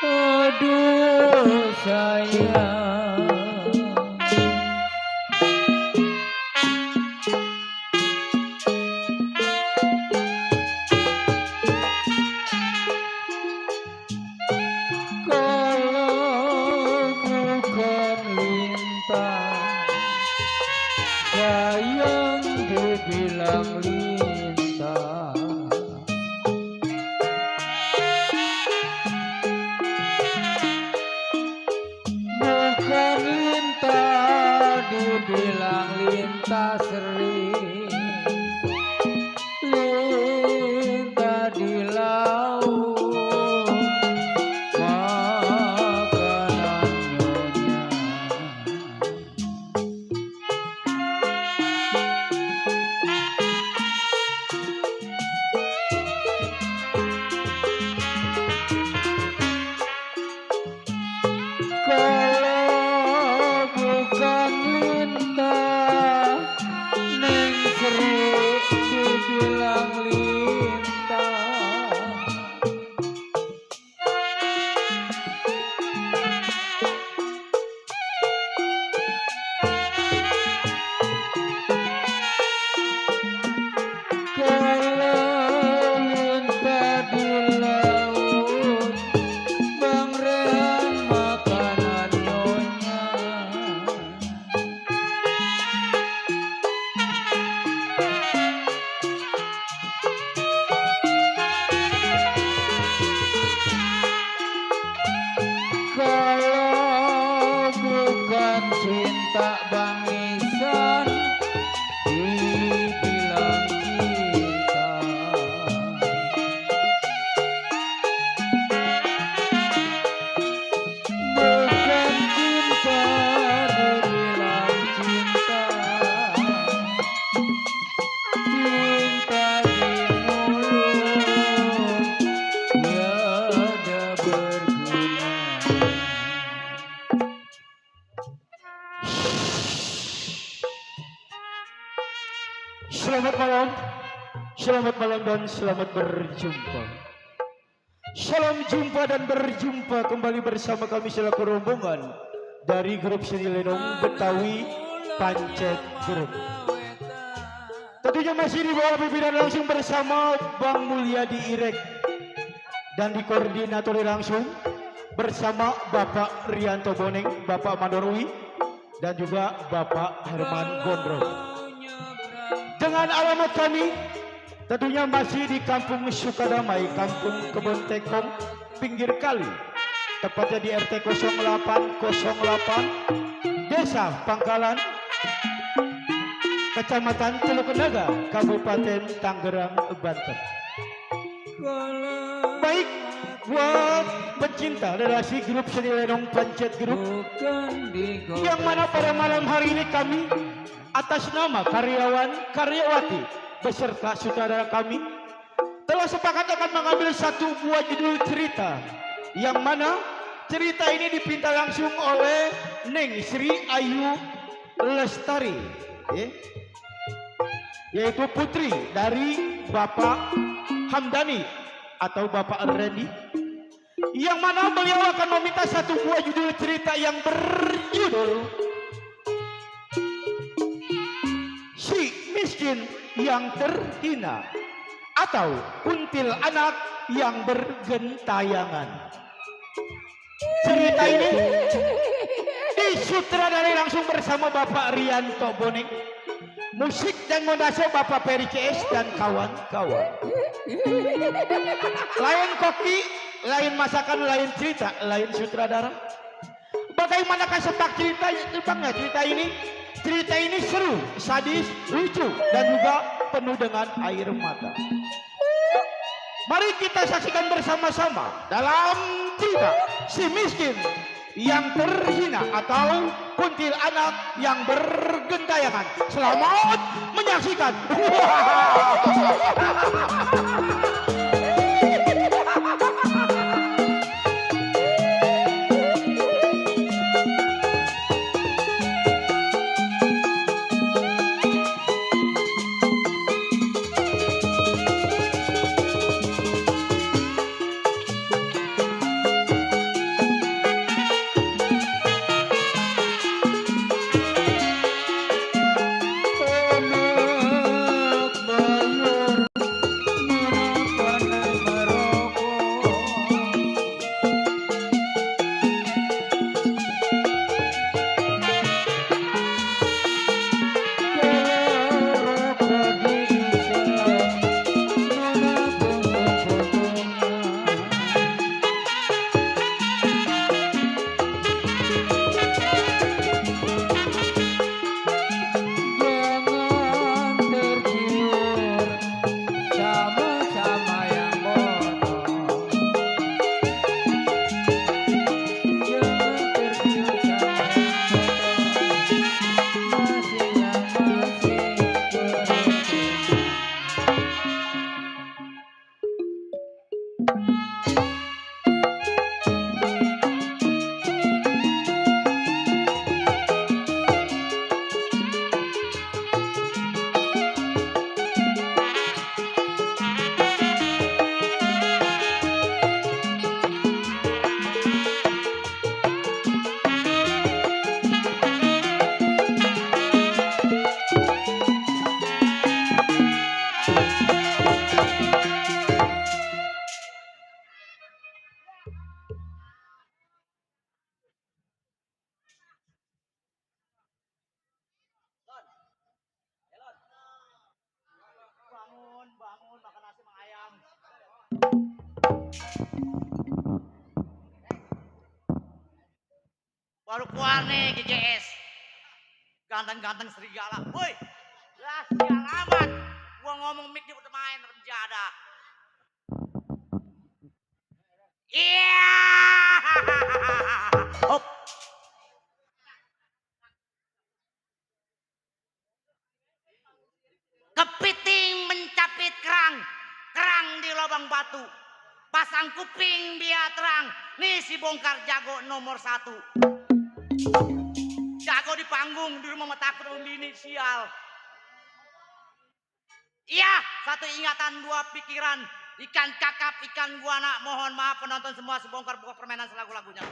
Aduh sayang, kalau bukan lintang, sayang dibilang lintang. Bukan lintah dibilang lintah sering, lintah di laut makanan nyonya. Kalau bukan lintah, Neng Sri dibilang lintah. Kalau lintah di laut, Bang Rehan makanan nyonya. Kalau bukan cinta Bang Isan, dibilang cinta. Bukan cinta dibilang cinta, cinta di mulut tiada berguna. Selamat malam dan selamat berjumpa. Salam jumpa dan berjumpa kembali bersama kami selaku rombongan dari grup Seni Lenong Betawi Pancet Group. Tentunya masih di bawah pimpinan langsung bersama Bang Mulyadi Irek dan dikoordinatori langsung bersama Bapak Rianto Boneng, Bapak Mandorwi dan juga Bapak Herman Gondrong. Dengan alamat kami tentunya masih di Kampung Sukadamai, Kampung Kebon Tekong, pinggir kali, tepatnya di RT 0808, Desa Pangkalan, Kecamatan Teluk Naga, Kabupaten Tangerang, Banten. Baik, buat pencinta relasi grup Seni Lenong Pancet Group, yang mana pada malam hari ini kami atas nama karyawan karyawati beserta sutradara kami telah sepakat akan mengambil satu buah judul cerita, yang mana cerita ini dipinta langsung oleh Neng Sri Ayu Lestari, yaitu putri dari Bapak Hamdani atau Bapak Randy, yang mana beliau akan meminta satu buah judul cerita yang berjudul Si Miskin yang Terhina atau Kuntil Anak yang Bergentayangan. Cerita ini disutradari langsung bersama Bapak Rianto Boneng, musik dan montase Bapak Peri CS dan kawan-kawan. Lain koki, lain masakan, lain cerita, lain sutradara. Bagaimanakah sepak ceritanya cerita ini? Cerita ini seru, sadis, lucu, dan juga penuh dengan air mata. Mari kita saksikan bersama-sama dalam cerita Si Miskin yang Terhina atau Kuntil Anak yang Bergentayangan. Selamat menyaksikan. keluar nih GGS. Ganteng-ganteng serigala. Woi. Lah sial amat. Gua ngomong mic dia udah main remjada. Iya. Hop. Kepiting mencapit kerang. Kerang di lubang batu. Pasang kuping biar terang. Nih si bongkar jago nomor 1. Jago di panggung di rumah takut ini sial. Iya, satu ingatan dua pikiran. Ikan kakap, ikan guana. Mohon maaf penonton semua sebongkar buka permainan selagu-lagunya.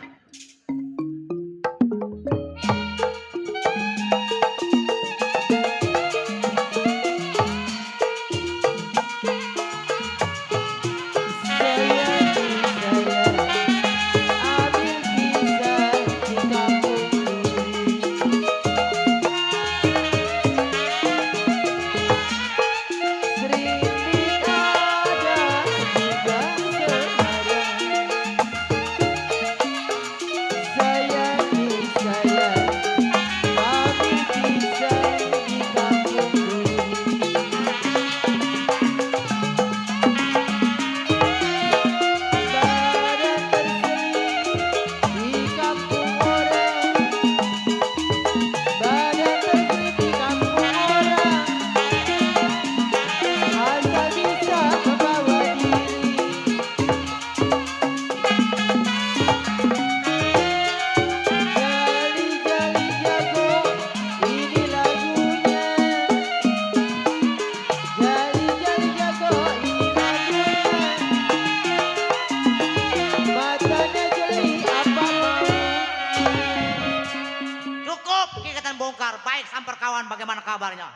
Bongkar, baik samper kawan, bagaimana kabarnya?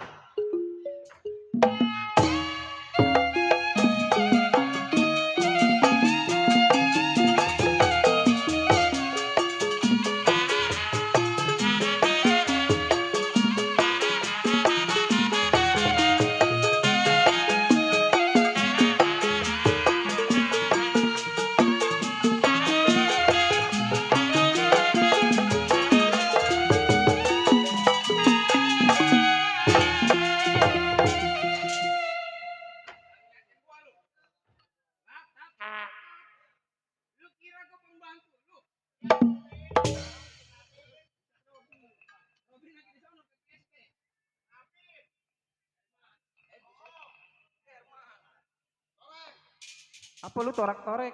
Apa lu torak-torek?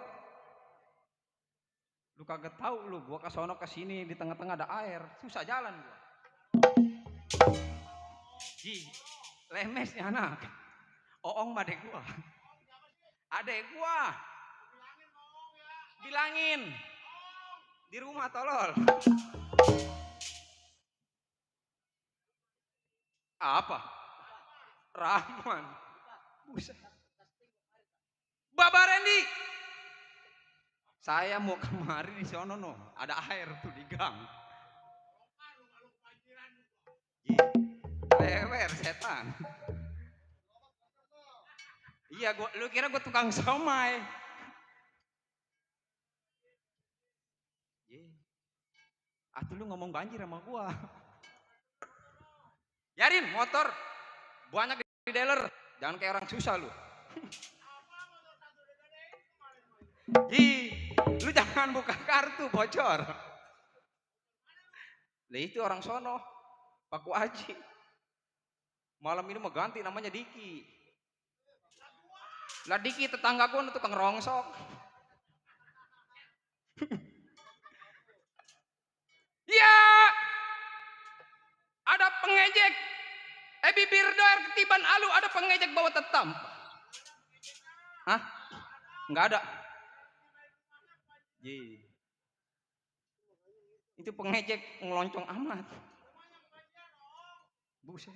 Lu kagak tahu lu, gua ke sono ke sini di tengah-tengah ada air, susah jalan gua. Ji, lemes nih anak. Oong mah adek gua. Adek gua. Bilangin. Di rumah tolol. Apa? Rahman. Buset. Baba Randy. Saya mau kemari di sono no, ada air tuh di gang. Lewer setan. Iya, lu kira gua tukang somai. Atuh lu ngomong banjir sama gua. Yarin motor banyak di dealer, jangan kayak orang susah lu. Lu jangan buka kartu bocor. Lah itu orang sono, Paku Aji. Malam ini mau ganti namanya Diki. Lah Diki tetangga gua tukang rongsok. Ya, ada pengejek. Bibir doer ketiban alu ada pengejek bawa tetam. Hah? Enggak ada. Itu pengejek ngeloncong amat. Buset.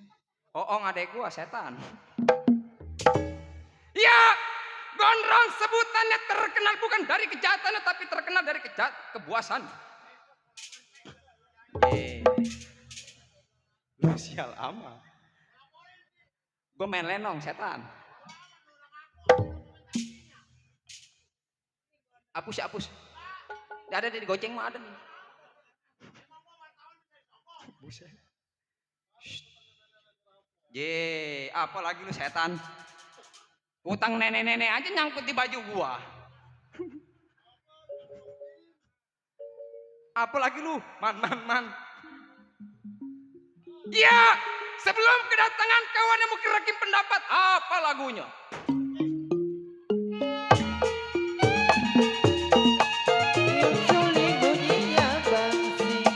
Oong adek gua setan. Ya, gondrong sebutannya terkenal bukan dari kejahatannya tapi terkenal dari kebuasan. Lu sial amat. Gua main lenong setan. Apus. Ada di goceng mah ada nih. Buset. Ye, apa lagi lu setan? Utang nenek-nenek aja nyangkut di baju gua. Apa lagi lu? Man. Iya, sebelum kedatangan kawan yang mungkin rakim pendapat, apa lagunya? Tiup suling bunyinya bangsi,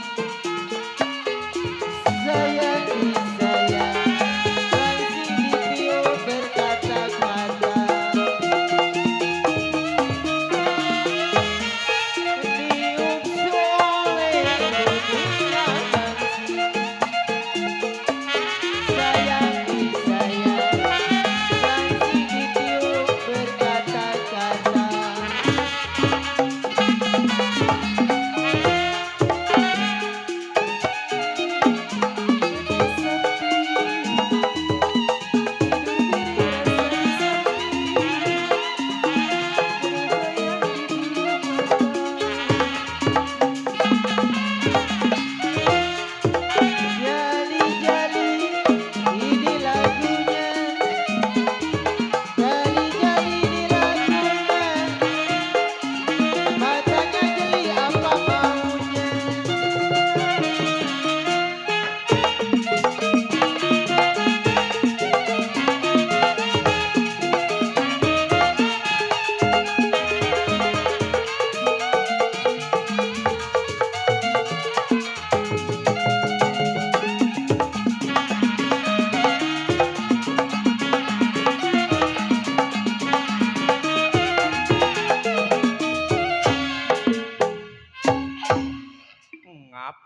sayangi sayang, bangsi ditiup berkata-kata. Tiup suling bunyinya bangsi, sayangi sayang, bangsi ditiup berkata-kata. Jali-jali ini lagunya, jali-jali ini lagunya, matanya jeli apa maunya. Ngap.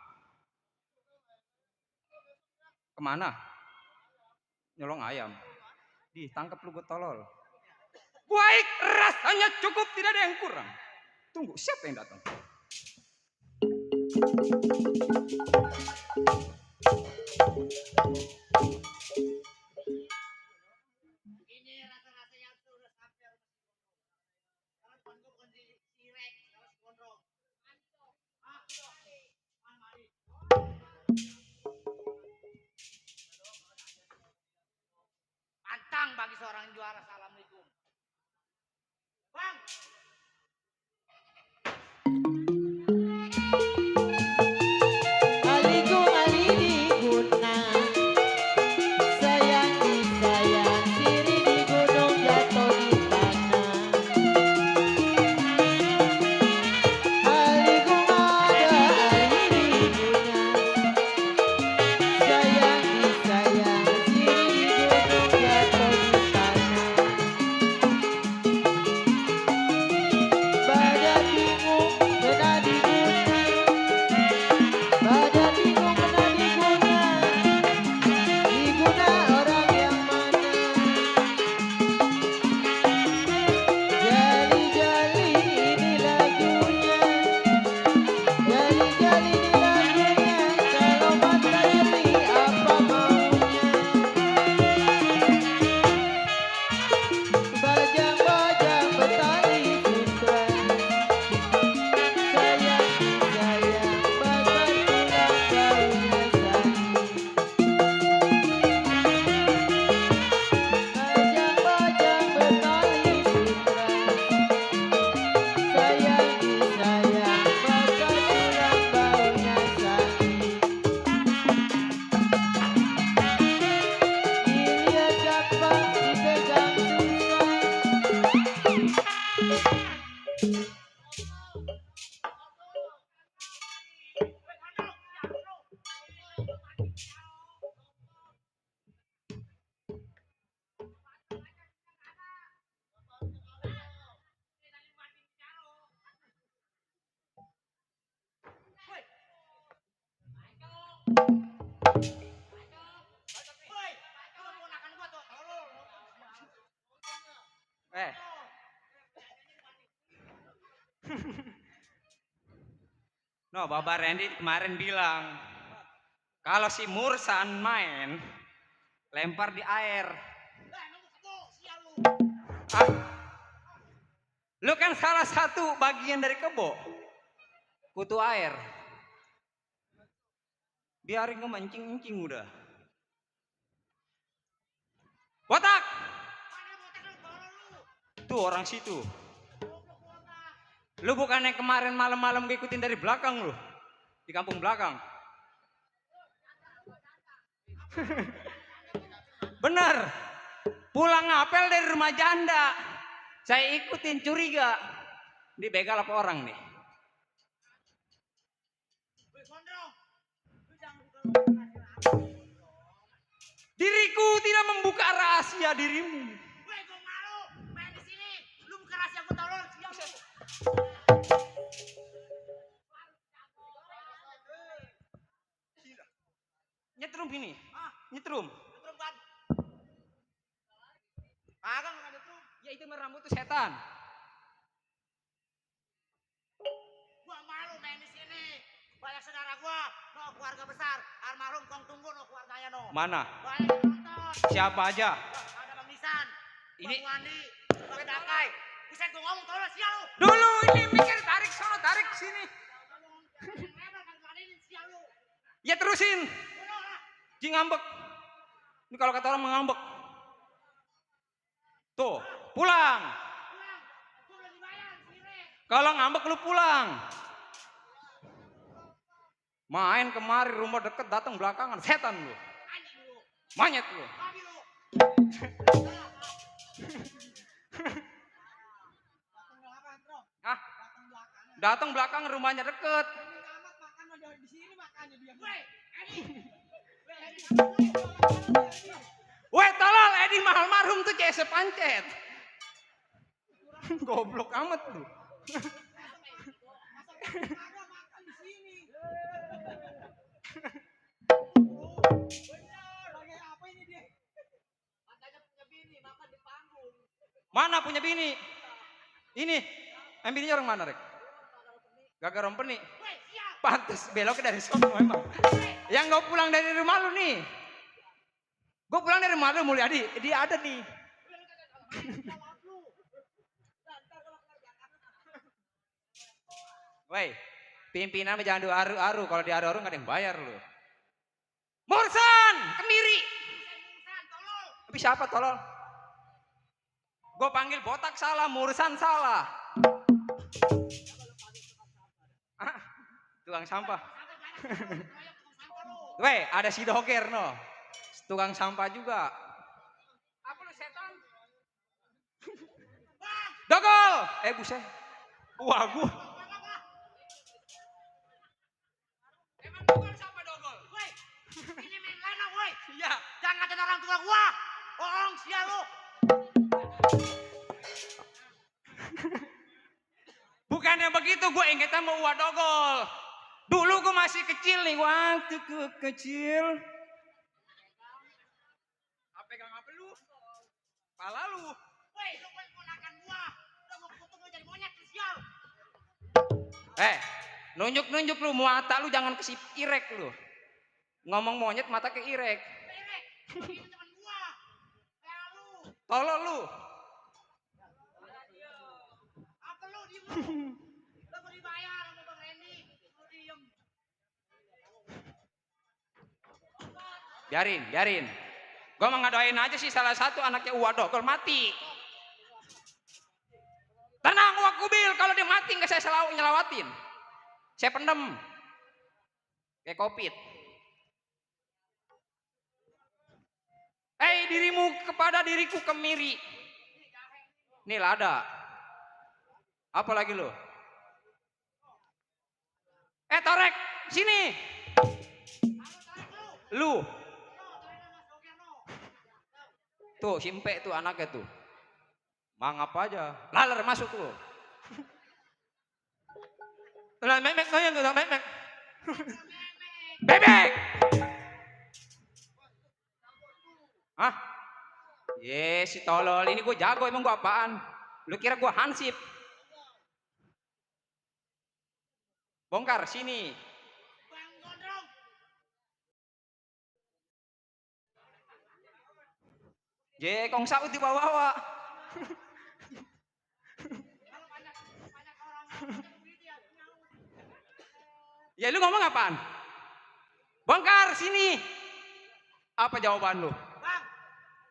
Kemana? Nyolong ayam. Ditangkap lu gue tolol. Baik, rasanya cukup, tidak ada yang kurang. Tunggu, siapa yang datang? Ini rasa-rasa yang sudah sampai rumah si Gondrong. Karena bukan gue bukan si Rex, kalau si Gondrong. Mari. Pantang bagi seorang juara. Assalamualaikum. Bang. Aliku alini guna, sayangi sayang, siri di gunung jatuh di tanah. Aliku ada alini guna, sayangi sayang, siri di gunung jatuh di tanah. Badan bingung pernah diguna, badan bingung pernah diguna orang yang mana? Jali-jali ini lagunya, jali-jali ini lagunya, kalau mata jeli apa maunya? Bajang-bajang bertali putra, sayangi sayang, bakar tulang baunya sakit. Bajang-bajang bertali putra, sayangi sayang, bakar tulang baunya sakit. Dilihat gampang, dipegang susah. Woi, itu ponakan gua tuh. Tolol. Eh, no, Baba Randy kemarin bilang kalau si Mursan main lempar di air. Emang kebo, sial lu. Ah, lu kan salah satu bagian dari kebo. Kutu air. Biarin gue mancing-mancing udah. Botak! Tuh orang situ. Lu bukannya kemarin malam-malam gue ikutin dari belakang lu. Di kampung belakang. Bener. Pulang ngapel dari rumah janda. Saya ikutin curiga. Dibegal apa orang nih? Diriku tidak membuka rahasia dirimu. Woi, gue malu. Main di sini. Lu bukan rahasia gue tolol. Nyetrum ini. Nyetrum. Nyetrum kan? Kagak enggak nyetrum. Ya itu rambut tuh setan. Gua malu main di sini. Banyak saudara gua, no keluarga besar. Almarhum Kong Tunggu no keluarganya no. Mana? Banyak yang nonton. Siapa aja? Ada Bang Nisan, Ini Bang Wandi, Bang Dakai. Buset gua ngomong tolol sial lu. dulu ini mikir tarik sono tarik sini. Ya terusin. Ji ngambek. Ini kalau kata orang mengambek. Tuh, pulang. Kalau ngambek lu pulang. Main kemari rumah deket datang belakangan setan lu. Monyet lu. Ah, datang belakang rumahnya deket. Weh tolol Edi mahal marhum tuh CS pancet. Goblok amat lu. Mana punya bini? Ini. Bininya orang mana, Rek? Gagal rompeni. Pantes beloknya dari sono memang. Yang gak pulang dari rumah lu nih. Gue pulang dari rumah lu Mulyadi. Dia ada nih. Woi, pimpinan jangan diaru-aru. Kalau diaru-aru gak ada yang bayar lu. Mursan, kemiri. Tapi siapa tolol? Gue panggil botak salah, Mursan salah. Ah, tukang sampah. Weh, ada si Doger no. Tukang sampah juga. Apa lu setan? Dogol! Buset. Wah, gua. Emang dogol siapa dogol? Woi, ini main lena woi. Iya. Jangan ngatain orang tua gua. Bohong sial lu. Bukannya begitu, gue inget sama Uwa Dogol. Dulu gue masih kecil nih, waktu gue kecil. Pegang apa lu? Pala lu. Woi, lu kan ponakan gua. Lu mau kutuk lu jadi monyet sial. Nunjuk-nunjuk lu, mata lu jangan kesip irek lu. Ngomong monyet mata ke irek. Irek. Itu teman gua. Kayak lu. Tolol lu. Apa lu diem lu? Lu mau dibayar sama Bang Randy. Lu diem. Biarin. Gue mau ngadoain aja sih salah satu anaknya Uwa Dogol mati. Tenang Uwa Kubil, kalau dia mati nggak saya selalu nyelawatin. Saya pendem. Kayak COVID. Dirimu kepada diriku kemiri. Nih lada. Apa lagi lo? Torek, sini. Lu. Tuh, simpe tuh anaknya tuh. Mangap aja. Laler masuk lu. Memek goyang tuh, memek. Bebek. Hah? Si tolol ini gue jago emang gue apaan? Lu kira gue hansip? Bongkar sini. Kong saut di bawah-bawah. Ya lu ngomong apaan? Bongkar sini. Apa jawaban lu? Bang.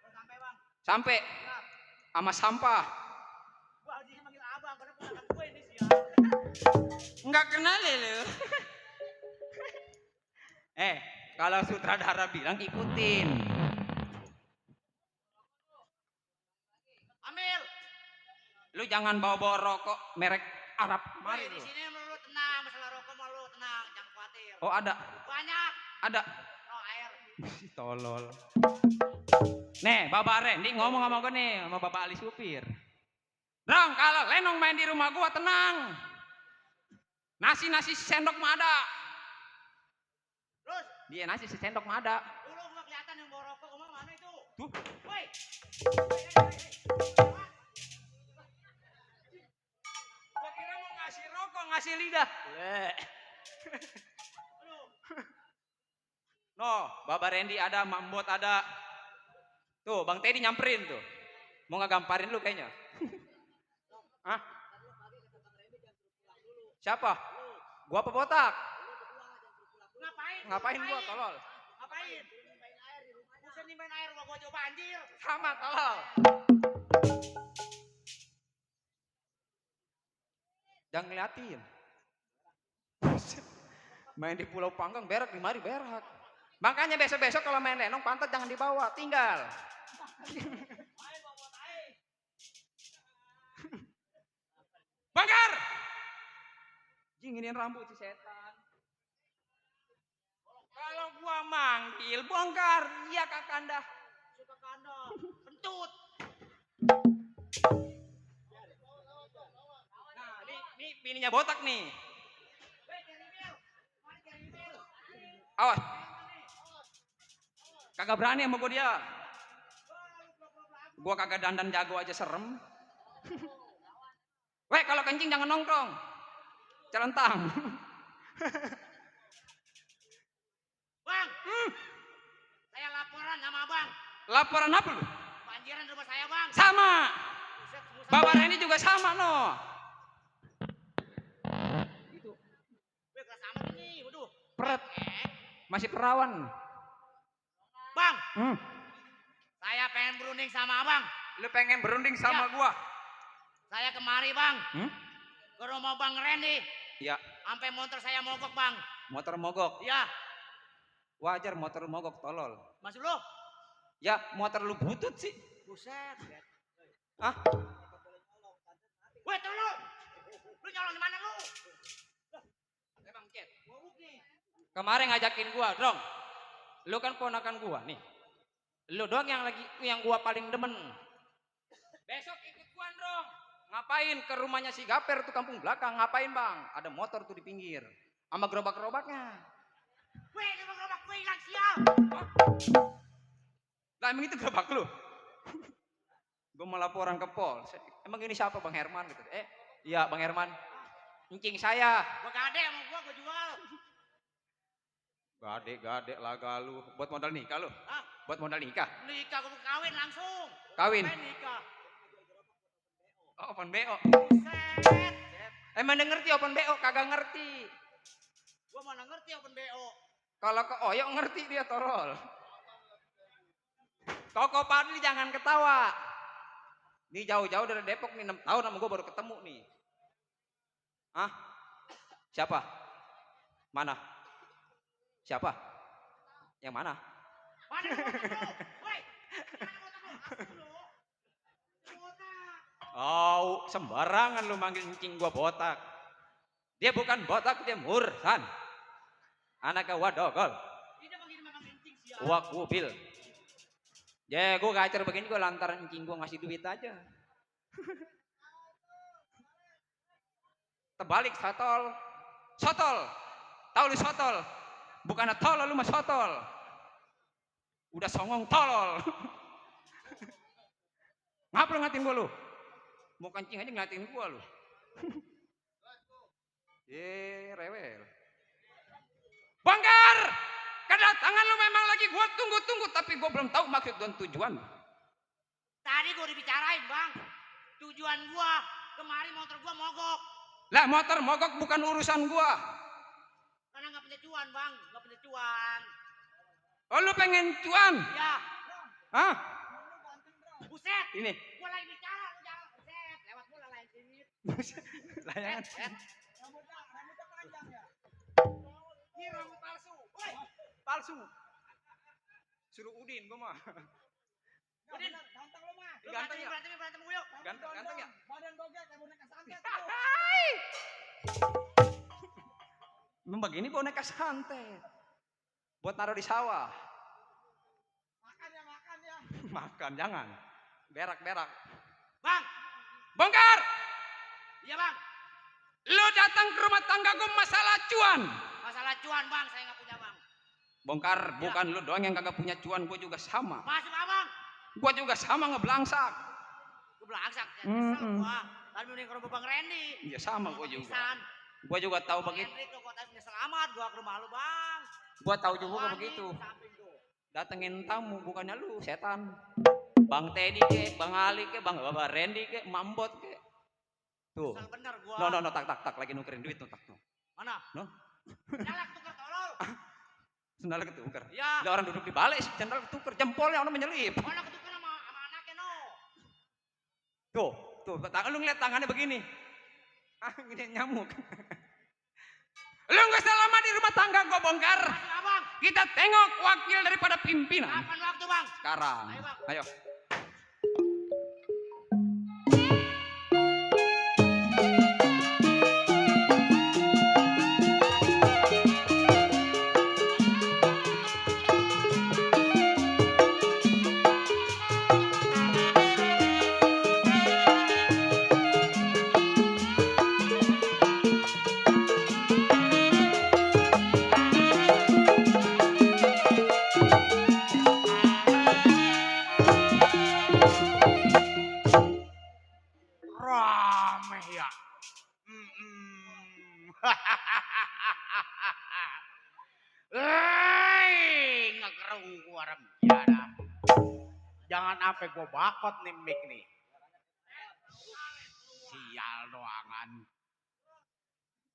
Udah sampai bang. Sampai Ya. sama sampah. Gua dia manggil abang karena ponakan gue ini sih ya. Enggak kenal ya lu. Kalau sutradara bilang ikutin. Ambil. Lu jangan bawa-bawa rokok merek Arab. Mari Di lu. sini lu tenang, masalah rokok mau lu tenang, jangan khawatir. Oh ada, Banyak. ada. Oh air. Si tolol. Nih, Bapak Randy ngomong sama gue nih, sama Bapak Ali supir. Dong, kalau Lenong main di rumah gua tenang. Nasi sendok mah ada. Terus, Dia nasi sendok mah ada. dulu gua kelihatan yang bawa rokok, omong mana itu? Tuh, Woi. gua kira mau ngasih rokok, ngasih lidah. No, Bapak Randy ada, Mambot ada. Tuh, Bang Teddy nyamperin tuh. Mau ngagamparin lu kayaknya. Hah? Siapa? Gua apa botak? Ngapain gua tolol? Ngapain? Bukan nih main air rumah gua jauh banjir. Sama tolol. Jangan ngeliatin. Main di Pulau Panggang berak, di mari berak. Makanya besok-besok kalau main lenong pantat jangan dibawa, tinggal. Bongkar! Jinginin rambut si setan. Kalau gua manggil bongkar, iya Kakanda. Suka kanda, kentut. Nah, ini bininya botak nih. Awas. Kagak berani sama gua dia. Gua kagak dandan jago aja serem. Weh, kalau kencing jangan nongkrong. Celentang. Bang, saya laporan sama abang. Laporan apa lu? Banjiran rumah saya bang. Sama. Buset, semua sama. Bapak Randy juga sama no. Itu Weh, kelas amat ini, waduh. peret. Masih perawan. Bang, Hmm. saya pengen berunding sama abang. Lu pengen berunding sama Ya. gua? Saya kemari bang, Hmm? ke rumah bang Randy. Ya, Sampai motor saya mogok bang. motor mogok. Ya, Wajar motor mogok tolol. masuk lu. Ya, motor lu butut sih. Buset. Ah, Weh, tuh lu. Lu nyolong di mana lu? emang Ket. Kemarin ngajakin gua, Dong. Lu kan ponakan gua nih. Lu doang yang gua paling demen. Besok ikut gua, Dong. Ngapain ke rumahnya si Gaper tuh kampung belakang? Ngapain, Bang? Ada motor tuh di pinggir. Sama gerobak-gerobaknya. Weh, gerobak gue hilang sial. Lah emang itu gerobak lu? Gua mau laporan ke Polsek. Emang ini siapa Bang Herman gitu? Iya Bang Herman. Incing saya. Gua gade sama gua jual. Gade lah galuh. Buat modal nikah lu? Hah? Buat modal nikah? Nikah gua kawin langsung. Kawin? Main nikah. Oh, open BO. Buset. Emang dia ngerti open BO? Kagak ngerti. Gua mana ngerti open BO. Kalau ke Oyok ngerti dia torol. Koko Padli jangan ketawa. Nih jauh-jauh dari Depok nih 6 tahun sama gue baru ketemu nih. Hah? Siapa? Mana? Siapa? Yang mana? Mana motor lu? Woi. Mana motor lu? Asli lu. Botak. Oh, sembarangan lu manggil cing gua botak. Dia bukan botak, dia mursan. Anaknya wadogol. Ini begini memang kencing sial. Wak wubil. Ya, gue gacar begini gue lantaran cing gue ngasih duit aja. Terbalik sotol. Sotol. Tahu lu sotol? Bukan tolol lu mah sotol. Udah songong tolol. Ngapa lu ngatin gue lu? Mau kencing aja ngeliatin gue lu. Rewel. Bongkar! Kedatangan lu memang lagi gua tunggu-tunggu, tapi gua belum tahu maksud dan tujuan. Tadi gua dibicarain bang. Tujuan gua kemari motor gua mogok. Lah motor mogok bukan urusan gua. Karena nggak punya cuan bang, nggak punya cuan. Oh lu pengen cuan? Ya, Hah? buset. Ini. Gua lagi bicara, lu jangan buset. Lewat mula lain sini. Layangan. Rambutnya panjang ya. Ini rambut palsu. Woi, Palsu. Suruh Udin gua mah. Udin, ganteng lu mah. Lu Ganteng ya? berantem mulu yuk. Ganteng ya? Badan bogek kayak boneka santet. Memang begini boneka santet. Buat naruh di sawah. Makan ya. Makan jangan. Berak. Bang, Bongkar. iya bang. Lu datang ke rumah tangga gua masalah cuan. Masalah cuan bang, saya nggak punya bang. Bongkar, bukan lu doang yang kagak punya cuan, gua juga sama. Masih abang. Gua juga sama ngeblangsak. Gue belakang, kesel gua. Lalu mending ke rumah bang Randy. Iya sama gua juga. Gua juga tahu begitu. Randy tuh kota nyesel amat gua ke rumah lu bang. Gua tahu juga Wani, begitu. samping tuh. Datengin tamu bukannya lu setan. Bang Teddy ke, Bang Ali ke, Bang Randy ke, Mambot ke. Tuh. Kesel bener gua. No, tak lagi nukerin duit tuh tak tuh. Mana? No. Nyalak tuker tolol. Sendal ketuker. Iya. Ada orang duduk di balik sih, sendal ketuker, jempolnya orang menyelip. Mana ketuker sama anaknya no. Tuh, lu ngeliat tangannya begini. Ini nyamuk. Lu nggak usah lama di rumah tangga gua bongkar. Masih abang. Kita tengok wakil daripada pimpinan. Kapan waktu bang? Sekarang. Ayo, Bang. Ayo. Rame ya. Ngegerung gua rem. Ya dah. Jangan sampai gua bakot nih mic nih. Sial doangan.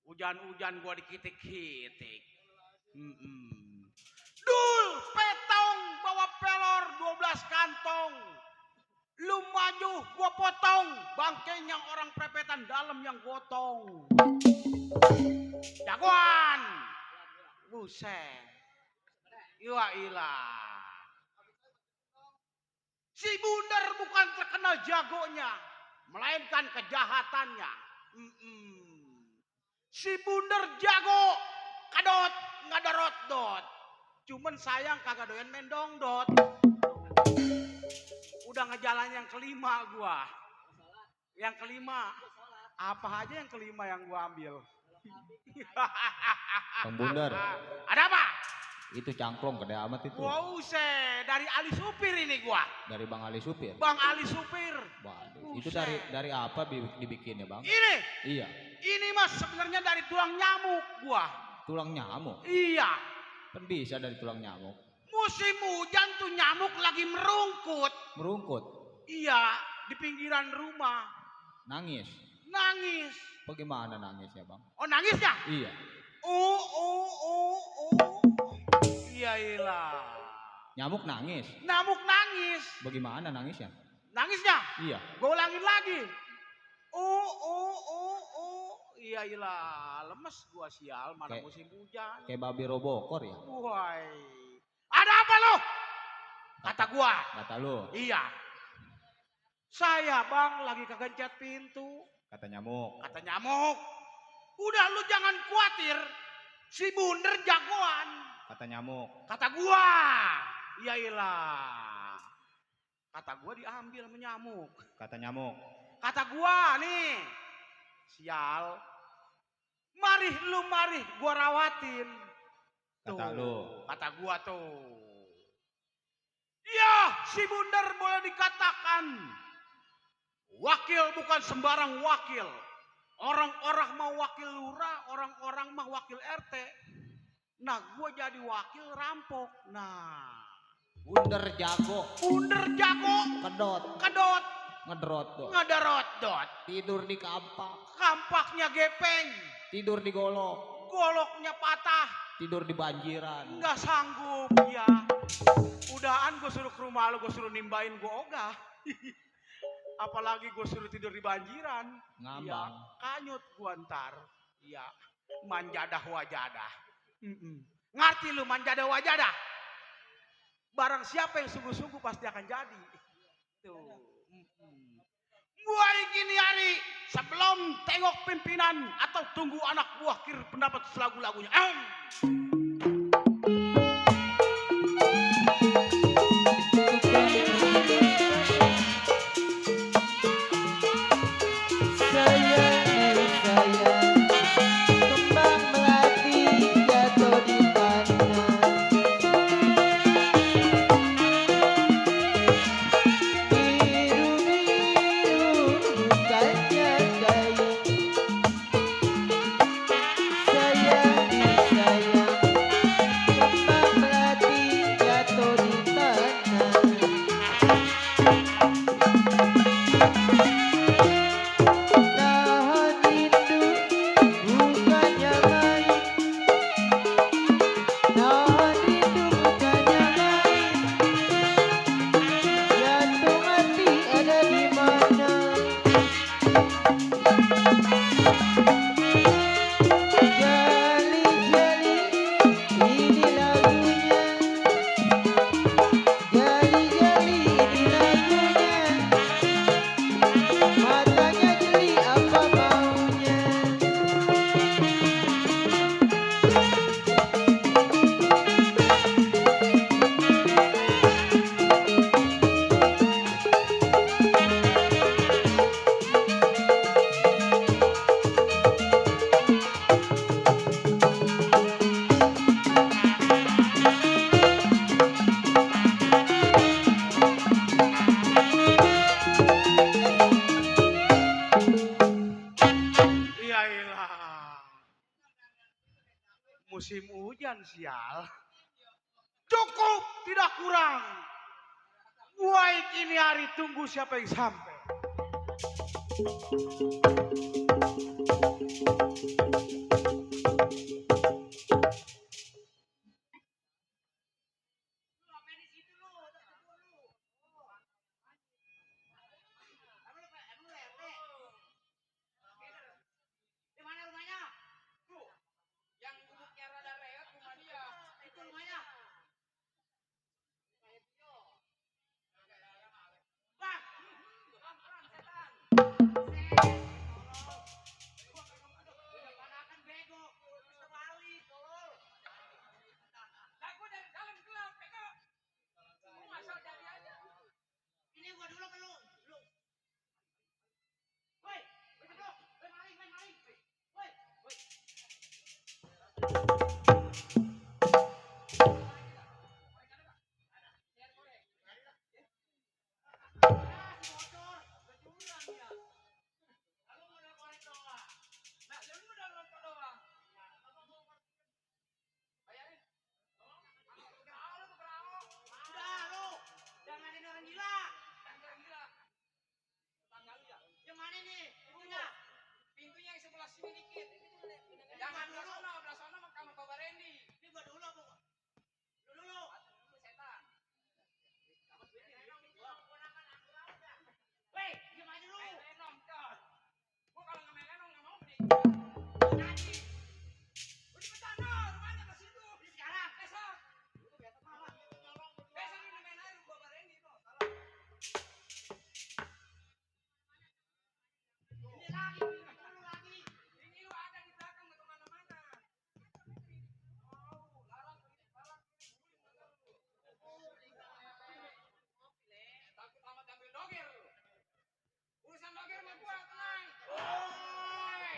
Hujan-hujan gua dikitik-kitik. Dul, petong bawa pelor 12 kantong. Lu maju, gua potong. Bangkainya orang prepetan dalam yang gotong. Jagoan. Buset. Ilah. Si Bundar bukan terkenal jagonya, melainkan kejahatannya. Si Bundar jago, kadot, nggak ada rot-dot. Cuman sayang kagak doyan main dongdot. Udah ngejalan yang kelima gua. Yang kelima. Apa aja yang kelima yang gua ambil? Bang Bundar, Ada apa? itu cangklong gede amat itu. Wow, dari Ali Supir ini gua. Dari Bang Ali Supir. Bang Ali Supir. Waduh, itu Buset. dari apa dibikinnya, Bang? Ini. Iya, Ini mas sebenarnya dari tulang nyamuk gua. tulang nyamuk. Iya. Kan bisa dari tulang nyamuk. Musim hujan tuh nyamuk lagi merungkut. Merungkut, Iya, di pinggiran rumah. nangis. Nangis. Bagaimana nangisnya, Bang? Oh, nangisnya? Iya. Oh. Iya ilah. Nyamuk nangis. Nyamuk nangis. Bagaimana nangisnya? Nangisnya? Iya. Gue ulangin lagi. Oh. Iya ilah. Lemes gua sial mana Kayak- musim hujan. Kayak babi robokor ya? Woi. Ada apa lo? Kata gua. Kata lu, Iya. Saya bang lagi kegencet pintu. kata nyamuk. Kata nyamuk. Udah lu jangan khawatir. Si Bunder jagoan. Kata nyamuk. Kata gua. Iya ilah. Kata gua diambil sama nyamuk. Kata nyamuk. Kata gua nih. Sial. Mari gua rawatin. Kata lu. Kata gua tuh. Ya, si Bundar boleh dikatakan wakil bukan sembarang wakil. Orang-orang mau wakil lurah, orang-orang mah wakil RT. Nah, gua jadi wakil rampok. Nah, Bundar jago. Bundar jago, kedot, Ngedrot dong. ngadarot-dot. Tidur di kampak. Kampaknya gepeng, Tidur di golok. goloknya patah. Tidur di banjiran. Nggak sanggup ya. Udahan gue suruh ke rumah lu, gue suruh nimbain gue ogah. Apalagi gue suruh tidur di banjiran. Ngambang. Ya, kanyut gue ntar. Ya, manjadah wajadah. Ngerti lu manjadah wajadah? Barang siapa yang sungguh-sungguh pasti akan jadi. Tuh. Mulai gini hari sebelum tengok pimpinan atau tunggu anak buah kir pendapat selagu-lagunya. Kembang melati jatuh di tanah. Biru-biru bukannya kayu. Sayang disayang. Kembang melati jatuh di tanah. Nahan rindu bukannya main. Nahan rindu bukannya main. Jantung hati ada di mana? Jali-jali ini lagunya. Jali-jali ini lagunya. Matanya jeli apa maunya? Iyalah. Musim hujan sial. Cukup, tidak kurang. Mulai kini hari tunggu siapa yang sampai. Di mana rumahnya? Tuh, yang gubuknya rada reot rumah dia. Itu rumahnya. Bang, pelan-pelan setan. Panakan bego, bisa balik, tolol. Lagu dari dalam gelap, bego. Lu asal jadi aja. Ini gua dulu ke lu. Woi, ceplok. Woi, maling. Woi. Pintunya yang sebelah sini dikit. Jangan belah sana sama Bapak Randy. Ini gua dulu, Bu. Dulu. Setan. Weh, diam aja dulu. Menom, Cos. Gua kalau nggak main menom nggak mau nih. Nanti. Udah pesan no, rumahnya ke situ. Sekarang, besok. Besok ini main air Bapak Randy no. Salah. Ini lagi. Ini lu ada di belakang nggak kemana-mana. Takut amat ambil dogir. Urusan dogir mah gua tenang. Woi.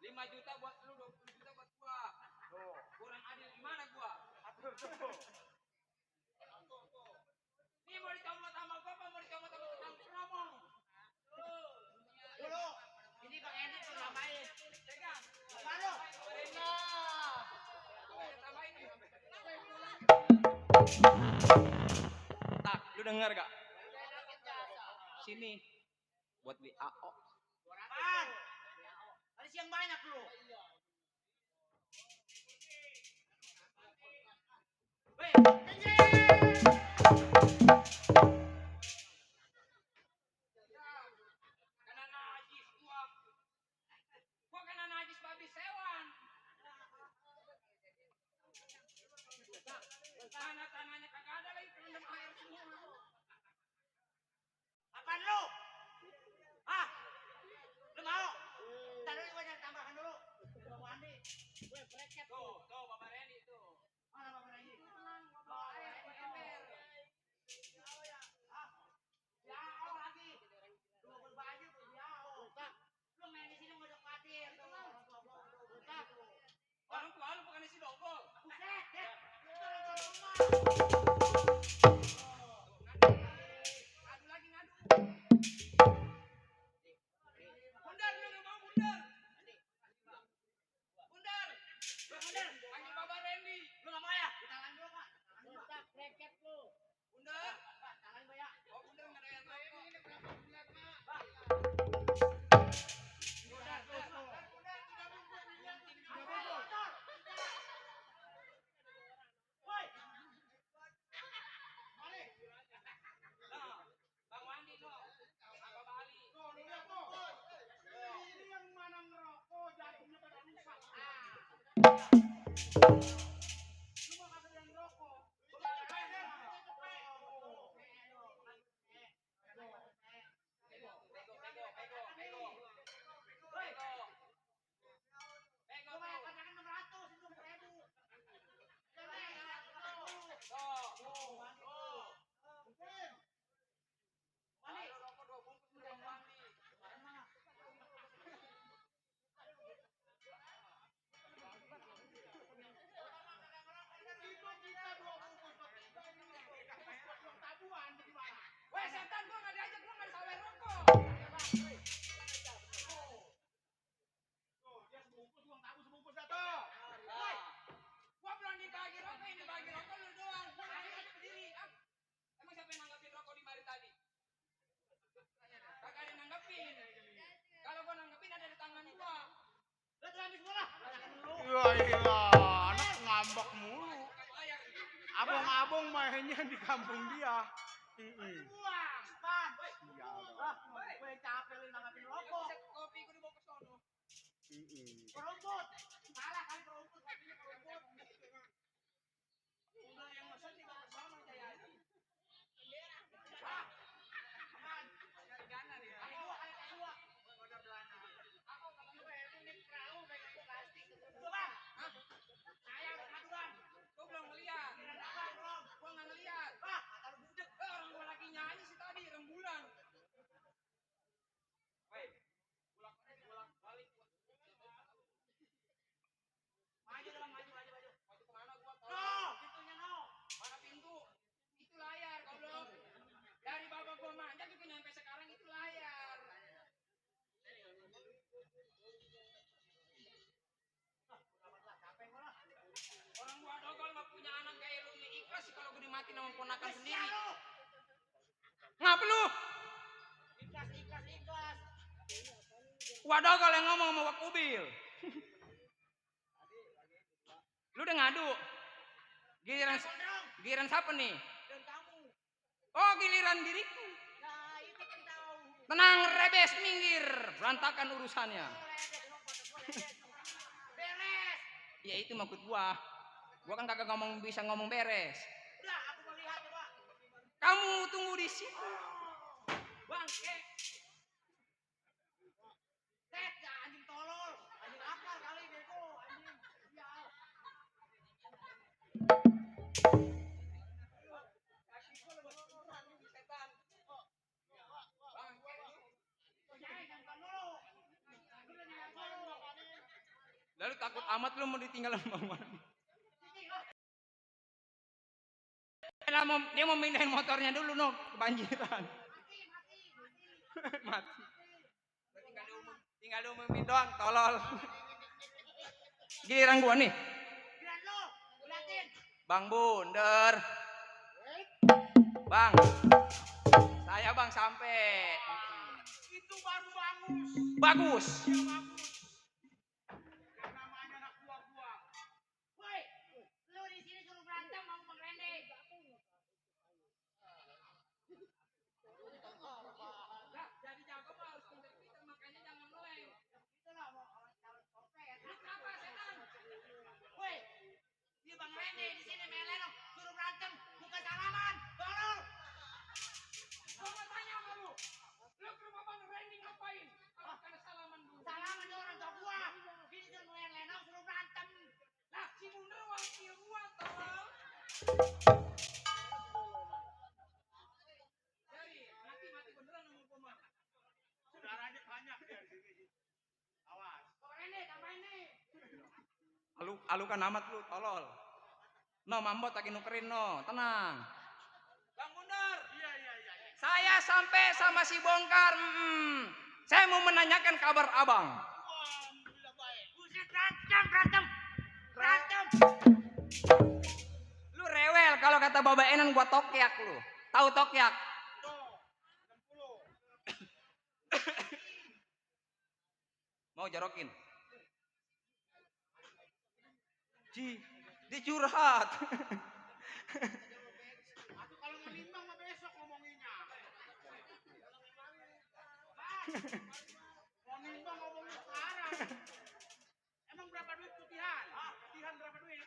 5 juta buat lu, 20 juta buat gua. Tuh, kurang adil gimana gua? Atur tuh. Ini mau dicomot sama gua apa mau dicomot sama tukang promo? Dulu, ini Bang Edi tuh nambahin. Pegang. Baru. Tambahin nih. Tak, lu denger gak? Sini buat beli AO. Apaan? Ada siang banyak lu. Weh, Kena najis gua kena najis babi sewan. Tanah-tanahnya kagak ada lagi kerendam air semua. apaan lu? Hah? Lu mau? Ntar dulu gua cari tambahan dulu. Gua mau mandi. Weh, brecet lu. Tuh, Bapak Randy tuh. Mana Bapak Randy? Tenang, bawa air buat ember. Hah? Yao lagi. Lu berbaju tuh yao. Lu main di sini nggak khawatir tuh. Orang tua gua udah buta tuh. Orang tua lu bukan isi dogol. Buset, ya. Itu orang tua rumah. Ngadu lagi ngadu. Bundar lu nggak mau bundar. Bundar. Bundar. Panggil Bapak Randy. Lu nggak mau ya? Ditalan dulu, Pak. Buset, brecet lu. Bundar. Pak, talan gua ya. Oh, bundar nggak ada yang rokok. Bundar, tuh. Woi. Balik. Nah, Bang Wandi no. Apa Bali? Ini yang mana ngerokok jantungnya pada rusak. Lu mau kata yang ngerokok? Gua bayar kontrakan 600, itu 1000. Balik. Rokok 2 bungkus udah Bang Wandi. Weh, setan gua nggak diajak, gua nggak disawain rokok. Gua belum dibagi rokok, ini dibagi rokok lu doang. Gua nggak diajak berdiri. Ah, emang siapa yang nanggapin rokok di mari tadi? Kagak ada yang nanggapin. Kalau gua nanggapin ada di tangan gua. Lu tuh habis bola. Iya, anak ngambek mulu. Kagak bayar. Abang-abang mainnya di kampung dia. Buang, Pan. Gue capek lu nanggapin rokok. Buset, kopi gua dibawa ke sono. Kerumput. Salah kali kerumput, kopinya kerumput. Udah yang mesen juga ke sono Jaya Haji. Ah. Aman. Cari dana dia. Kali dua. Aku kata lu ini perahu pegang plastik. Coba. Hah? Saya udah ngaduan. Gua belum ngeliat. Gua nggak ngeliat. Ah, kata lu budek. Orang gua lagi nyanyi sih tadi rembulan. Woi, pulang balik. Maju dong, maju. Maju kemana gua? No, pintunya no. Mana pintu? Itu layar, goblok. Dari bapak gua manjat juga nyampe sekarang itu layar. Orang gua dogol nggak punya anak kayak lu nih, ikhlas sih kalau gua dimatiin sama ponakan sendiri. Ngapa lu? Ikhlas. Gua dogol yang ngomong sama Wak Ubil. Lu udah ngadu. Giliran siapa nih? Dan kamu. Oh, giliran diriku. Nah, itu kan tahu. Tenang, rebes, minggir. Berantakan urusannya. Beres. Ya itu maksud gua. Gua kan kagak bisa ngomong beres. Udah, aku mau lihat coba. Kamu tunggu di situ. Bangke. Set, ya anjing tolol. Anjing akal kali bego, anjing. Ya. Setan. Bang, Jangan dulu. Udah jangan dulu. Lalu takut amat lu mau ditinggal sama Bang Mandi. Dia mau mindahin motornya dulu no, kebanjiran. Mati. Tinggal diumumin doang, tolol. Giliran gua nih. Giliran lu, liatin. Bang Bunder. Bang. Saya Bang sampai. Itu baru bagus. Bagus. Iya bagus. Yang namanya anak buah-buah. Woi, lu di sini suruh berantem mau Bang Rene. Lah, jadi jago mah harus pintar-pintar, makanya jangan meleng. Itulah mau calon kopet. Lu kenapa setan? Woi, dia Bang Rene di sini meleno suruh berantem, bukan salaman. Tolol. Gua mau tanya sama lu. Lu ke rumah Bang Rene ngapain? Kalau karena salaman dulu. Salaman dia orang tua gua. Ini suruh meleno suruh berantem. Lah, si Bunder wakil gua, tolol. Mati beneran sama gua mah. Saudaranya banyak dia di sini. Awas. Bang Rene, tambahin nih. Alukan amat lu, tolol. No, Mambot lagi nukerin no, tenang. Bang Bunder. Iya. Saya sampai sama si Bongkar. Saya mau menanyakan kabar abang. Alhamdulillah baik. Buset, berantem. Lu rewel kalau kata Baba Enan gua tokyak lu. Tahu tokyak? Tuh, 60. Mau jarokin? Dia curhat. Aku kalau mau nimbang mah besok ngomonginnya. Mau nimbang ngomongin sekarang. Emang berapa duit putihan? Putihan berapa duit?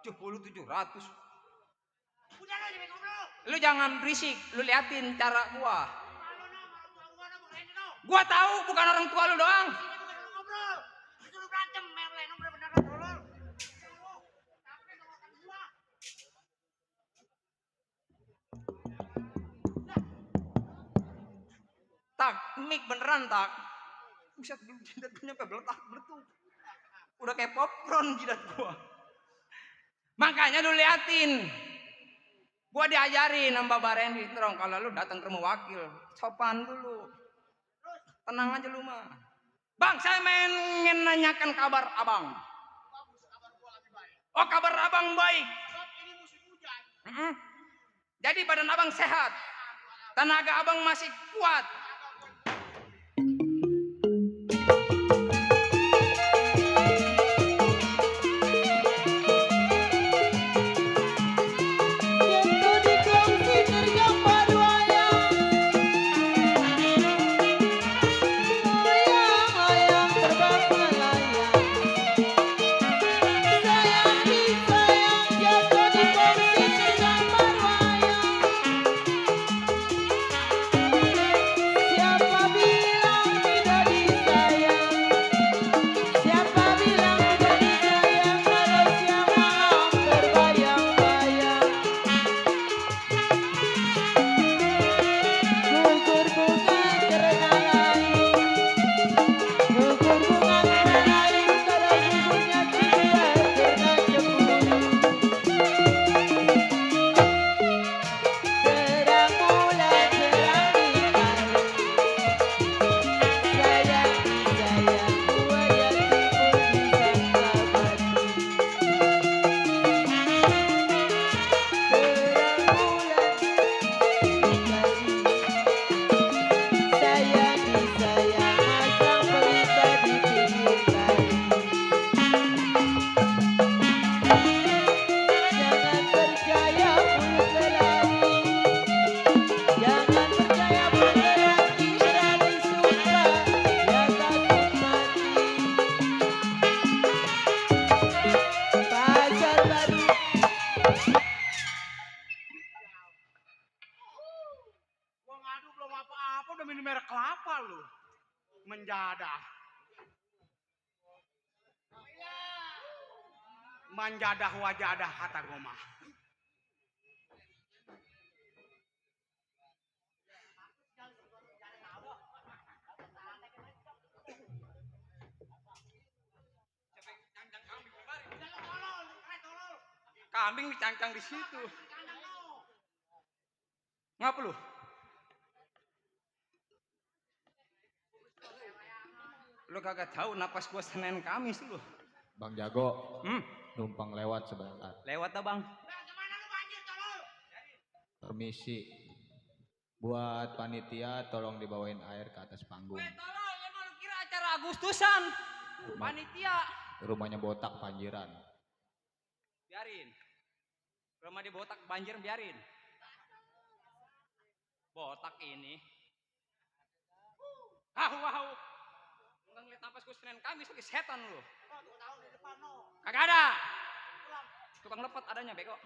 70-700. Udah lo jadi ngobrol. Lu jangan berisik, lu liatin cara gua. Malu no, gua no, Bang Rene no. Gua tahu bukan orang tua lu doang. Ini bukan lu ngobrol. Disuruh berantem, Merle no bener-bener tolol. Capek sama makan gua. Tak, mik beneran tak. Buset, jidat gue nyampe beletuk. Udah kayak popcorn jidat gua. Makanya lu liatin. Gua diajarin sama Mbak Randy terong kalau lu datang ke rumah wakil, sopan dulu. Tenang aja lu mah. Bang, saya ingin nanyakan kabar abang. Bagus, kabar gua lagi baik. Oh, kabar abang baik. Sebab ini musim hujan. Jadi badan abang sehat. Tenaga abang masih kuat. Jatuh di kongsi terjang paduayang, layang-layang terbang melayang. Sayang disayang, jatuh di kongsi terjang paduayang. Siapa bilang tidak disayang? Siapa bilang tidak disayang? Kalau siang malam terbayang-bayang. Gugur bunga karena lain, gugur bunga karena lain, kalau gugurnya tidak karena cemburu. Terang bulan, terang bintang, sayang disayang, buaya timbul di sangka batu. Terang bulan dikali, sayang disayang, masang pelita di pinggir kali. Jangan percaya mulut lelaki, jangan percaya mulut lelaki, berani sumpah dia takut mati. Pasar baru. Gua ngadu belum apa-apa udah minum merek kelapa lu. Menjadah. Manjadah wajadah kata gua mah. Kambing dicangcang di situ. Kandang no. Ngapa lu? Lu kagak tahu napas gua Senin Kamis lu. Bang Jago, Hmm, numpang lewat sebentar. lewat dah bang. Gimana lu banjir tolol? Permisi. Buat panitia tolong dibawain air ke atas panggung. Tolong, emang lu kira acara Agustusan? Panitia. Rumahnya botak banjiran. Biarin. Rumah di botak banjir biarin. Botak ini. Wah. Enggak ngeliat napas gue Senin Kamis lagi setan lu. Oh, tuh tahu di depan no. Kagak ada. Tukang lepet adanya bego.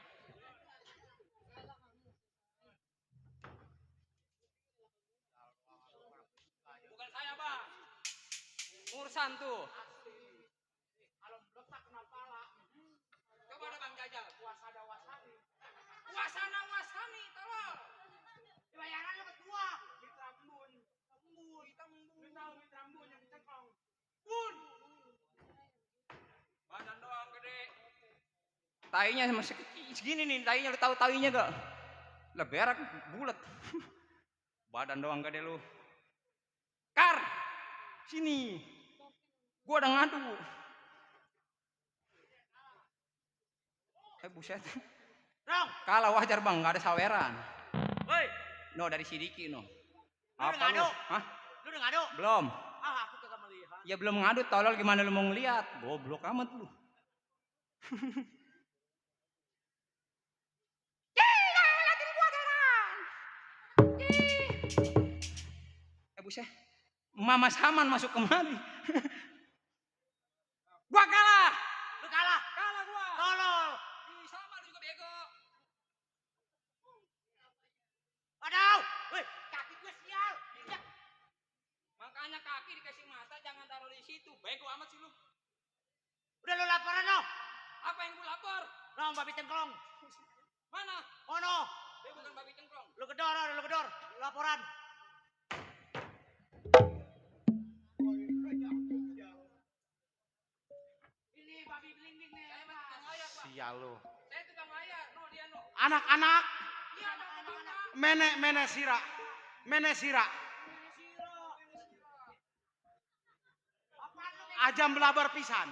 Bukan saya, Bang. Mursan tuh. Kalau meletak kena pala. Coba ada Bang jajal. Wasada wasani. Wasana wasani, tolong. Bayaran lu kedua. Mitra Mbun. Lu tahu Mitra Mbun yang dicengkong. Bun. Badan doang gede. Tainya masih kecil segini nih, tainya lu tahu tainya gak? Lah berak bulat. Badan doang gede lu. Kar, sini. Gua udah ngadu. Buset. Dong. Kalah wajar bang, gak ada saweran. Woi. No dari Sidiki no. Lu udah Apa lu? ngadu? Hah? Lu udah ngadu? Belum. Ah, aku kagak melihat. Ya belum ngadu, tolol gimana lu mau ngeliat? Goblok amat lu. Buset. Mama Saman masuk kemari. Gua kalah. Lu kalah. Kalah gua. Tolol. Ih, sama lu juga bego. Aduh. Woi, kaki gue sial. Ya. Makanya kaki dikasih mata jangan taruh di situ. Bego amat sih lu. Udah lu laporan no. Apa yang gua lapor? No, babi cengklong. Mana? Oh no. Dia bukan babi cengklong. Lu gedor. Laporan. Ini babi belimbing nih. Saya mah tukang layar, Pak. Sial lu. Saya tukang layar. No, dia no. Anak-anak, Iya, anak-anak. mene sira. Apaan lu nih? Ajam belabar pisan.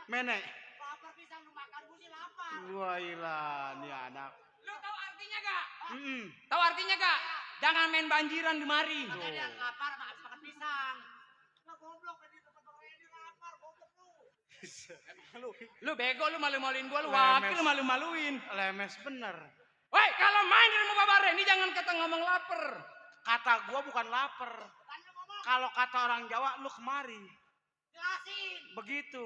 Mene. Lapar pisang lu makan gue sih lapar. Wah ilah, nih anak. Lu tahu artinya gak? Mm-mm. Tahu artinya gak? Jangan main banjiran di mari. Makanya dia lapar makan pisang. Lah goblok tadi tempat orang ini lapar goblok lu. Lu bego, lu malu-maluin gua, lu Lemes. wakil malu-maluin. Lemes bener. Woi, kalau main di rumah babare ini jangan kata ngomong lapar. Kata gua bukan lapar. Kan lu ngomong Kalau kata orang Jawa, lu kemari. jelasin. Begitu.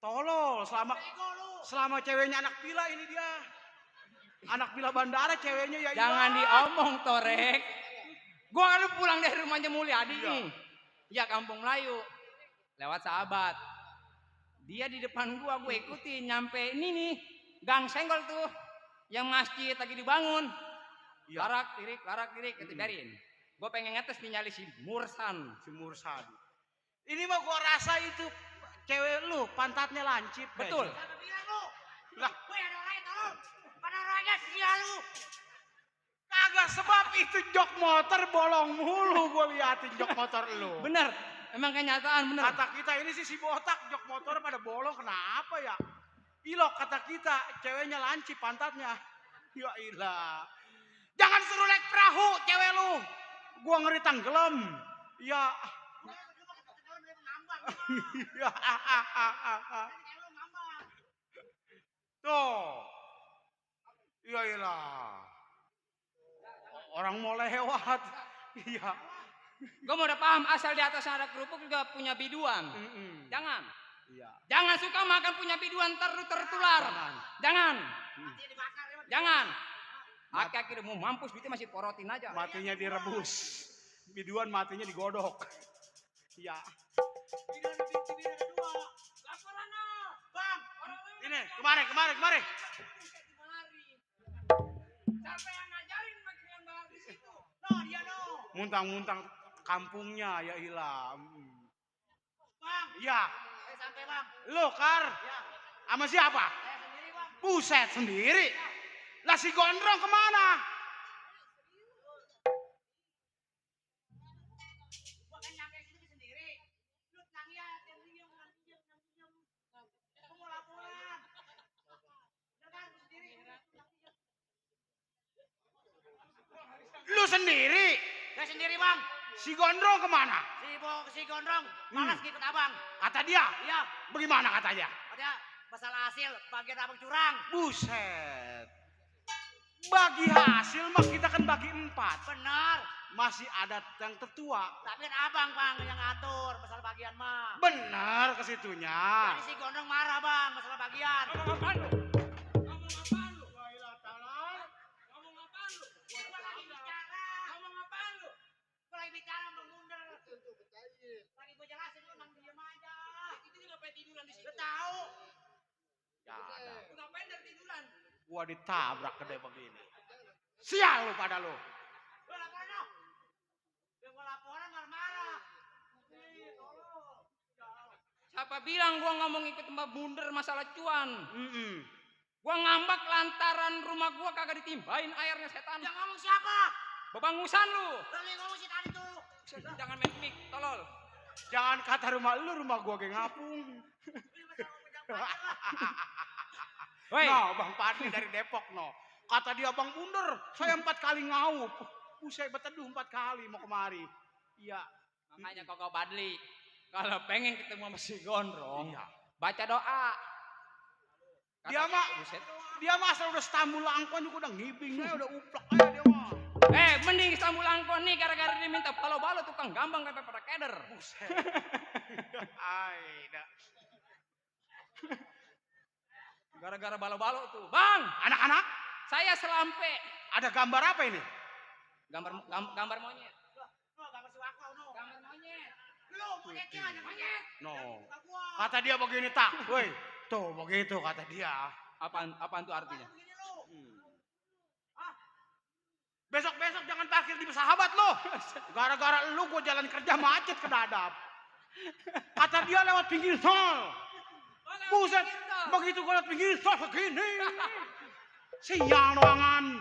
Tolol, Bego lu. selama ceweknya anak pila ini dia. Anak pila bandara ceweknya ya Jangan iya. diomong, Torek. Gua kan pulang dari rumahnya Mulyadi Iya. nih. Ya Kampung Melayu. Lewat sahabat. Dia di depan gua ikutin nyampe ini nih. Gang Senggol tuh. Yang masjid lagi dibangun. Iya. Larak lirik, biarin. Gua pengen ngetes nih nyali si Mursan. Si Mursan. Ini mah gua rasa itu cewek lu pantatnya lancip. Betul. kayaknya. Siapa bilang lu? Lah, Woi ada orangnya tolong. Pada orangnya sial lu. kagak sebab itu jok motor bolong mulu gua liatin jok motor lu. Bener. Emang kenyataan bener. Kata kita ini sih si botak jok motor pada bolong kenapa ya? Ilok kata kita ceweknya lancip pantatnya. Ya ilah. Jangan suruh naik perahu cewek lu. Gua ngeri tenggelam. Ya. Lu mah kata kalau dia ngambang. Ya. Kayak lu ngambang. Tuh. Ya ilah. Orang mau lewat. Iya. Gue mau udah paham asal di atas ada kerupuk juga punya biduan. Mm-mm. Jangan. Iya. Jangan suka makan punya biduan tertular. Jangan. Mati dibakar ya. Jangan. Aki-aki udah mau mampus duitnya masih porotin aja. Matinya direbus. Biduan matinya digodok. Iya. Biduan kedua. Laporan no. Bang. Ini kemarin. Siapa yang ngajarin makin yang bahar di situ? No dia no. Muntang-muntang kampungnya ya ilah. Bang. Iya. Sampai bang. Lo Kar. Ya. Sama siapa? Saya sendiri bang. Buset sendiri. Lah si Gondrong kemana? Gua kan nyampe sini sendiri. Lu tenang ya, diem. Aku mau laporan. Dengar gua sendiri. Lu sendiri. Saya sendiri bang. Si Gondrong kemana? Si Gondrong malas ngikut abang. Kata dia. Iya. Bagaimana katanya? Ada masalah hasil bagian abang curang. Buset. Bagi hasil mah kita kan bagi 4. Benar. Masih ada yang tertua. Tapi kan abang bang yang ngatur masalah bagian mah. Benar ke situnya. Jadi si Gondrong marah bang masalah bagian. Ngomong apaan lu? Ngomong apaan lu? Ngomong apaan lu? Gua lagi bicara. Ngomong apaan lu? Gua lagi bicara bang Munder. Lagi gua jelasin lu emang diem aja. Itu juga ngapain tiduran di situ? Lu tahu? Ya ada. Lu ngapain dari tiduran? Gua ditabrak gede begini. Sial lu pada lu. Lu laporan dong. Biar gua laporan marah-marah. Tolong. Siapa bilang gua nggak mau ngikut Mbak Bunder masalah cuan? Mm-mm. Gua ngambek lantaran rumah gua kagak ditimbahin airnya setan. Yang ngomong siapa? Bebangusan lu. Lalu yang ngomong si tadi tuh. Jangan main mic, tolol. Jangan kata rumah lu, rumah gua ge ngapung. Woi, No, Bang Padli dari Depok no. Kata dia Bang Bunder, saya 4 kali ngaup. Usai berteduh 4 kali mau kemari. Iya. makanya Koko Badli kalau pengen ketemu sama si Gondrong, Iya. baca doa. Dia mah Buset. dia mah asal udah stambul angkon juga udah ngibing aja, udah uplak aja dia mah. Mending Istanbul Angkon nih gara-gara dia minta balo-balo tukang gambang kayak pada keder. Buset. Ai, dah. Gara-gara balo-balo tuh. Bang, Anak-anak, saya selampe. ada gambar apa ini? Gambar monyet. No, gambar si Wakau no. Gambar monyet. Lu monyetnya ada monyet. No. Bukan gua. Kata dia begini tak, woi, tuh begitu kata dia. Apaan tuh artinya? Begini lu. Besok-besok jangan parkir di Sahabat lo. Gara-gara lu gua jalan kerja macet ke dadap. Kata dia lewat pinggir tol. Buset, begitu gua lewat pinggir tol begini. Sial doangan.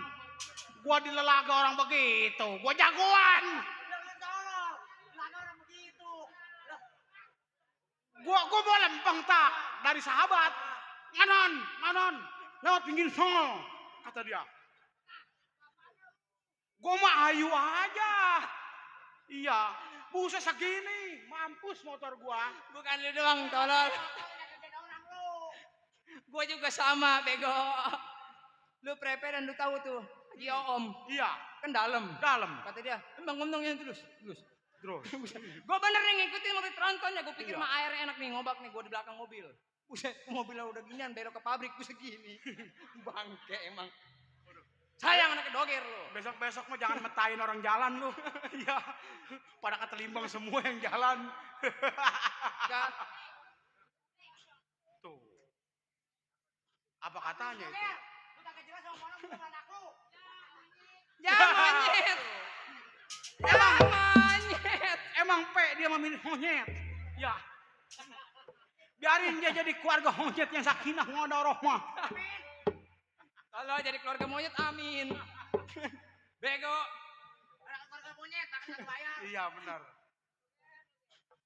Gua dilelaga orang begitu. Gua jagoan. Lu tolong. Lagi orang begitu. Gua mau lempeng tak dari Sahabat. Nganon. Lewat pinggir tol. Kata dia. Gua mah ayu aja. Iya. Buset segini. Mampus motor gua. Bukan lu doang, tolol. Ada orang lu. Gue juga sama, bego. Lu prepe dan lu tahu tuh. Haji Om. Iya. Kan dalam. Dalam. Kata dia, emang ngomongnya terus. Terus. Gue bener nih ngikutin mobil trontonnya. Gue pikir Iya. mah airnya enak nih ngobak nih. Gue di belakang mobil. Buset, mobilnya udah ginian belok ke pabrik gue segini. Bangke emang. Sayang anaknya doger lu. Besok-besok mah jangan metain orang jalan lu. Iya. Pada ketelimbang semua yang jalan. Kan? Tuh. Apa katanya itu? Lu kagak jelas sama orang bukan anak lu. Jangan monyet. Jangan monyet. Emang dia memilih monyet. Ya. Biarin dia jadi keluarga monyet yang sakinah mawaddah rahmah. Kalau jadi keluarga monyet, amin. Bego. Orang keluarga monyet takkan bayar. Iya benar.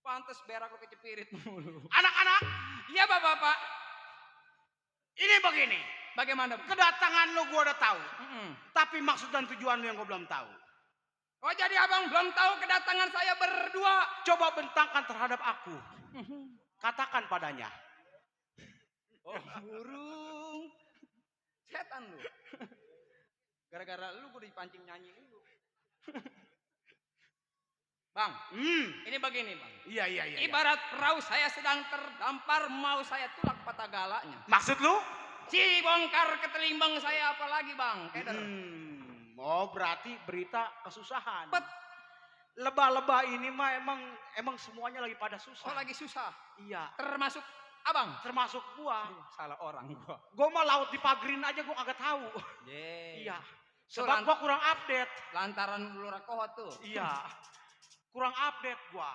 Pantes berak lu kecepirit mulu. Anak-anak, Iya bapak-bapak. ini begini. Bagaimana? Kedatangan lu gua udah tahu. Mm-mm. Tapi maksud dan tujuan lu yang gua belum tahu. Oh jadi abang belum tahu kedatangan saya berdua. Coba bentangkan terhadap aku. Katakan padanya. Oh burung. Setan lu. Gara-gara lu gue dipancing nyanyi lu. Bang, ini begini bang. Iya. Ibarat perahu saya sedang terdampar, mau saya tulak patah galaknya. Maksud lu? Si bongkar ketelimbang saya apalagi bang. Keder. Oh berarti berita kesusahan. Pet. Lebah-lebah ini mah emang semuanya lagi pada susah. Oh lagi susah. Iya. Termasuk abang. Termasuk gua. Salah orang gua. Gua mah laut di pagerin aja gua kagak tahu. Iya. Sebab gua kurang update. Lantaran lu rakohot tuh. Iya. Kurang update gua.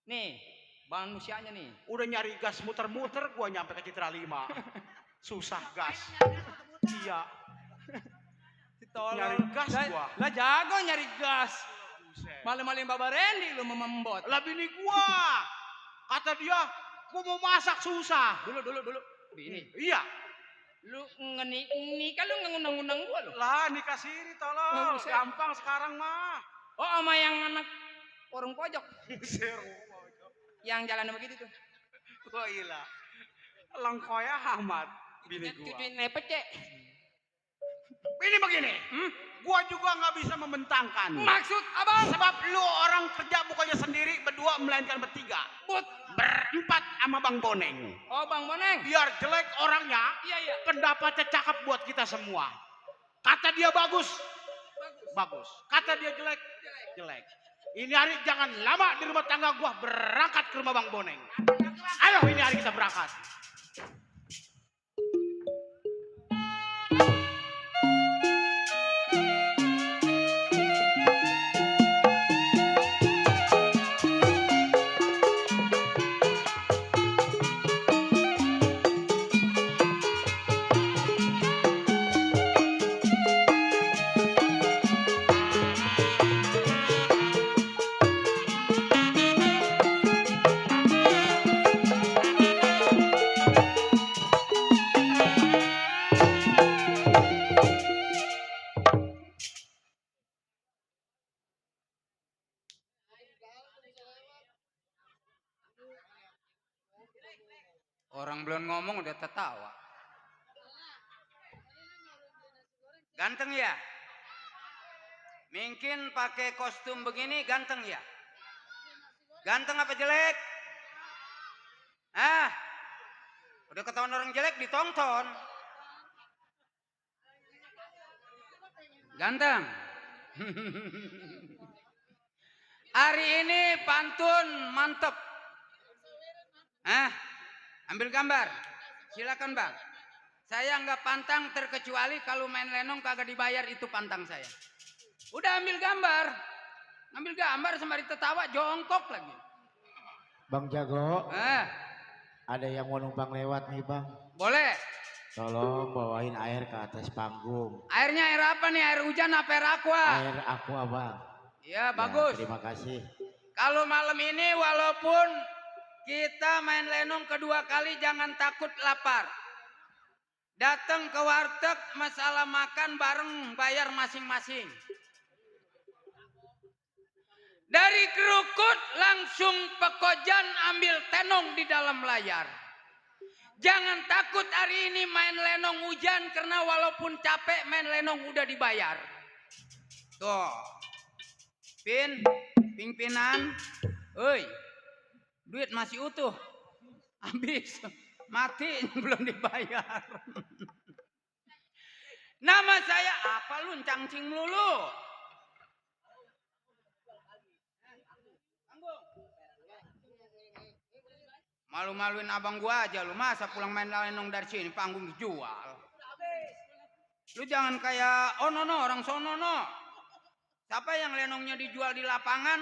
Nih, manusianya nih. Udah nyari gas muter-muter gua nyampe ke Citra 5. Susah gas. Iya. Tolong. Nyari gas gua. Lah jago nyari gas. Buset. Malam-malam Baba Randy lu memembot. Lah bini gua. Kata dia, gua mau masak susah. Dulu. Bini. Iya. Lu nikah lu ngundang-undang gua lu. Lah nikah siri tolong. Buset. Gampang sekarang mah. Oh sama yang anak warung pojok. Seru. Yang jalan begitu tuh. Gua gila. Lengkoya Ahmad bini gua. Cucuin nepet cek. Ini begini. Gua juga nggak bisa membentangkan. Maksud abang? Sebab lu orang kerja bukannya sendiri berdua melainkan bertiga. But. Berempat sama Bang Boneng. Oh Bang Boneng. Biar jelek orangnya, Iya. pendapatnya cakep buat kita semua. Kata dia bagus. Kata dia jelek. Ini hari jangan lama di rumah tangga gua, berangkat ke rumah Bang Boneng. Ayo ini hari kita berangkat. Orang belum ngomong udah tertawa. Ganteng ya? Mungkin pakai kostum begini ganteng ya? Ganteng apa jelek? Udah ketahuan orang jelek ditonton. Ganteng. Hari ini pantun mantep. Ambil gambar. Silakan Bang. Saya nggak pantang terkecuali kalau main lenong kagak dibayar, itu pantang saya. Udah ambil gambar. Ambil gambar sembari tertawa jongkok lagi. Bang Jago, Eh, ada yang mau numpang lewat nih Bang. boleh. Tolong bawain air ke atas panggung. Airnya air apa nih? Air hujan apa air aqua? Air aqua Bang. Iya, Ya, bagus. terima kasih. Kalau malam ini walaupun kita main lenong kedua kali jangan takut lapar. Datang ke warteg, masalah makan bareng, bayar masing-masing. Dari kerukut langsung pekojan ambil tenong di dalam layar. Jangan takut hari ini main lenong hujan karena walaupun capek main lenong udah dibayar. Tuh. Pingpinan. Oi. Duit masih utuh. Habis. Mati belum dibayar. Nama saya apa lu cangcing melulu? Malu-maluin abang gua aja lu, masa pulang main lenong dari sini panggung dijual. Lu jangan kayak orang sono no. Siapa yang lenongnya dijual di lapangan?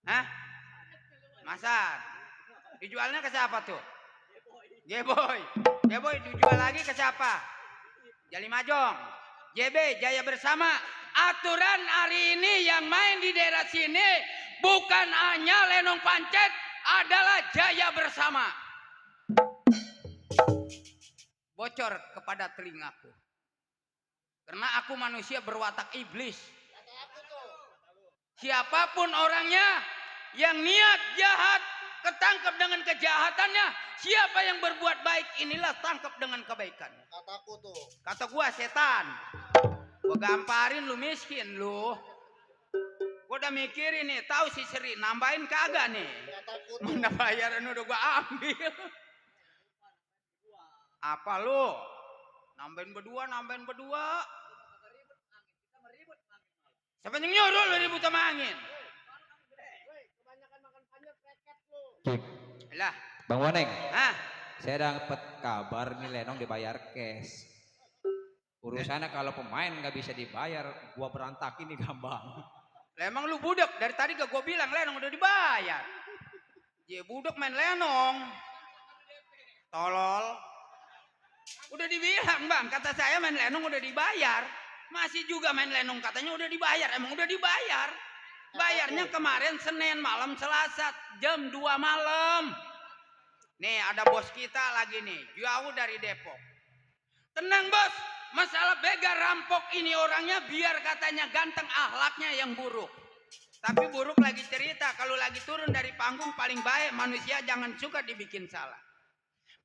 Hah? Masar. Dijualnya ke siapa tuh? Jeboy. Jeboy dijual lagi ke siapa? Jali Majong. JB Jaya Bersama. Aturan hari ini yang main di daerah sini bukan hanya lenong pancet, adalah Jaya Bersama. Bocor kepada telingaku. Karena aku manusia berwatak iblis. Siapapun orangnya yang niat jahat, ketangkep dengan kejahatannya. Siapa yang berbuat baik, inilah tangkap dengan kebaikan. Kataku tuh. Kata gua setan. Gua gamparin lu miskin lu. Gua udah mikirin nih, tahu si Seri nambahin kagak nih. Mana bayaran udah gua ambil. Apa lu? Nambahin berdua. Siapa yang nyuruh lu ribut sama angin? Lah, Bang Boneng, ah, saya dapat kabar nih Lenong dibayar cash. Urusannya kalau pemain nggak bisa dibayar, gua berantakin nih Gambang. lah emang lu budak dari tadi gak gua bilang lenong udah dibayar. Ya budak main lenong. Tolol. Udah dibilang bang, kata saya main lenong udah dibayar. Masih juga main lenong katanya udah dibayar. Emang udah dibayar. Bayarnya kemarin Senin malam Selasa jam 2 malam. Nih ada bos kita lagi nih, jauh dari Depok. Tenang bos, masalah begal rampok ini orangnya biar katanya ganteng akhlaknya yang buruk. Tapi buruk lagi cerita, kalau lagi turun dari panggung paling baik manusia jangan suka dibikin salah.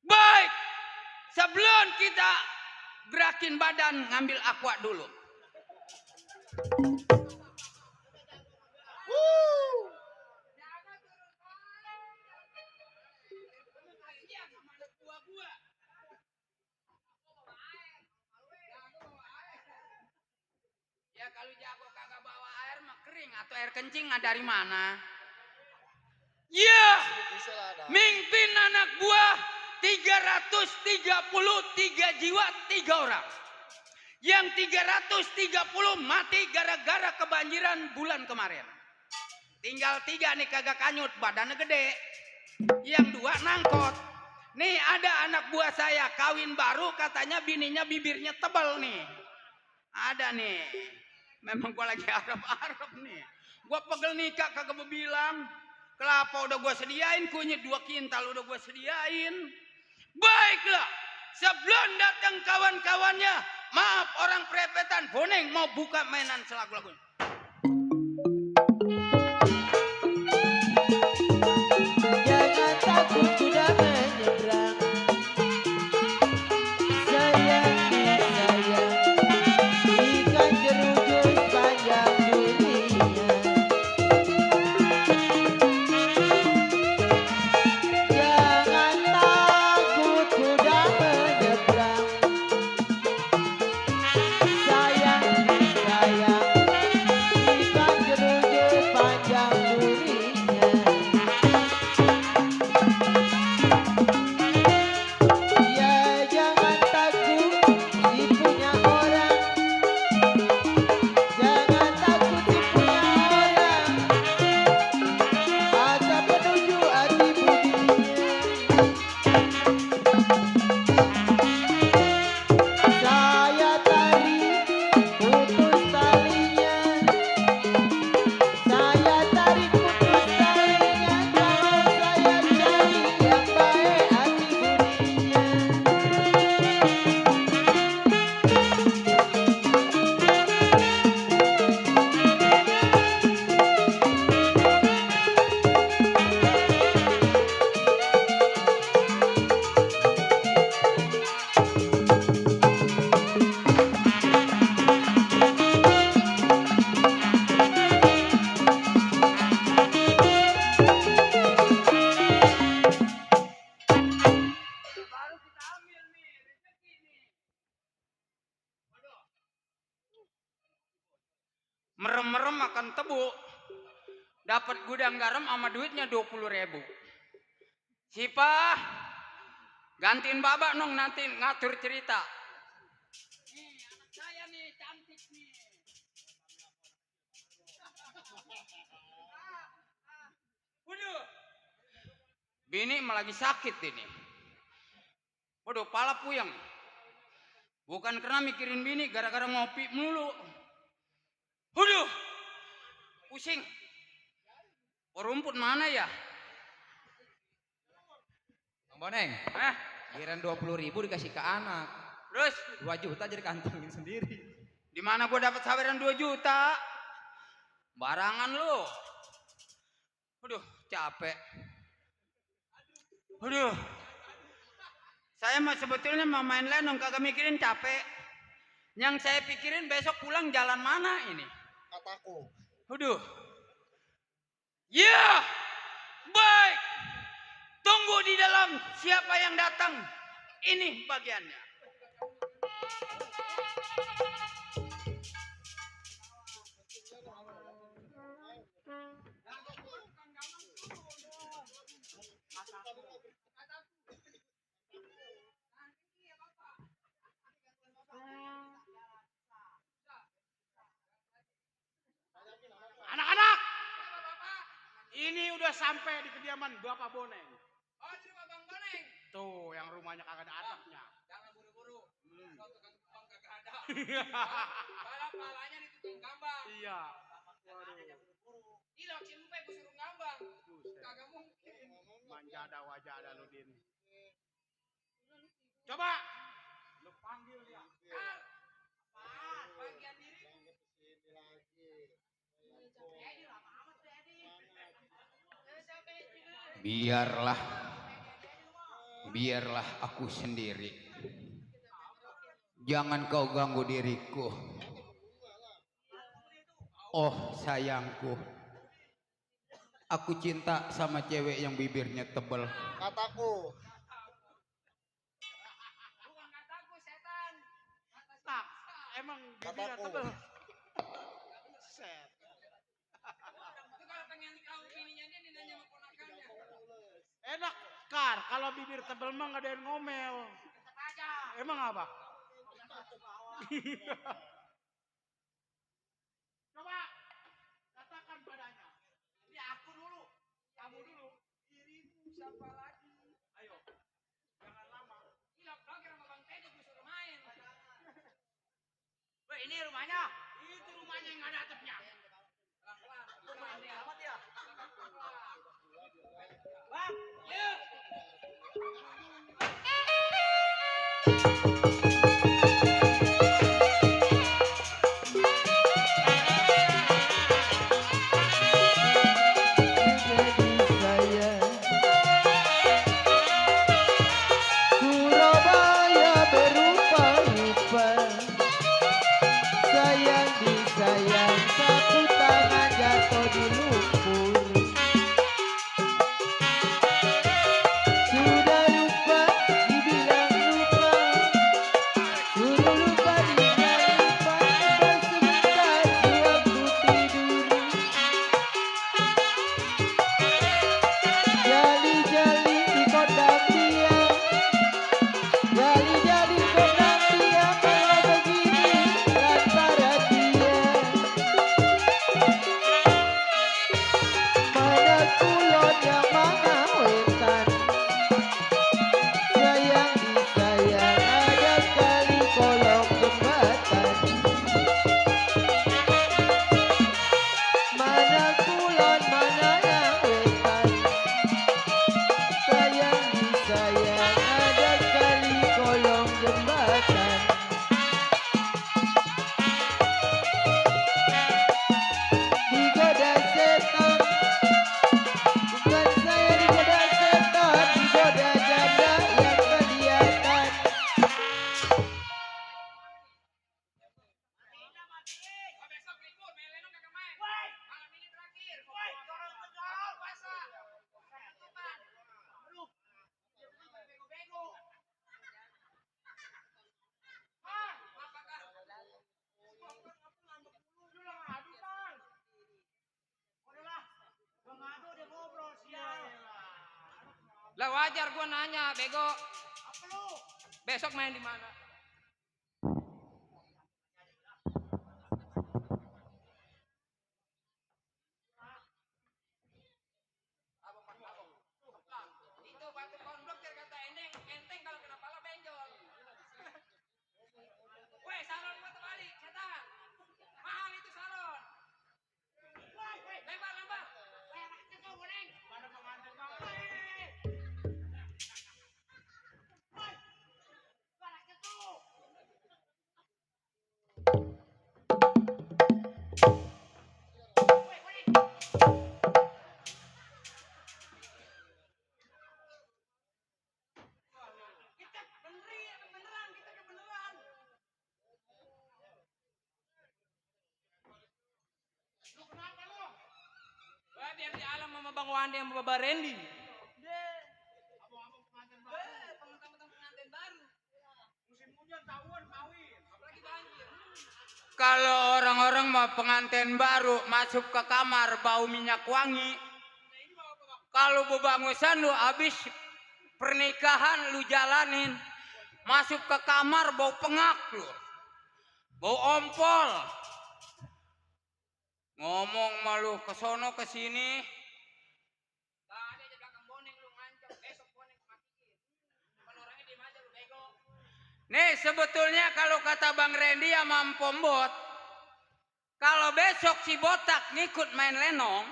Baik, sebelum kita gerakin badan ngambil aqua dulu. Ya kalau jago kagak bawa air mah kering atau air kencing dari mana? Ya, mimpin anak buah 333 jiwa 3 orang. Yang 330 mati gara-gara kebanjiran bulan kemarin. Tinggal 3 nih kagak kanyut, badannya gede. Yang 2 nangkot. Nih ada anak buah saya kawin baru katanya bininya bibirnya tebal nih. Ada nih. Memang gua lagi Arab nih. Gua pegel nikah kagak bilang. Kelapa udah gua sediain, kunyit 2 kintal udah gua sediain. Baiklah, sebelum datang kawan-kawannya, maaf orang prepetan, Boneng mau buka mainan selagu-lagunya. Jangan takut kuda menyeberang. Sayang disayang, ikan jerujur panjang dunia. Jangan takut kuda menyeberang. Sayang disayang, ikan jerujur panjang dunia. Ya jangan takut tipunya orang. Jangan takut tipunya orang. Asa menuju hati budinya. Saya tarik putus talinya. Saya tarik putus talinya. Kalau saya jadi yang baik hati budinya. Baru kita ambil nih, rezeki nih. Merem-merem makan tebu. Dapat gudang garam sama duitnya 20.000. Sipah, gantiin babak nong nanti ngatur cerita. Nih anak saya nih cantik nih. Waduh, bini malah lagi sakit ini. Waduh, pala puyeng. Bukan karena mikirin bini, gara-gara ngopi mulu. Waduh, pusing. Rumput mana ya? Bang Boneng, Hah? kirain 20.000 dikasih ke anak. Terus 2 juta jadi kantongin sendiri. di mana gue dapat saweran 2 juta? Barangan lu. Waduh, capek. Waduh. Saya mah sebetulnya mau main lenong kagak mikirin capek. Yang saya pikirin besok pulang jalan mana ini? Kataku. Waduh. Ya. Baik. Tunggu di dalam siapa yang datang. Ini bagiannya. Anak-anak, ini udah sampai di kediaman Bapak Boneng. Oh, di rumah Bang Boneng. Tuh, yang rumahnya kagak ada atapnya. Jangan buru-buru. Palanya ditutup gambang. Iya. Gila, cimpe gue suruh ngambang. Kagak mungkin. Manjada wajada lu din. Coba. Lu panggil dia. Kar. Apaan? Bagian diriku. Edi lama amat tuh Edi. Biarlah aku sendiri. Jangan kau ganggu diriku. Oh sayangku, aku cinta sama cewek yang bibirnya tebel. Kataku. Bukan kataku setan. Nah, emang bibirnya tebel. Set. Itu kalau pengen tahu bininya dia nanya sama ponakannya. Enak, Kar. Kalau bibir tebel mah nggak ada yang ngomel. Tetap aja. Emang apa? Coba katakan padanya. Ini aku dulu. Kamu dulu. Dirimu siapa lagi? Ayo, jangan lama. Gila, blogger sama Bang Teddy gue suruh main. Weh, ini rumahnya. Itu rumahnya yang nggak ada atapnya. Pelan-pelan. Pelan dia. Amat ya. Bang, yuk. Surabaya berupa-rupa, sayang disayang, sapu tangan jatuh di lumpur. Sudah lupa dibilang lupa, suruh lupa dibilang lupa, sebentar waktu tidur. Jali-jali di kodam dia, jali-jali kodam dia, kalau begini antara dia. Mana kulon yang mana wetan, sayang disayang, ada kali kolong jembatan. Mana kulon mana yang wetan, sayang disayang, ada kali kolong jembatan. Digoda setan, bukan saya digoda setan, digoda janda yang kelihatan. Oh, besok libur, Meleno kagak main. Malam ini terakhir. Jangan puasa. Penutupan. Aduh. Bego-bego. Ah, apakah? Lu lah ngadu kan. Udahlah. Gua ngadu dia ngobrol sial. Lah wajar gua nanya, bego. Apa lu? Besok main di mana? Itu batu konblok biar kata enteng kalau kena pala benjol. Weh, salon gua terbalik, setan. Mahal itu salon. Lempar, lempar. Weh, anaknya tuh, Boneng. Pada pengantin banget. Weh, anaknya tuh. Weh, Boneng. Kita beneran, kita beneran. Lu kenapa lu? Wah, biar di alam sama Bang Wandi sama Baba Randy. Abang-abang pengantin baru. Teman-teman pengantin baru. Musim hujan tahuan kawin. Apalagi banjir. Kalau orang-orang mau pengantin baru masuk ke kamar bau minyak wangi. Kalau bebangusan lu habis pernikahan lu jalanin, masuk ke kamar bau pengak lu. Bau ompol. Ngomong malu ke sono ke sini. Tadi aja belakang Boneng lu ngancam, besok Boneng matiin. Kan orangnya diem aja lu bego. Nih sebetulnya kalau kata Bang Randy sama Mpombot, kalau besok si Botak ngikut main lenong,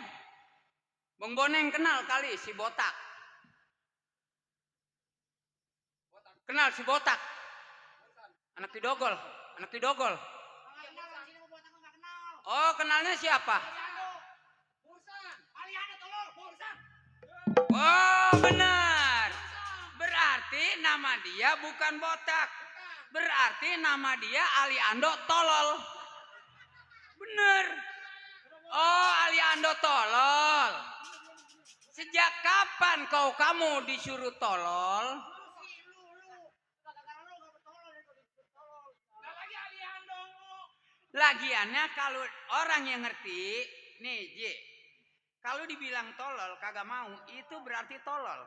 Bang Boneng kenal kali si Botak. Kenal si Botak? Anak Kidogol, anak Kidogol. Oh, kenalnya siapa? Oh, benar. Berarti nama dia bukan Botak. Berarti nama dia Aliando Tolol. Bener. Oh, Aliando Tolol. Sejak kapan kamu disuruh tolol? Lagiannya kalau orang yang ngerti, nih Ji, kalau dibilang tolol kagak mau, itu berarti tolol.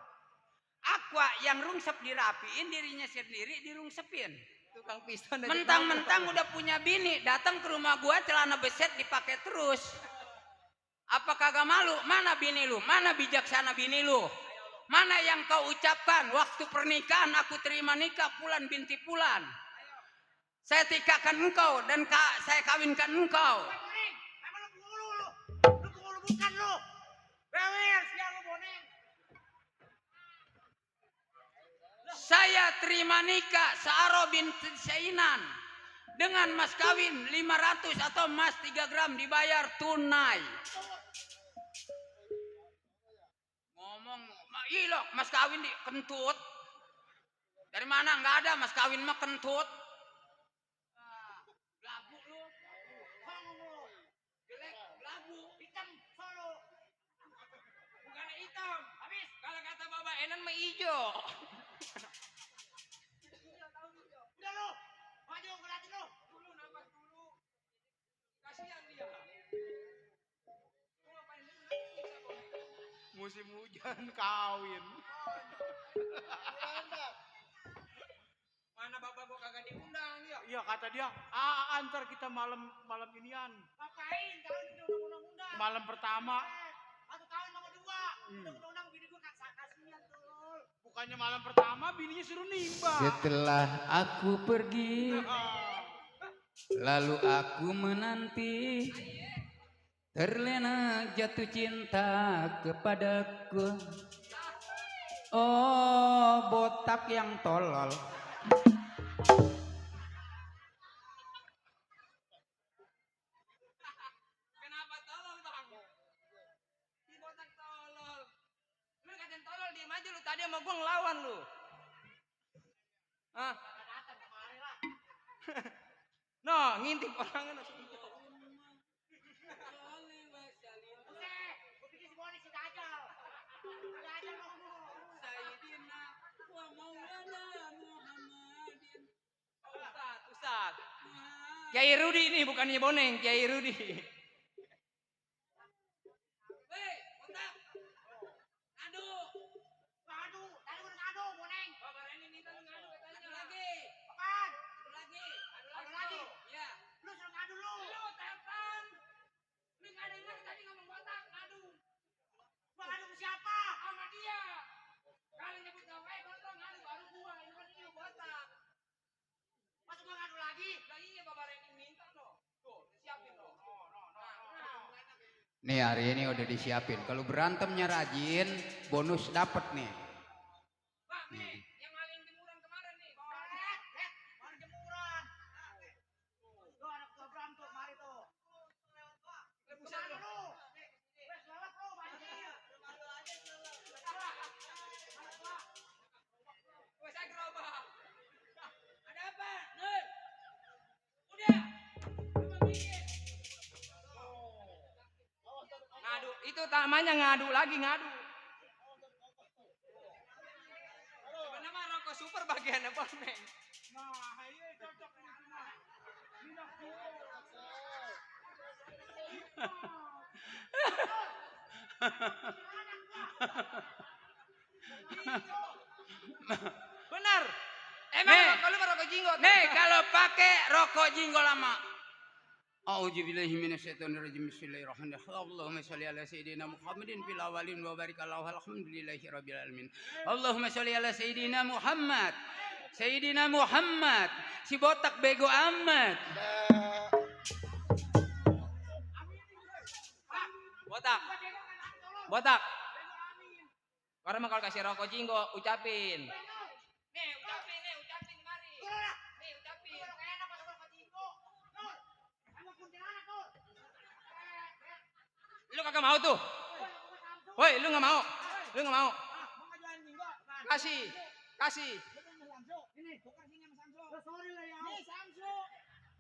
Aqua yang rungsep dirapiin, dirinya sendiri dirungsepin. Tukang piston. Mentang-mentang udah punya bini, datang ke rumah gua celana beset dipakai terus. Apa kagak malu? Mana bini lu? Mana bijaksana bini lu? Mana yang kau ucapkan waktu pernikahan aku terima nikah Pulan binti Pulan. Saya tikahkan engkau dan saya kawinkan engkau. Saya terima nikah Saaro binti Sainan dengan mas kawin 500 atau emas 3 gram dibayar tunai. Ngomong, ilok mas kawin di kentut. Dari mana? Nggak ada mas kawin mah kentut. Labu lu. Jelek, labu, hitam, solo. Bukan hitam. Habis kalau kata Bapak Enan mah hijau. Udah lu, maju ngeliatin lu. Dulu nafas dulu. Kasihan dia. Musim hujan kawin. Mana bapak gua kagak diundang ya? Iya kata dia, antar kita malam inian. Ngapain? Kalian udah undang-undang. Malam pertama. Aku kawin sama dua. Undang-undang bini gua kasihan tuh. Bukannya malam pertama bininya suruh nimba. Setelah aku pergi, lalu aku menanti, terlena jatuh cinta kepadaku. Oh, botak yang tolol. Kenapa tolol bang? Si botak tolol. Lu katain tolol diem aja lu. Tadi sama gua ngelawan lu. Hah? No, ngintip orang kan. Gua pikir si Boni si Dajjal. Dajjal ngomong. Sayyidina wa maulana Muhammadin. Ustaz. Kiai Rudi ini bukannya Boneng, Kiai Rudi. Weh, botak. Ngadu. Ngadu, tadi udah ngadu, Boneng. Bapak Reni minta lu ngadu katanya. Lagi. Apaan? Lagi. Ngadu lagi? Ya. Lu suruh ngadu lu. Lu telepon. Lu nggak denger tadi ngomong botak, ngadu. Gua ngadu ke siapa? Sama dia. Kali nyebut nama botak ngadu baru gua. Ini kan ini botak. Masa gua ngadu lagi? Lah iya Bapak Reni minta no. Tuh, disiapin no. Nih hari ini udah disiapin. Kalau berantemnya rajin, bonus dapat nih. Pak, nih, yang maling jemuran kemarin nih. Mana jemuran? Lu anak gua berantem mari tuh. Buset lu. Lu. Wes lewat lu, maju. Wes saya gerobak. Ada apa? Nur. Udah. Cuma mikir. Ngadu, itu namanya ngadu lagi ngadu. Sebenarnya mah rokok super bagiannya Boneng. Nah, iya cocok nih cuma. Minyak Benar. Emang rokok lu mah rokok jinggot. Nih, kalau pakai rokok jinggol lama A'udzubillahi minasyaitonirrajim. Bismillahirrahmanirrahim. Allahumma shalli ala sayyidina Muhammadin fil awwalin wa barik alaihi alhamdulillahi rabbil alamin. Allahumma shalli ala sayyidina Muhammad. Sayyidina Muhammad. Si botak bego amat. Botak. Botak. Orang mah kalau kasih rokok jinggo ucapin. Nih, ucapin di mari. Nih, ucapin. Enak pas rokok jinggo. Nur. Emang kuntilanak, Nur. Lu kagak mau tuh. Woi, lu nggak mau. Lu nggak mau. Mau ngajuin jinggo. Kasih. Kasih. Ini, tukar sini sama Samsu. Sorry lah ya. Nih, Samsu.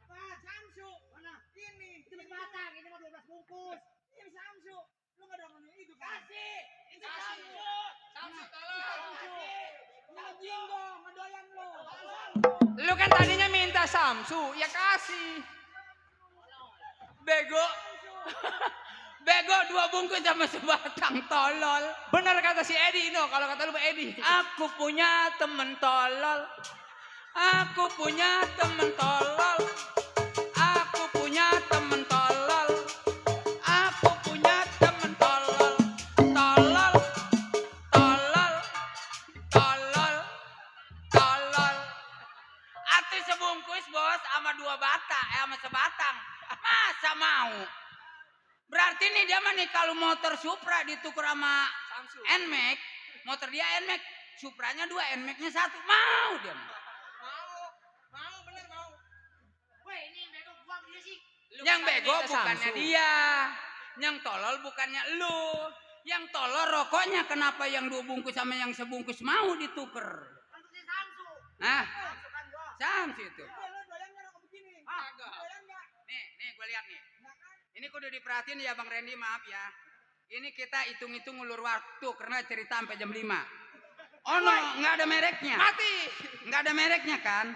Apa? Samsu. Mana? Ini. Itu batang. Ini mah 12 bungkus. Ini Samsu. Lu nggak ada ngomongin itu kan? Kasih. Ini Samsu. Samsu, tolong. Samsu. Mau jinggo, ngedoyan lu. Lu kan tadinya minta Samsu, ya kasih. Bego. Bego 2 bungkus sama sebatang tolol. Bener kata si Edi no, kalau kata lu Pak Edi. Aku punya temen tolol. Aku punya temen tolol. Aku punya temen tolol. Aku punya temen tolol. Tolol. Tolol. Tolol. Tolol. Atuh sebungkus bos sama 2 bata, sama sebatang. Masa mau? Berarti nih dia mah nih kalau motor Supra ditukar sama Samsu. NMAX, motor dia NMAX, Supranya 2, NMAX-nya 1. Mau dia mah. Mau bener mau. Weh, ini bego gua dia sih. Lu Yang kan bego minta bukannya Samsu. dia. Yang tolol bukannya lu. Yang tolol rokoknya kenapa yang 2 bungkus sama yang sebungkus mau dituker? Hah? Samsu itu. Nih gue lihat nih. Ini kudu diperhatiin ya Bang Randy, maaf ya. Ini kita hitung-hitung ulur waktu karena cerita sampai jam 5. Ono nggak ada mereknya. Mati. Nggak ada mereknya kan?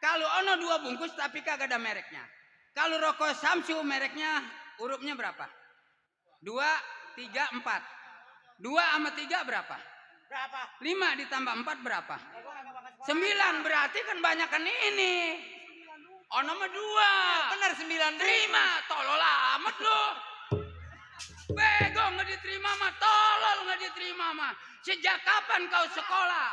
Kalau ono 2 bungkus tapi kagak ada mereknya. Kalau rokok Samsu mereknya hurufnya berapa? 2, 3, 4. 2 sama 3 berapa? Berapa? 5 ditambah 4 berapa? 9, berarti kan banyakan ini. Ono mah 2. Bener 9. Terima, tolol amat lu. Bego nggak diterima mah, tolol nggak diterima mah. Sejak kapan kau sekolah?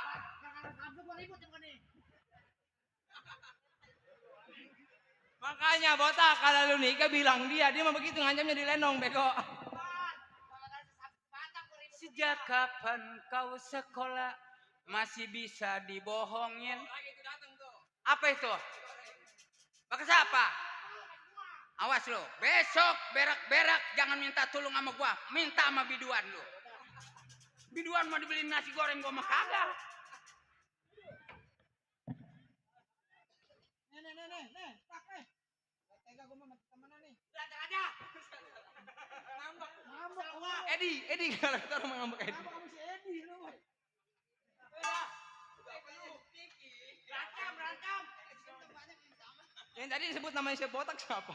Makanya botak kalau lu nikah bilang dia mah begitu ngancamnya di lenong bego. Sejak kapan kau sekolah masih bisa dibohongin? Apa itu? Pakai siapa? Awas lo, besok berak-berak jangan minta tolong sama gua, minta sama biduan lo. Biduan mau dibeliin nasi goreng gua mah kagak. Nih, tak tega gua mah temenan nih. Belajar aja. Ngambek gua. Edi kalau kata orang ngambek Edi. Ngambek sama si Edi lu, boy. Berantem. Yang tadi disebut namanya si botak siapa?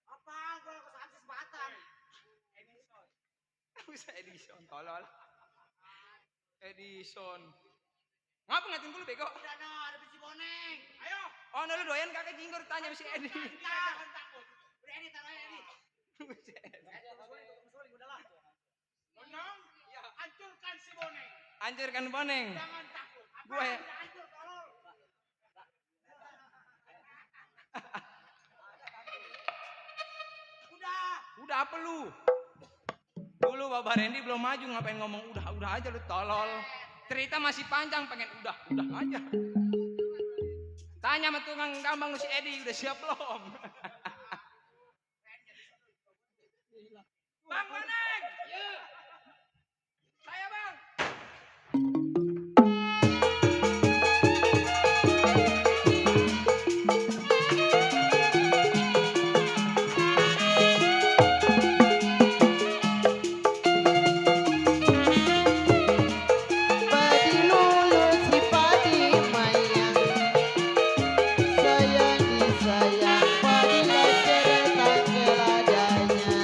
Apa? Gua ke Samsu sebatang. Bisa Edison tolol. Edison. Ngapa ngatin dulu bego? Udah no, ada biji boneng. Ayo. Oh, lu doyan kakek jinggur tanya sama si Edi. Jangan takut. Udah Edi, taruh Edi. Bonong, hancurkan si boneng. Hancurkan boneng. Jangan takut. Gua ya. Udah hancur, tolol. Udah apa lu? Dulu Bapak Randy belum maju ngapain ngomong udah aja lu tolol. Cerita masih panjang pengen udah aja. Tanya sama tukang gambang lu si Edi udah siap belum? Bang Boneng. Saya Bang. Padi lulus si padi mayang, sayang disayang padi lacer tak keladanya.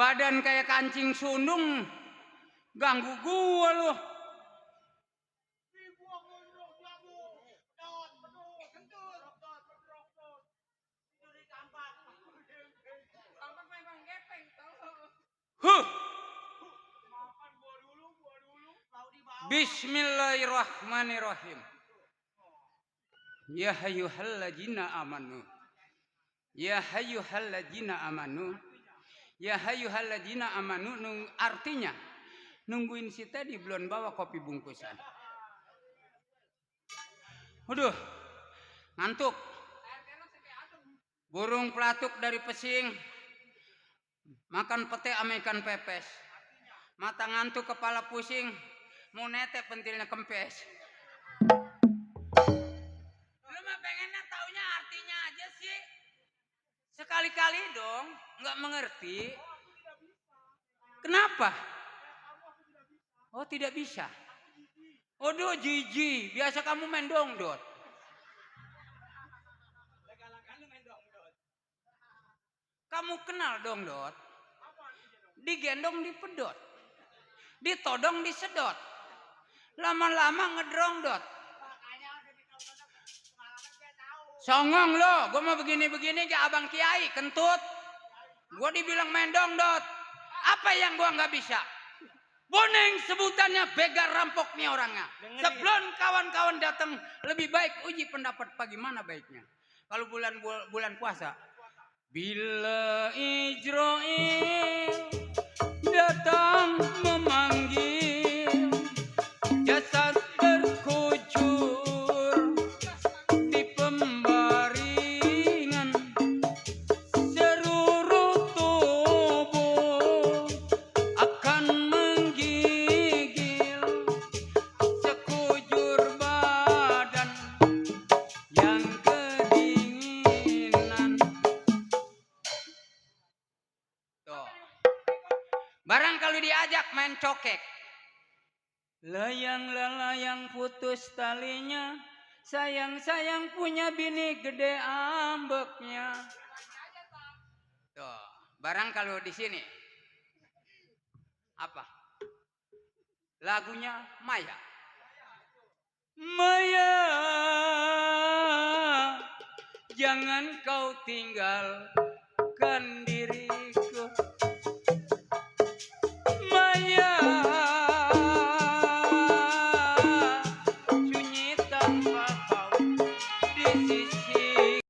Badan kayak kancing sundung. Ganggu gua lu. Huh. Bismillahirrahmanirrahim. Ya hayyuhalladzina amanu. Ya hayyuhalladzina amanu. Ya hayyuhalladzina amanu artinya nungguin si tadi belum bawa kopi bungkusan. Waduh, ngantuk. Burung pelatuk dari pesing. Makan pete ame ikan pepes. Mata ngantuk kepala pusing. Mau nete pentilnya kempes. Lu mah pengennya taunya artinya aja sih. Sekali-kali dong, nggak mengerti. Kenapa? Oh tidak bisa. Odoh jiji, biasa kamu main dongdot. Kamu kenal dongdot? Digendong dipedot. Ditodong disedot. Lama-lama ngedrongdot. Songong lo, gue mau begini-begini ke abang kiai, kentut. Gue dibilang main dongdot. Apa yang gue nggak bisa? Boneng sebutannya begal rampok nih orangnya. Sebelum kawan-kawan datang, lebih baik uji pendapat bagaimana baiknya. Kalau bulan puasa, bila Ijrail datang memanggil, jasad berkucur di pembaringan, seluruh tubuh akan menggigil, sekujur badan yang kedinginan. Tuh. Barang kalau diajak main cokek, layang putus talinya, sayang punya bini gede ambeknya. Tuh, barang kalau di sini apa? Lagunya Maya. Maya, jangan kau tinggalkan diriku. Maya, sunyi tanpa kau di sisi.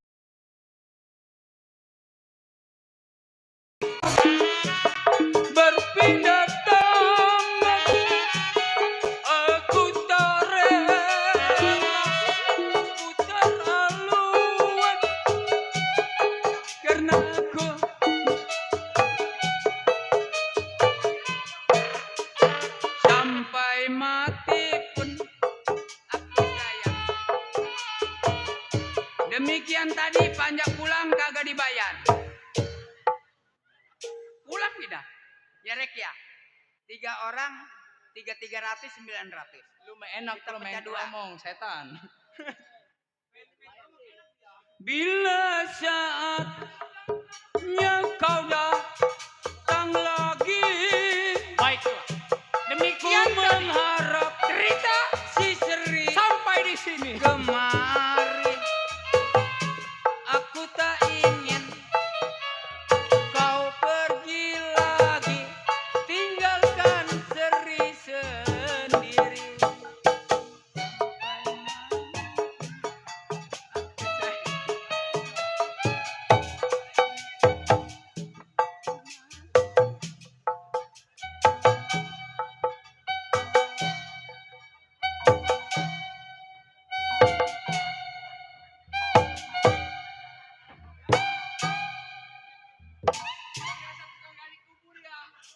Berpindah tangan, aku tak rela putar haluan, karena aku sampai mati pun aku sayang. Demikian tadi panjang pulang kagak dibayar. Pulang tidak? Ya rek ya. 3 orang, 300, 900. Lu mah enak Kita kalau main pecah dua. ngomong setan. Bila saatnya kau datang lagi, Baiklah. demikian Ku mengharap cerita si Seri Sampai di sini. kemari. Aku tak ingin kau pergi lagi, tinggalkan Seri sendiri.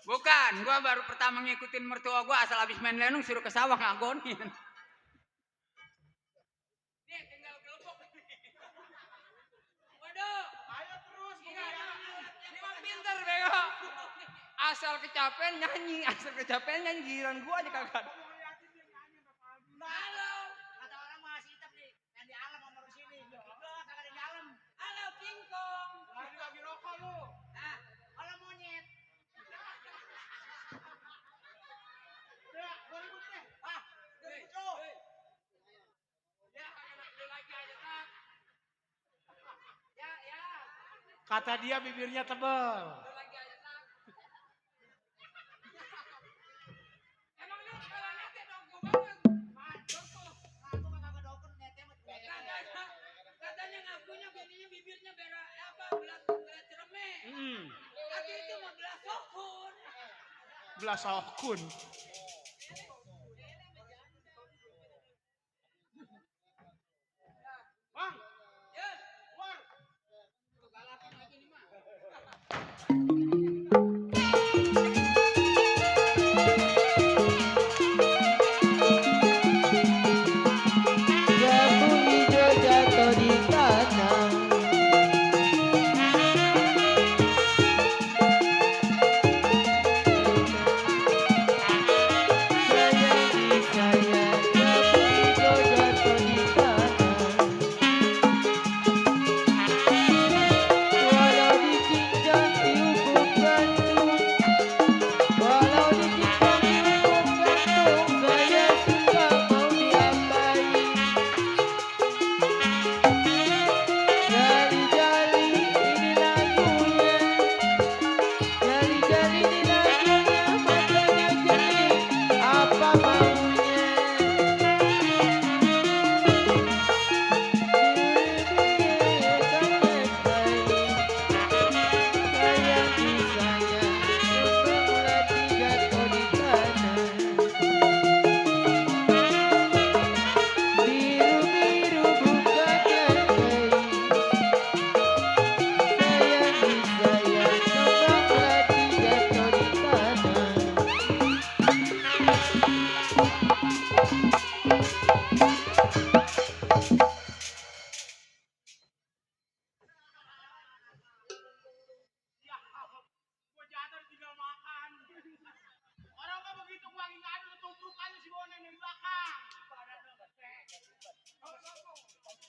Bukan, gua baru pertama ngikutin mertua gua asal habis main lenung suruh ke sawah ngagonin. Nih tinggal gelebok. Waduh, ayo terus ini mah pinter bego. Asal kecapean nyanyi, giliran gua aja kagak. Halo. Kata orang mau ngasih hitam nih, yang di alam sama di sini. Kagak ada di alam. Halo King Kong. Lagi rokok lu. Nah, kalau monyet. Kata dia bibirnya tebal. Emang lu kalau nete dongko banget. Katanya ngakunya bininya bibirnya belah cereme. Tapi itu mah belah sokun. Belah sokun. Bang, Ya, war. tuh galakan lagi nih mah. Jambu hijau jatuh di tanah. Sayangi saya, jambu hijau jatuh di tanah. Walau dicincang dihukum gantung, walau dicincang dihukum gantung, saya suka mau diapain. Jali-jali ini lagunya, jali-jali ini lagunya, matanya jernih, apa maunya? Sayangi saya, tunggulah jatuh di tanah. Biru-biru bukannya sayangi saya, tunggulah jatuh di tanah. Gua jatuh tinggal makan. Orang mah begitu gua nggak ada tumpuk aja si Boneng di belakang.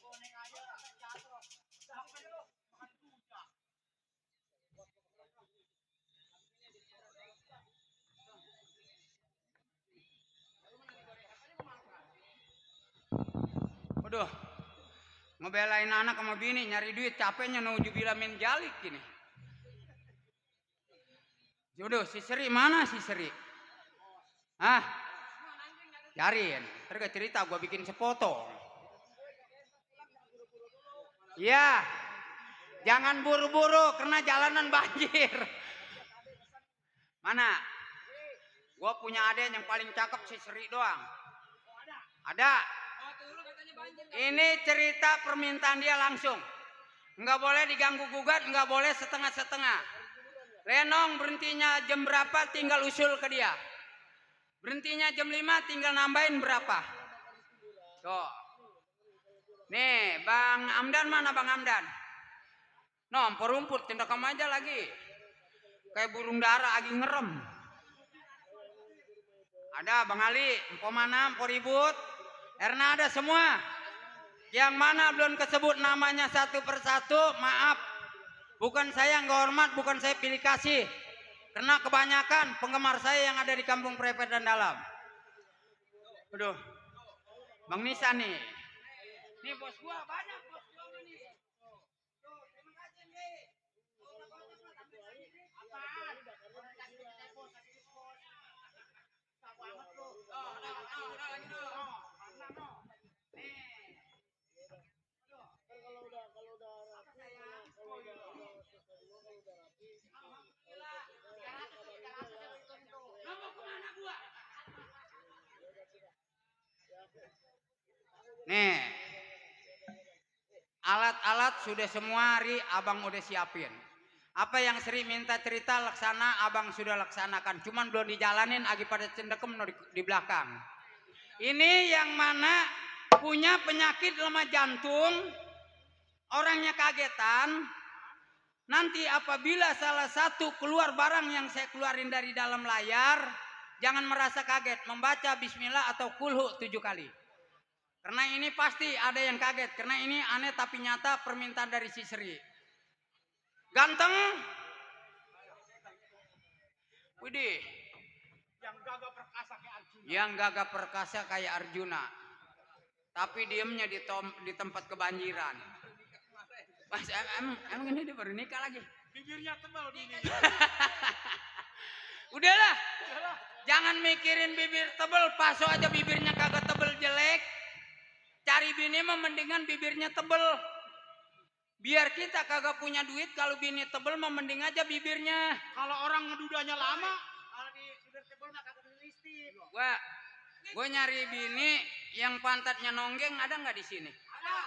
Boneng aja jatuh. Makan dulu. Makan rujak. Waduh, ngebelain anak sama bini nyari duit capeknya naujubillah min jalik gini. Jodoh, si Seri mana si Seri? Hah? Cariin, ntar gak cerita gua bikin sepotong. Iya, jangan buru-buru karena jalanan banjir. Mana? Gua punya adek yang paling cakep si Seri doang. Ada. Oh, tuh lu katanya banjir. Ini cerita permintaan dia langsung. Nggak boleh diganggu gugat, nggak boleh setengah-setengah. Lenong berhentinya jam berapa tinggal usul ke dia. Berhentinya jam 5 tinggal nambahin berapa. Tuh. Nih, Bang Amdan mana Bang Amdan? Nompor rumput, cendekam aja lagi. Kayak burung dara lagi ngerem. Ada Bang Ali, empo mana, empo ribut. Erna ada semua. Yang mana belum kesebut namanya satu persatu, maaf. Bukan saya nggak hormat, bukan saya pilih kasih. Karena kebanyakan penggemar saya yang ada di kampung Prepet dan dalam. Aduh, Bang Nisa nih. Nih bos gua banyak bos gua nih. Tuh, terima kasih nih. Oh, udah banyak lah, tambah lagi nih. Apaan? Orang kasih kita bos, kasih bos. Tak banget lu. Udah lagi dong. Mana no? Nih. Lo mau kemana gua? Nih, alat-alat sudah semua Ri, abang udah siapin. Apa yang Sri minta cerita laksana, abang sudah laksanakan. Cuman belum dijalanin, lagi pada cendekem di belakang. Ini yang mana punya penyakit lemah jantung, orangnya kagetan. Nanti apabila salah satu keluar barang yang saya keluarin dari dalam layar, jangan merasa kaget, membaca bismillah atau kulhu 7 kali. Karena ini pasti ada yang kaget, karena ini aneh tapi nyata permintaan dari si Sri. Ganteng? Widih. Yang gagah perkasa kayak Arjuna. Yang gagah perkasa kayak Arjuna. Tapi diemnya di tempat kebanjiran. Mas, emang ini dia baru nikah lagi. Bibirnya tebal bini. Udahlah. Jangan mikirin bibir tebel, paso aja bibirnya kagak tebel jelek. Cari bini mah mendingan bibirnya tebel. Biar kita kagak punya duit, kalau bini tebel mah mending aja bibirnya. Kalau orang ngedudanya lama, kalau di bibir tebal mah kagak beli listrik. Gua nyari bini yang pantatnya nonggeng, ada nggak di sini? Ada.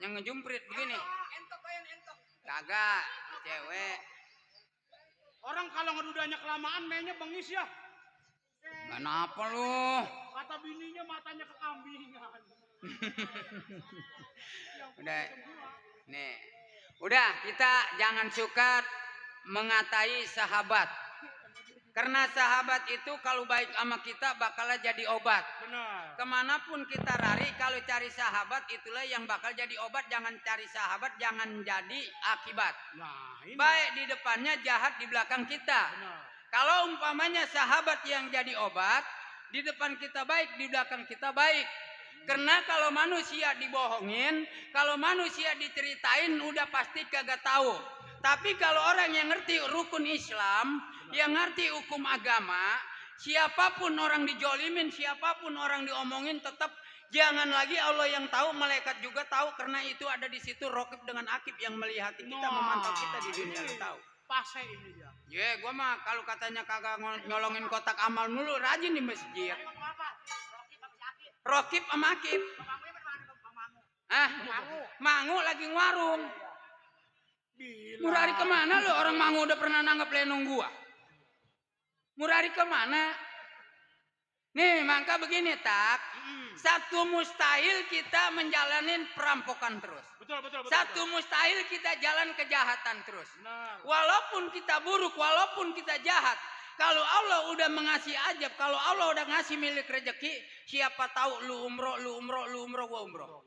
Yang ngejumprit begini. Entok kayak entok. Kagak, cewek. Orang kalau ngedudanya kelamaan mainnya bengis ya. Kenapa lu? Kata bininya matanya kekambingan. Udah, nih, udah kita jangan suka mengatai sahabat. Karena sahabat itu kalau baik sama kita bakalan jadi obat. Benar. Kemanapun kita lari, kalau cari sahabat itulah yang bakal jadi obat. Jangan cari sahabat, jangan jadi akibat. Nah, ini. Baik di depannya, jahat di belakang kita. Benar. Kalau umpamanya sahabat yang jadi obat, di depan kita baik, di belakang kita baik. Karena kalau manusia dibohongin, kalau manusia diceritain udah pasti kagak tahu. Tapi kalau orang yang ngerti rukun Islam, yang ngerti hukum agama, siapapun orang dijolimin, siapapun orang diomongin, tetap jangan lagi Allah yang tahu, malaikat juga tahu, karena itu ada di situ Raqib dengan Atid yang melihat kita, memantau kita di dunia, lu tahu. Pase ini ya. Ya, gua mah kalau katanya kagak nyolongin kotak amal mulu, rajin di masjid. Raqib sama Atid. Ah, Mangu lagi ngwarung. Murari kemana lu? Orang Mangu udah pernah nanggap lenong gua. Murari kemana? Nih, maka begini tak. Satu mustahil kita menjalanin perampokan terus. Betul. Satu mustahil kita jalan kejahatan terus. Benar. Walaupun kita buruk, walaupun kita jahat. Kalau Allah udah mengasih ajab, kalau Allah udah ngasih milik rezeki, siapa tahu lu umroh, gua umroh.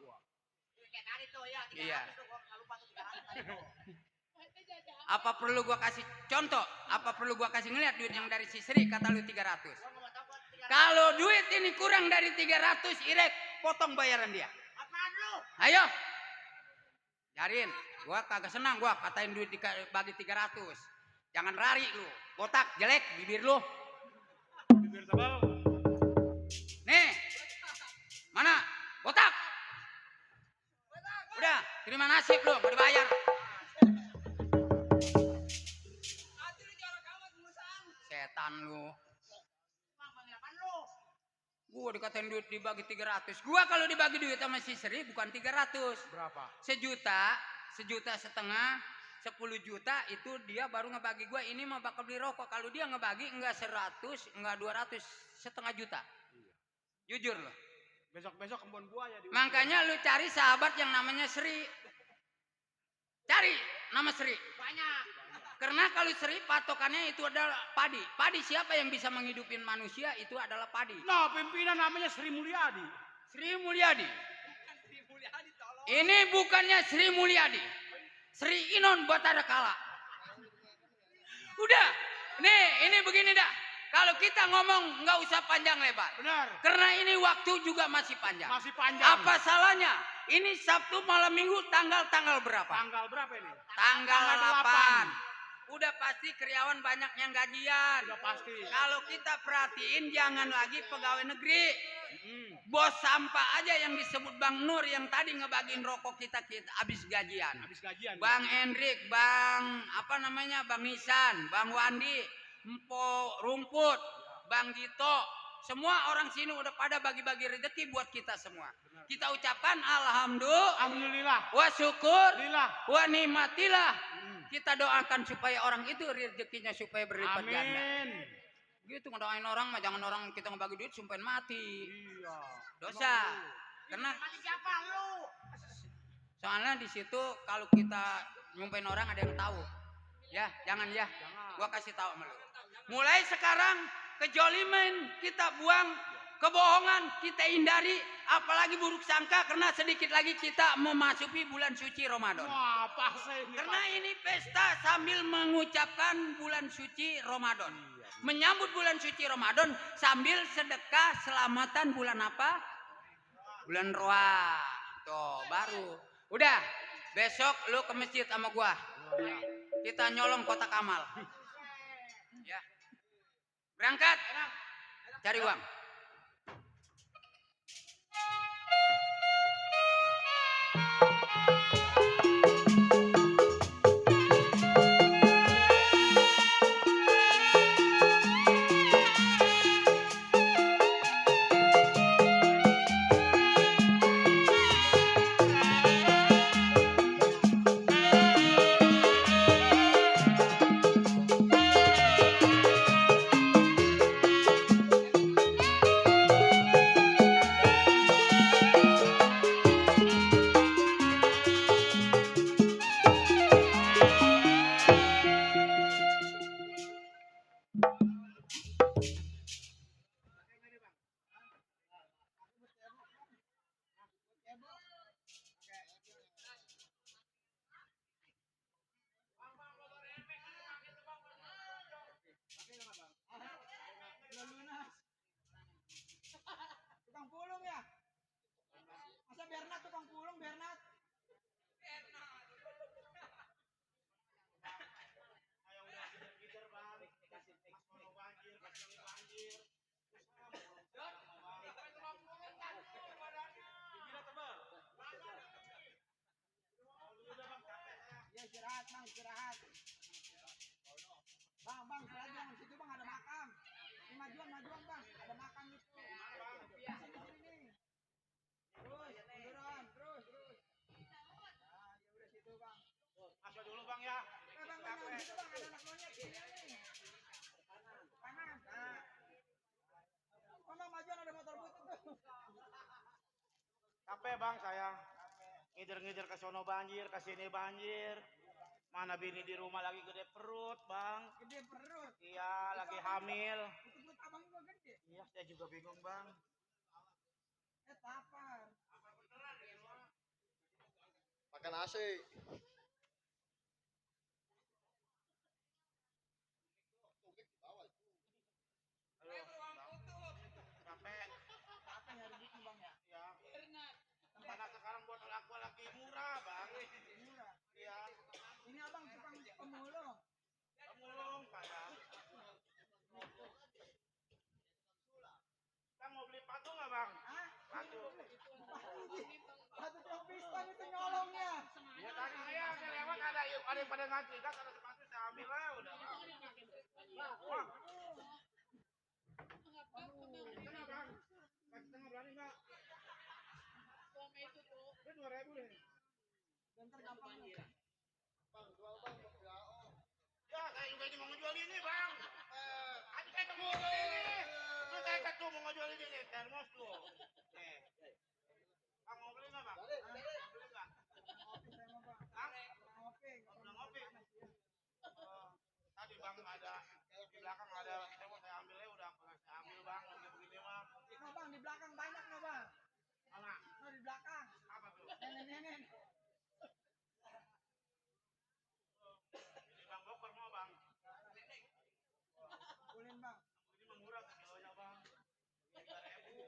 Iya. Apa perlu gua kasih contoh? Apa perlu gua kasih ngeliat duit yang dari si Sri kata lu 300? Kalau duit ini kurang dari 300, Irek potong bayaran dia. Apaan lu? Ayo. Jarin, gua kagak senang gua katain duit dibagi 300. Jangan rari lu. Botak, jelek bibir lu. Bibir tebal. Nih. Mana? Botak. Udah, terima nasib lu, gak dibayar. Setan lu. Gua dikatain duit dibagi 300. Gua kalau dibagi duit sama si Sri bukan 300. Berapa? Sejuta setengah, 10 juta itu dia baru ngebagi gua. Ini mah bakal beli rokok. Kalau dia ngebagi enggak 100, enggak 200, setengah juta. Jujur loh. Besok kebun gua ya. Makanya lu cari sahabat yang namanya Sri. Cari nama Sri. Banyak. Karena kalau Sri patokannya itu adalah padi. Padi siapa yang bisa menghidupin manusia itu adalah padi. Nah, pimpinan namanya Sri Mulyadi. Sri Mulyadi. Ini bukannya Sri Mulyadi. Sri Inon Batara Kala. Udah. Nih, ini begini dah. Kalau kita ngomong nggak usah panjang lebar. Benar. Karena ini waktu juga masih panjang. Masih panjang. Apa salahnya? Ini Sabtu malam Minggu tanggal berapa? Tanggal berapa ini? Tanggal 8. 8. Udah pasti karyawan banyak yang gajian. Udah pasti. Kalau kita perhatiin jangan lagi pegawai negeri. Bos sampah aja yang disebut Bang Nur yang tadi ngebagiin rokok kita habis gajian. Habis gajian. Bang Hendrik, Bang Bang Nisan, Bang Wandi, Empo Rumput, Bang Gito. Semua orang sini udah pada bagi-bagi rezeki buat kita semua. Kita ucapkan alhamdulillah, wa syukur, wa nikmatillah. Kita doakan supaya orang itu rezekinya supaya berlipat ganda. Amin. Gitu ngedoain orang mah jangan orang kita ngebagi duit sumpahin mati. Iya. Dosa. Karena Mati siapa lu? soalnya di situ kalau kita nyumpahin orang ada yang tahu. Ya, jangan ya. Gua kasih tahu sama lu. Mulai sekarang kejoliman kita buang, kebohongan kita hindari, apalagi buruk sangka karena sedikit lagi kita memasuki bulan suci Ramadan. Wah, pas ini. Karena ini pesta sambil mengucapkan bulan suci Ramadan. Menyambut bulan suci Ramadan sambil sedekah selamatan bulan apa? Bulan Roa. Tuh, baru. Udah. Besok lu ke masjid sama gua. Kita nyolong kotak amal. Ya. Berangkat. Cari uang. Tukang pulung ya? Masa Bernat tukang pulung Bernat? Ya istirahat bang, istirahat. Bang, istirahat di situ bang ada makam. Ini majuan bang, ada makam itu. Biasa di sini nih. Terus, munduran, terus. Nah, ya udah situ bang. Masuk dulu bang ya. Bang, situ bang ada anak monyet di sini nih. Kanan. Nah. Bang, majuan ada motor butut tuh. Capek bang saya. Ngider-ngider ke sono banjir, ke sini banjir. Mana bini di rumah lagi gede perut bang. Gede perut. Iya lagi hamil. Itu perut abang juga gede. Iya saya juga bingung bang. Tapar. Makan nasi. Capek. Apa yang hari itu bang ya? Ya. Mana sekarang buat aku lagi murah bang. Murah. Iya. Ini abang tukang pemulung. Pemulung saya. Bang mau beli patu nggak bang? Hah? Patu. Satu tukang piston itu nyolongnya. Ya tadi saya lewat ada yang pada ngantri kan ada sepatu saya ambil lah udah. Wah. Setengah bang. Kasih setengah berani nggak? Ini 2.000 deh. Bentar gampang ya. Bang, jual bang, ya. Oh. Ya saya juga ini mau ngejual ini bang. Adik saya mau ngejual ini. Terus saya kata mau ngejual ini nih termos tuh. Nih. Bang mau beli nggak bang? Mau beli nggak? Ngopi saya mau bang. Hah? Ngopi. Udah ngopi. Tadi bang ada di belakang ada saya ambilnya udah saya ambil bang lagi begini mah. Nah bang di belakang banyak nah bang. Mana? Nah di belakang. Apa tuh? Nenek. Ini bang Bokor mau bang. Kulin bang. Ini mah murah kilonya bang. 3.000.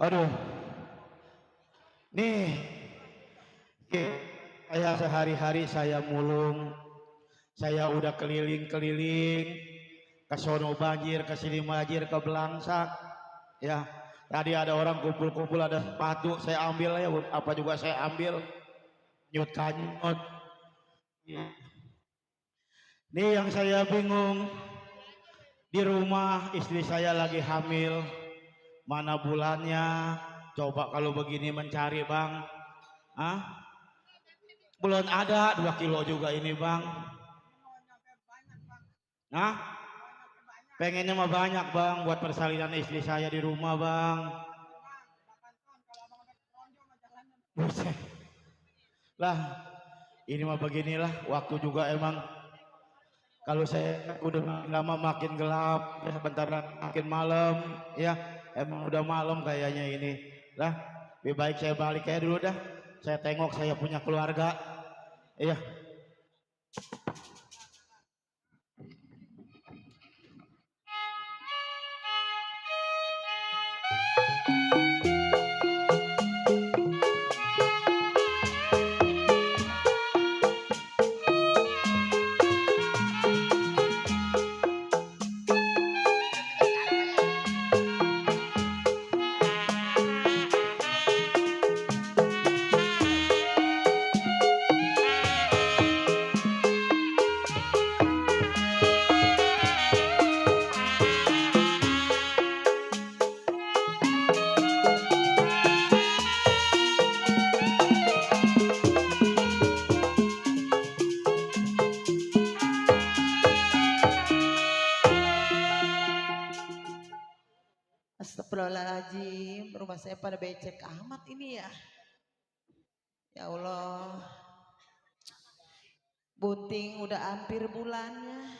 Aduh. Nih. Saya sehari-hari saya mulung. Saya udah keliling-keliling ke sono banjir, ke sini banjir, ke Belangsak. Ya, tadi ada orang kumpul-kumpul ada sepatu, saya ambil ya, apa juga saya ambil. Nyut kanyut. Nih yang saya bingung. Di rumah istri saya lagi hamil. Mana bulannya? Coba kalau begini mencari bang. Hah? Belum ada 2 kilo juga ini bang. Nah, pengennya mah banyak bang buat persalinan istri saya di rumah bang. Buset. Lah, ini mah beginilah waktu juga emang. Kalau saya udah makin lama makin gelap, ya bentar makin malam, ya emang udah malam kayaknya ini. Lah, lebih baik saya balik kayak dulu dah. Saya tengok saya punya keluarga. Iya. Astagfirullahaladzim, rumah saya pada becek amat ini ya. Ya Allah, bunting udah hampir bulannya.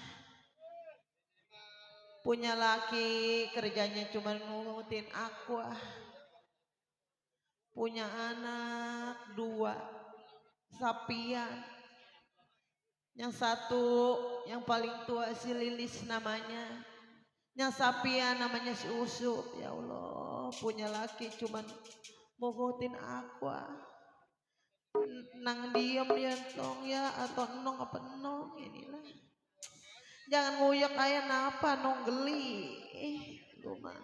Punya laki kerjanya cuma ngurutin aku. Punya anak 2, Sapian. Yang satu, yang paling tua si Lilis namanya. Yang Sapian namanya si Usup. Ya Allah, punya laki cuman ngurutin aku. Nang diem ya tong ya, atau nong apa nong inilah. Jangan nguyak kayak napa nong geli. Lu mah.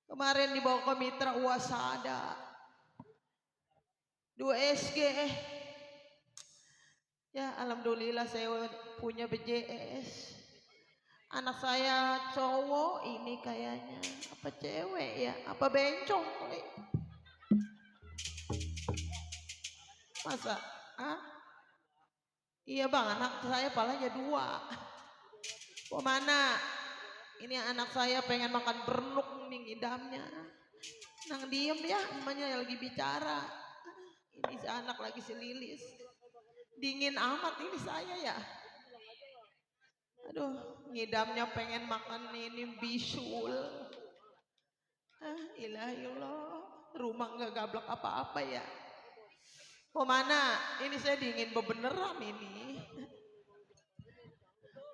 Kemarin dibawa ke mitra Wasada 2 SG. Ya alhamdulillah saya punya BJS. Anak saya cowok ini kayaknya apa cewek ya, apa bencong kali. Masa? Iya bang, anak saya palanya 2. Kemana? Ini anak saya pengen makan berenuk nih ngidamnya. Nang diem ya, emaknya lagi bicara. Ini si anak lagi si Lilis. Dingin amat ini saya ya. Aduh, ngidamnya pengen makan ini bisul. Ilahillah, rumah nggak gablak apa-apa ya. Kemana? Ini saya dingin beneran ini.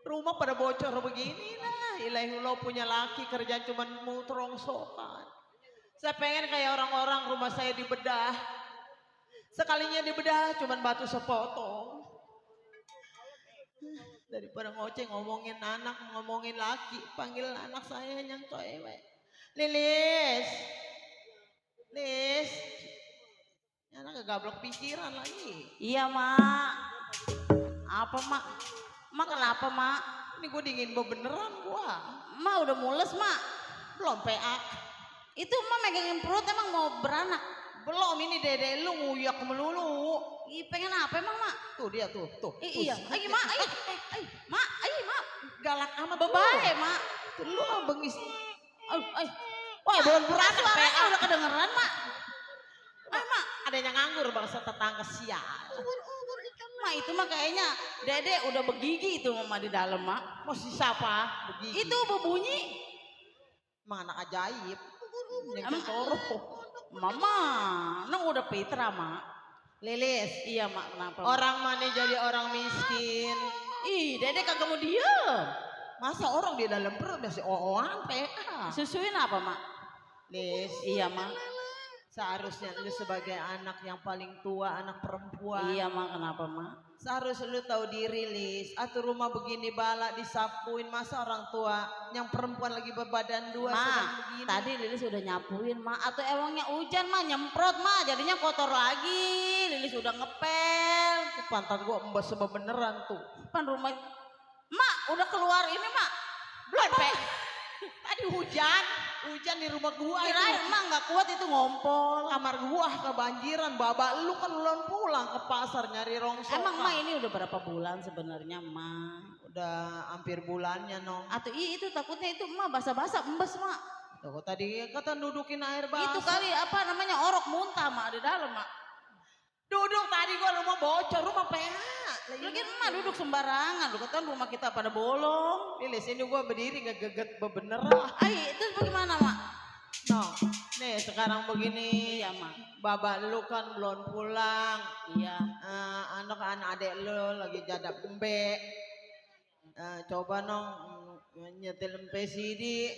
Rumah pada bocor begini lah. Ilahillah punya laki kerja cuman mau terongsokan. Saya pengen kayak orang-orang rumah saya dibedah. Sekalinya dibedah cuman batu sepotong. Daripada ngoceh ngomongin anak, ngomongin laki. Panggil anak saya yang cewek. Lilis. Lis. Anak gablok pikiran lagi. Iya mak. Apa mak? Mak kenapa mak? Ini gue dingin beneran gua. Mak udah mules mak. Belum PA. Itu mak megangin perut emang mau beranak. Belum, ini dede lu nguyak melulu. Ih pengen apa emang mak? Tuh dia tuh. Iya. Ayo mak, ayo. Mak, ayo mak. Galak amat. Bebae mak. Tuh lu bengis. Ayo. Wah belum beranak Suaranya PA. udah kedengeran mak. Ayo mak. Ada yang nganggur bangsa tetangga sial. Mak itu mah kayaknya dede udah begigi itu mama di dalam mak. Masih siapa? Begini. Itu berbunyi. Emang anak ajaib. Yang Emang- ketoro. Mama, nang udah pitra mak. Lilis. Iya mak kenapa? Orang mana jadi orang miskin. Ih dede kagak mau diem. Masa orang di dalam perut masih ooan PA. Susuin apa mak? Lis. Iya mak. Seharusnya lu sebagai anak yang paling tua, anak perempuan. Iya mak kenapa mak? Seharusnya lu tahu diri Lis. Atau rumah begini bala disapuin. Masa orang tua yang perempuan lagi berbadan 2 sedang Mak, begini. tadi Lilis udah nyapuin mak. Atau emangnya hujan mak nyemprot mak. Jadinya kotor lagi. Lilis udah ngepel. Pantat gua embes beneran tuh. Pan rumah. Mak udah keluar ini mak. Belum Pe. Tadi hujan di rumah gua Kirain itu. mak nggak kuat itu ngompol. Kamar gua kebanjiran, babak lu kan belum pulang ke pasar nyari rongsokan. Emang mak ini udah berapa bulan sebenarnya mak? Udah hampir bulannya nong. Atau itu takutnya itu mak basah-basah embes mak. Tuh tadi kata dudukin air basah. Itu kali apa namanya orok muntah mak di dalam mak. Duduk tadi gua rumah bocor, rumah PH. Lagi emak duduk sembarangan. Lu kata rumah kita pada bolong. Lilis ini gua berdiri ngegeget bebener. Ay, itu bagaimana mak? Nong, nih sekarang begini. Iya mak. Babak lu kan belum pulang. Iya. Anak adek lu lagi jadap embe. Coba nong nyetil empe sidi.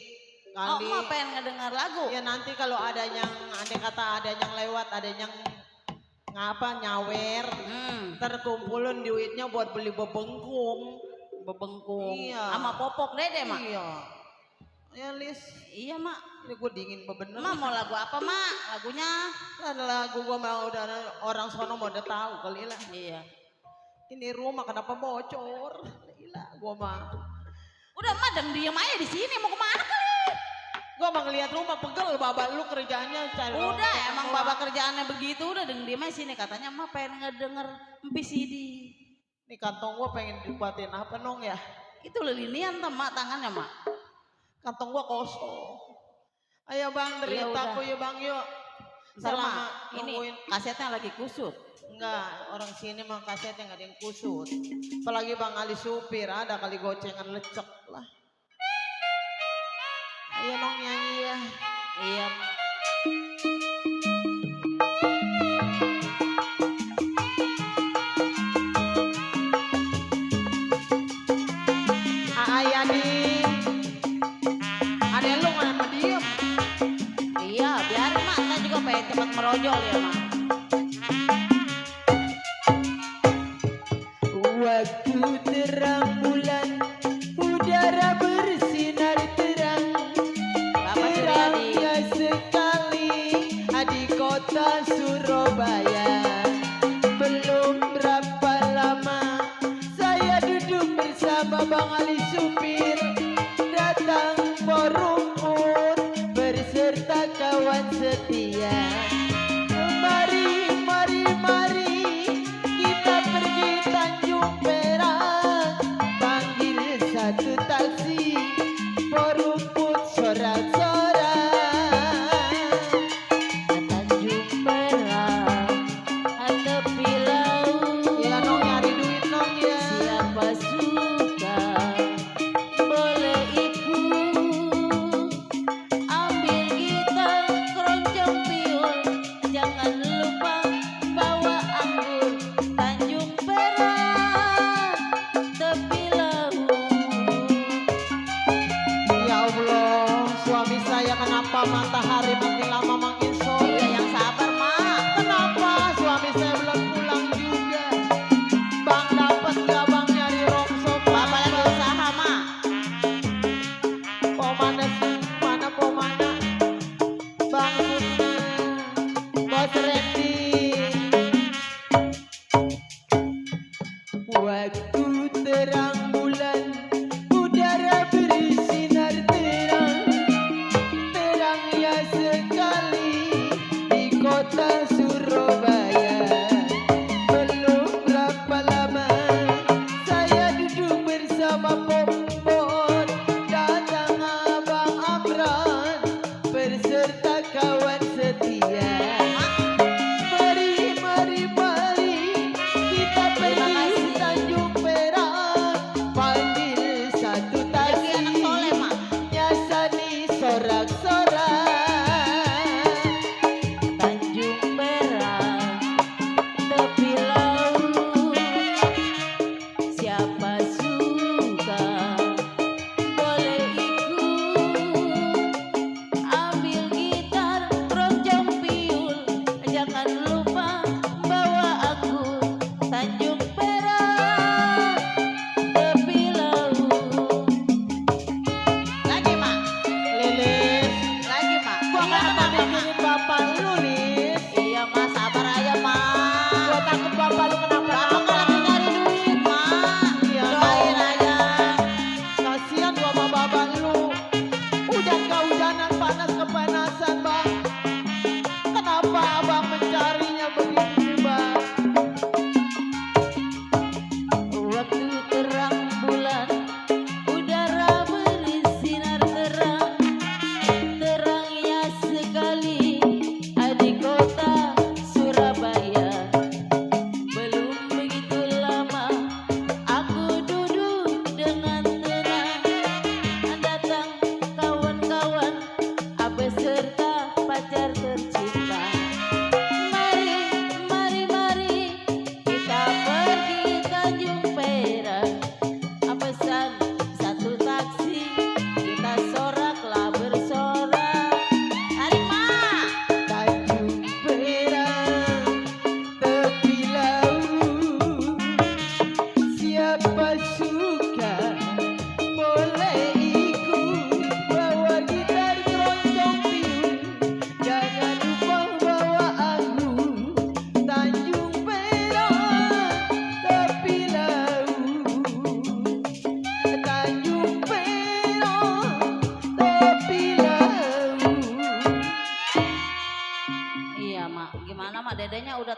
Oh, Kali. mak pengen ngedengar lagu. Ya nanti kalau ada yang andai kata ada yang lewat, ada yang ngapa nyawer, terkumpulin duitnya buat beli bebengkung. Bebengkung. Iya. Sama popok dede, mak. Iya. Ya Lis, Iya, mak. ini gue dingin bener. Mak mau lagu apa, mak? Lagunya? Ada lagu gue mau udah orang sono mau udah tahu kali lah. Iya. Ini rumah kenapa bocor? Gila, gue mah. Udah, mak, dan diem aja di sini. Mau kemana kali? Gue mau ngeliat rumah pegel, bapak lu kerjanya cari. Udah, emang bapak kerjaannya begitu. Udah, diem aja sini. Katanya, mak pengen ngedenger MPCD. Nih kantong gue pengen dibuatin apa nong ya? Itu lilinian, tem, mak, tangannya, mak. Kantong gue kosong. Ayo bang, Iya, derita udah. aku ya bang yuk. Ntar, Selama mak, ini nungguin. kasetnya lagi kusut. Enggak, orang sini mah kasetnya nggak ada yang kusut. Apalagi Bang Ali supir, ada kali gocengan lecek lah. Ayo nong nyanyi ya. Iya. Ayadi, ada lu ngapa diem? Iya, biarin, mak. Saya juga pengen cepat merojol ya, mak. Waktu terang bulan, udara bersinar terang. Bapak Suryadi. Terangnya sekali.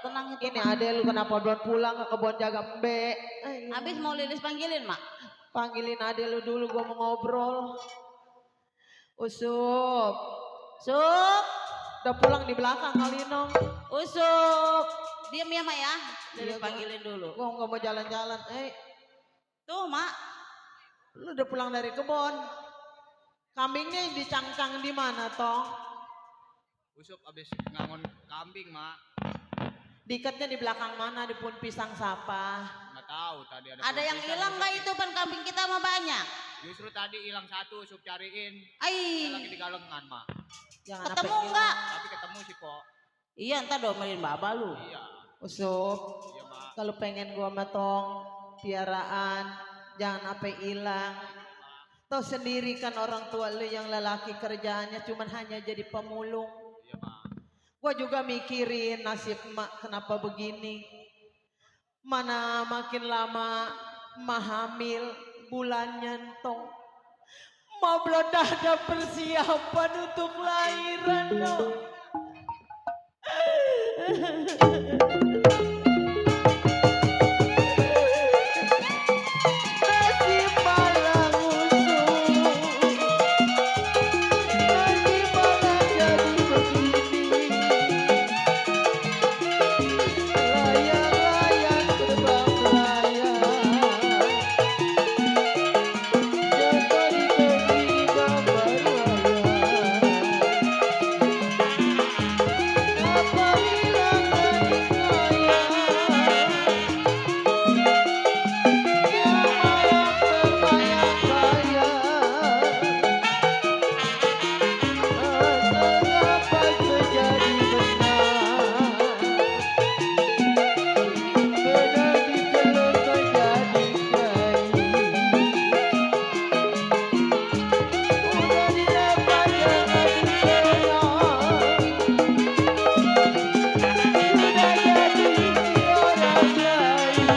nggak tenang itu. Ini Mak. ade lu kenapa belum pulang ke kebun jaga mbe? Habis mau Lilis panggilin mak. Panggilin ade lu dulu, gua mau ngobrol. Usup, Sup, udah pulang di belakang kali Nong. Usup. Diam ya mak ya. Iya, Lilis panggilin dulu. Gua nggak mau jalan-jalan. Tuh mak. Lu udah pulang dari kebun. Kambingnya yang dicangcang di mana, Tong? Usup abis ngangon kambing, Mak. Diikatnya di belakang mana, di pohon pisang sapa? Nggak tahu tadi ada. Ada yang hilang nggak itu pan kambing kita mah banyak. Justru tadi hilang satu, Usup cariin. Ai, Lagi di galengan, Mak. Jangan ketemu sampai nggak? Tapi ketemu sih, Pok. Iya ntar domelin baba lu. Iya. Usup, Iya, Mak. kalau pengen gua matong piaraan, jangan sampai hilang. Tahu sendiri kan orang tua lu yang lelaki kerjaannya cuman hanya jadi pemulung. Iya, Mak. Gua juga mikirin nasib mak kenapa begini. Mana makin lama mah hamil bulannya entong. Ma belum ada persiapan untuk lahiran dong. Nasib malang usung. Nasib malang jadi begini. Layang-layang terbang melayang. Jatuh di kaki gambar wayang. Apa hilang dari sayang? Yang malam terbayang-bayang. Mengapa terjadi benar? Benar ditelur menjadi kain. Udah dilepas jangan diserang. Sudah jadi istri orang lain.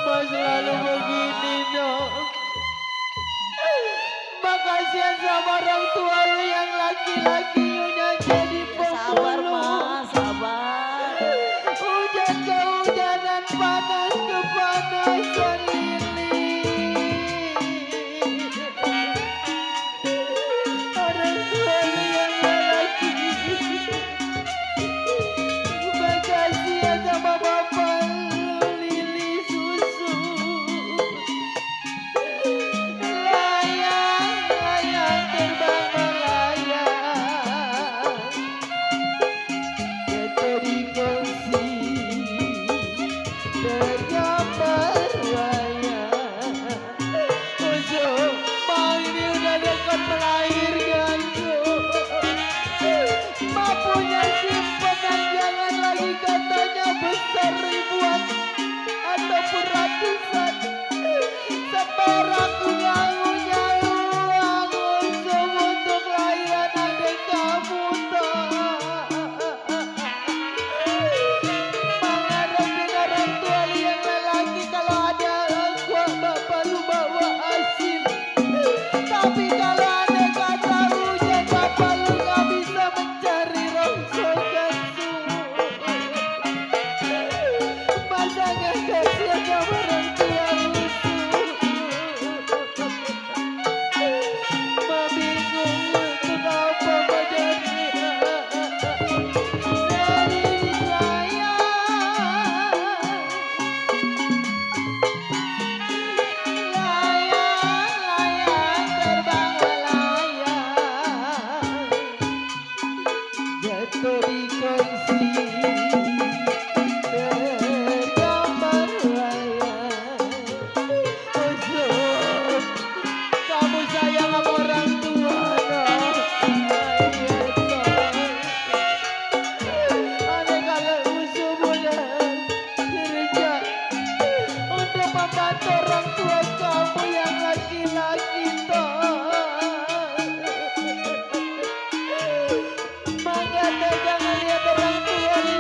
Mas selalu begini dong. Makasih sama orang tua lu yang laki-laki udah jadi Ya, sabar pemulung. mak, sabar. Hujan kehujanan, panas kepanasan lilin. Orang tua lu yang lelaki. Makasih ya sama bapak lu Lili susu. Layang-layang terbang melayang. Jatuh di kongsi tergambar wayang. Ujuk, mau ini udah dekat melahirkan tuh. Ma punya simpanan, jangan lagi katanya besar ribuan ataupun ratusan. Seperak nyalu-nyalu uang untuk lahiran adik kamu toh. Mengharapin orang tua lu yang lelaki kalau ada gua bapak lu bawa hasil. Tapi kalau ada kata hujan bapak lu gak bisa mencari rongsokan masa gak kasihan sama orang tua lu Ma bingung untuk apa badannya. Dari sayang layang-layang terbang melayang. Jatuh di kongsi tergambar wayang. Usup, kamu sayang sama orang tua dong. Iya dong. Ada kalau usup udah kerja untuk membantu orang tua kamu yang laki-laki toh. Makanya jangan lihat orang tua lu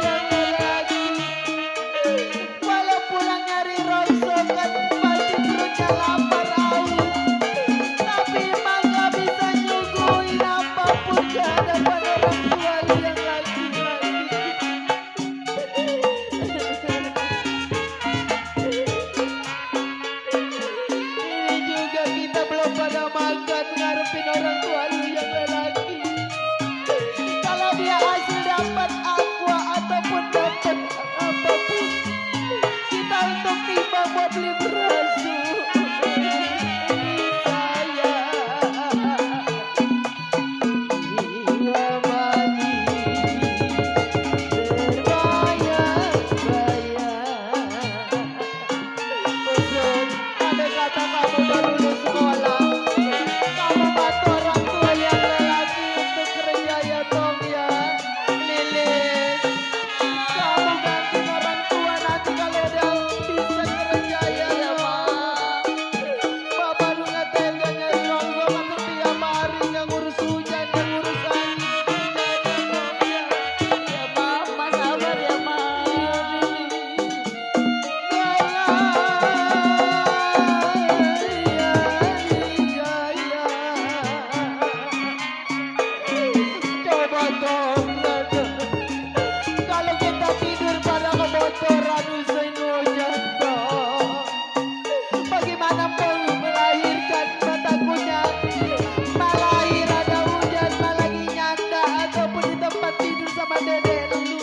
dulu.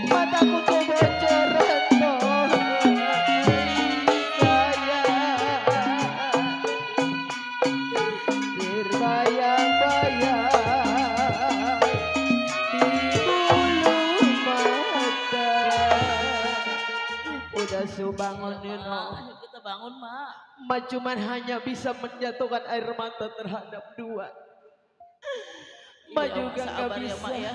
Mataku tuh bocoran toh. Terbayang-bayang di bulu mata. Udah bangun Nino. Ayo kita bangun, Mak. Ma cuman hanya bisa menjatuhkan air mata terhadap dua. Ma Iya, juga Mak, nggak sabar ya, bisa. Mak, ya.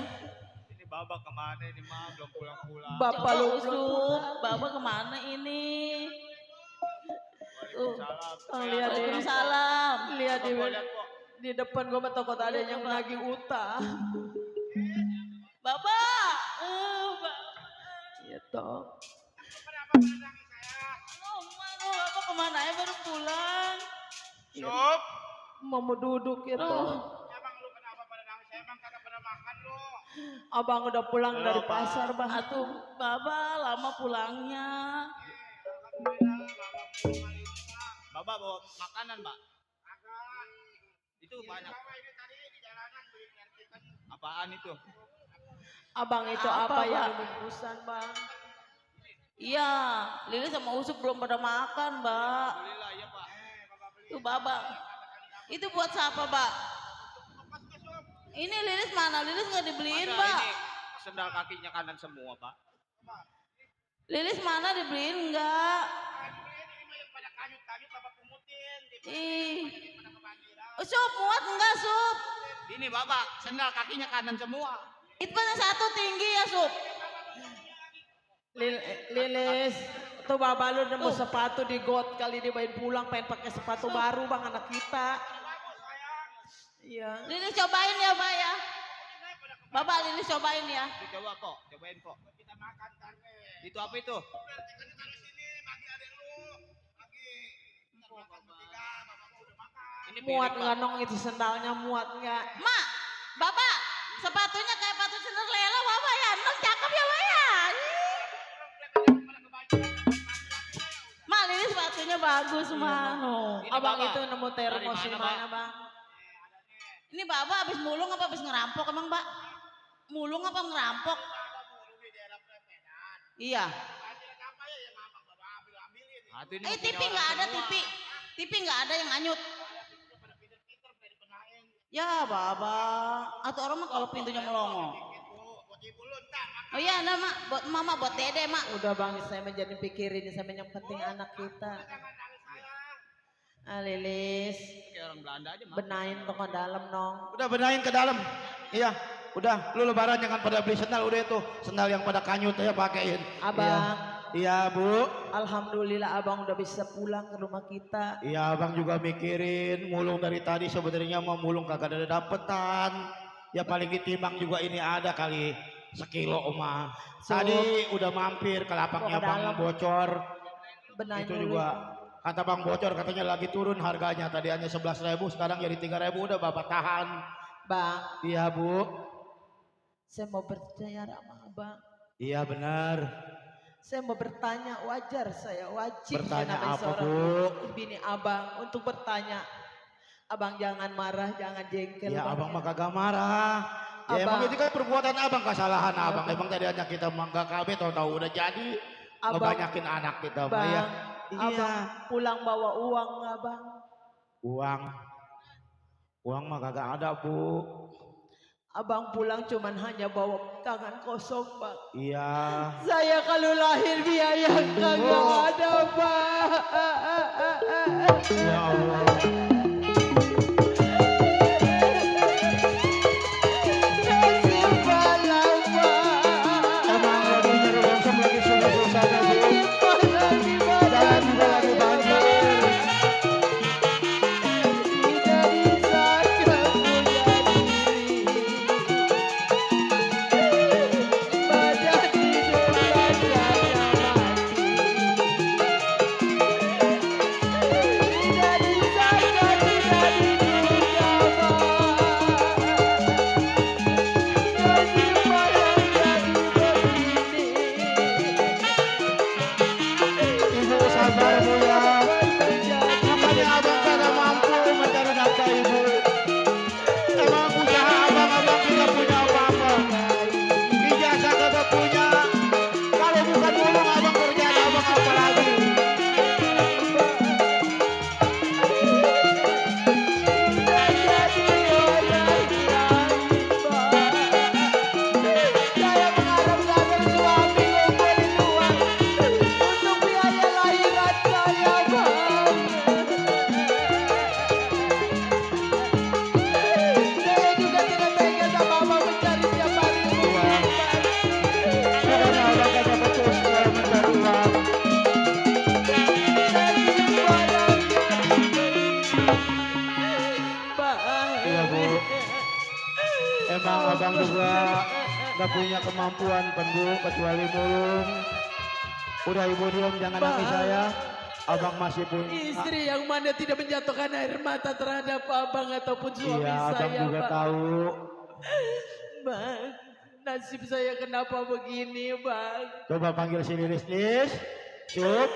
Ini Baba kemana ini mah belum pulang-pulang. Bapak Coba lu usuk, Baba kemana ini? Oh, lihat ini. Waalaikumsalam. Lihat di depan gua mah takut ada yang menagih utang. Bapak. Iya toh. Aduh, Bapak kemana ya baru pulang? Sup. Mau duduk ya toh. Emang lu kenapa pada nangis? Emang kagak pada makan lu? Abang udah pulang dari pasar, Bang. Atuh, Baba lama pulangnya. Baba bawa makanan, Mbak. Itu banyak. Apaan itu? Abang itu Apa, apa yang Bang? bungkusan, Bang? Iya, Lili sama Usuk belum pada makan, Mbak. Alhamdulillah ya, Pak. Tuh, Baba. Itu buat siapa, Mbak? Ini Lilis mana? Lilis nggak dibeliin, Masa Mbak. ini sendal kakinya kanan semua, Pak. Lilis mana dibeliin enggak? Ih. Sup, muat enggak, Sup? Ini Bapak, sendal kakinya kanan semua. Itu kan yang satu tinggi ya, Sup. Lilis, tuh Baba lu nemu sepatu di got kali dibawain pulang pengen pakai sepatu baru, Bang, anak kita. Iya. Lilis cobain ya, Mbak ya. Bapak Lilis cobain ya. Coba kok, cobain kok. Kita makan itu apa itu? Ini Muat piring, nggak Pak. nong itu sendalnya muat nggak? Mak, Bapak, sepatunya kayak sepatu Cinderella, Bapak ya. Nong cakep ya, Pak ya. Mak, Lilis sepatunya bagus, Mak. No. Ini Abang Bapak. itu nemu termos Dari di mana, mana, Bang? Ini Bapak habis mulung apa habis ngerampok emang, Mbak? Mulung apa ngerampok? Iya. TV nggak ada, TV nggak ada yang anyut. Ya, Bapak. Atau orang mah kalau pintunya melongo. Oh iya, nah, Mak. Buat Mama, buat Dede, Mak. Udah Bang, saya menjadi pikirin sama yang penting anak kita. Ah, Lilis, Kayak orang Belanda aja, Mak. benain toko dalam, Nong. Udah benahin ke dalam. Iya, udah. Lu lebaran jangan pada beli sendal, udah itu. Sendal yang pada kanyut ya pakein. Abang, Iya, Bu. alhamdulillah abang udah bisa pulang ke rumah kita. Iya, Abang juga mikirin mulung dari tadi sebenarnya mau mulung kagak ada dapetan. Ya paling ditimbang juga ini ada kali sekilo Oma. Tadi udah mampir ke lapaknya Ke Bang dalam. Bocor. Benain Itu dulu. juga kata Bang Bocor katanya lagi turun harganya. Tadi hanya 11.000 sekarang jadi 3.000 udah Bapak tahan. Bang, Iya, Bu. saya mau bertanya sama abang. Iya benar. Saya mau bertanya, wajar saya wajib Bertanya saya namanya apa, seorang Bu? bini abang untuk bertanya. Abang jangan marah, jangan jengkel. Ya Bang, Abang ya. mah kagak marah. Ya emang Abang. itu kan perbuatan Abang, kesalahan Abang. Emang tadi hanya kita mangga KB tahu-tahu udah jadi. Abang. Ngebanyakin anak kita Bang. Bang, Ya. abang Iya. pulang bawa uang nggak, Bang? Uang mah kagak ada, Bu. Abang pulang cuman hanya bawa tangan kosong, Bang. Iya. Saya kalau lahir biaya kagak ada, Bang. Ya Allah. Nasib malam, Bang. Emang lagi nyari longsor lagi susah-susahnya, Bu. Malam di mana, Jalan juga lagi banjir. tidak disangka punya diri. Badan hidup rasanya mati. Tidak disangka tidak punya kemampuan penbu kecuali mulung. Udah ibu diam, jangan nangis saya. Abang masih punya. Istri yang mana tidak menjatuhkan air mata terhadap abang ataupun suami Iya, abang saya, juga Bang. tahu. Bang, nasib saya kenapa begini, Bang? Coba panggil si Lilis. Cup.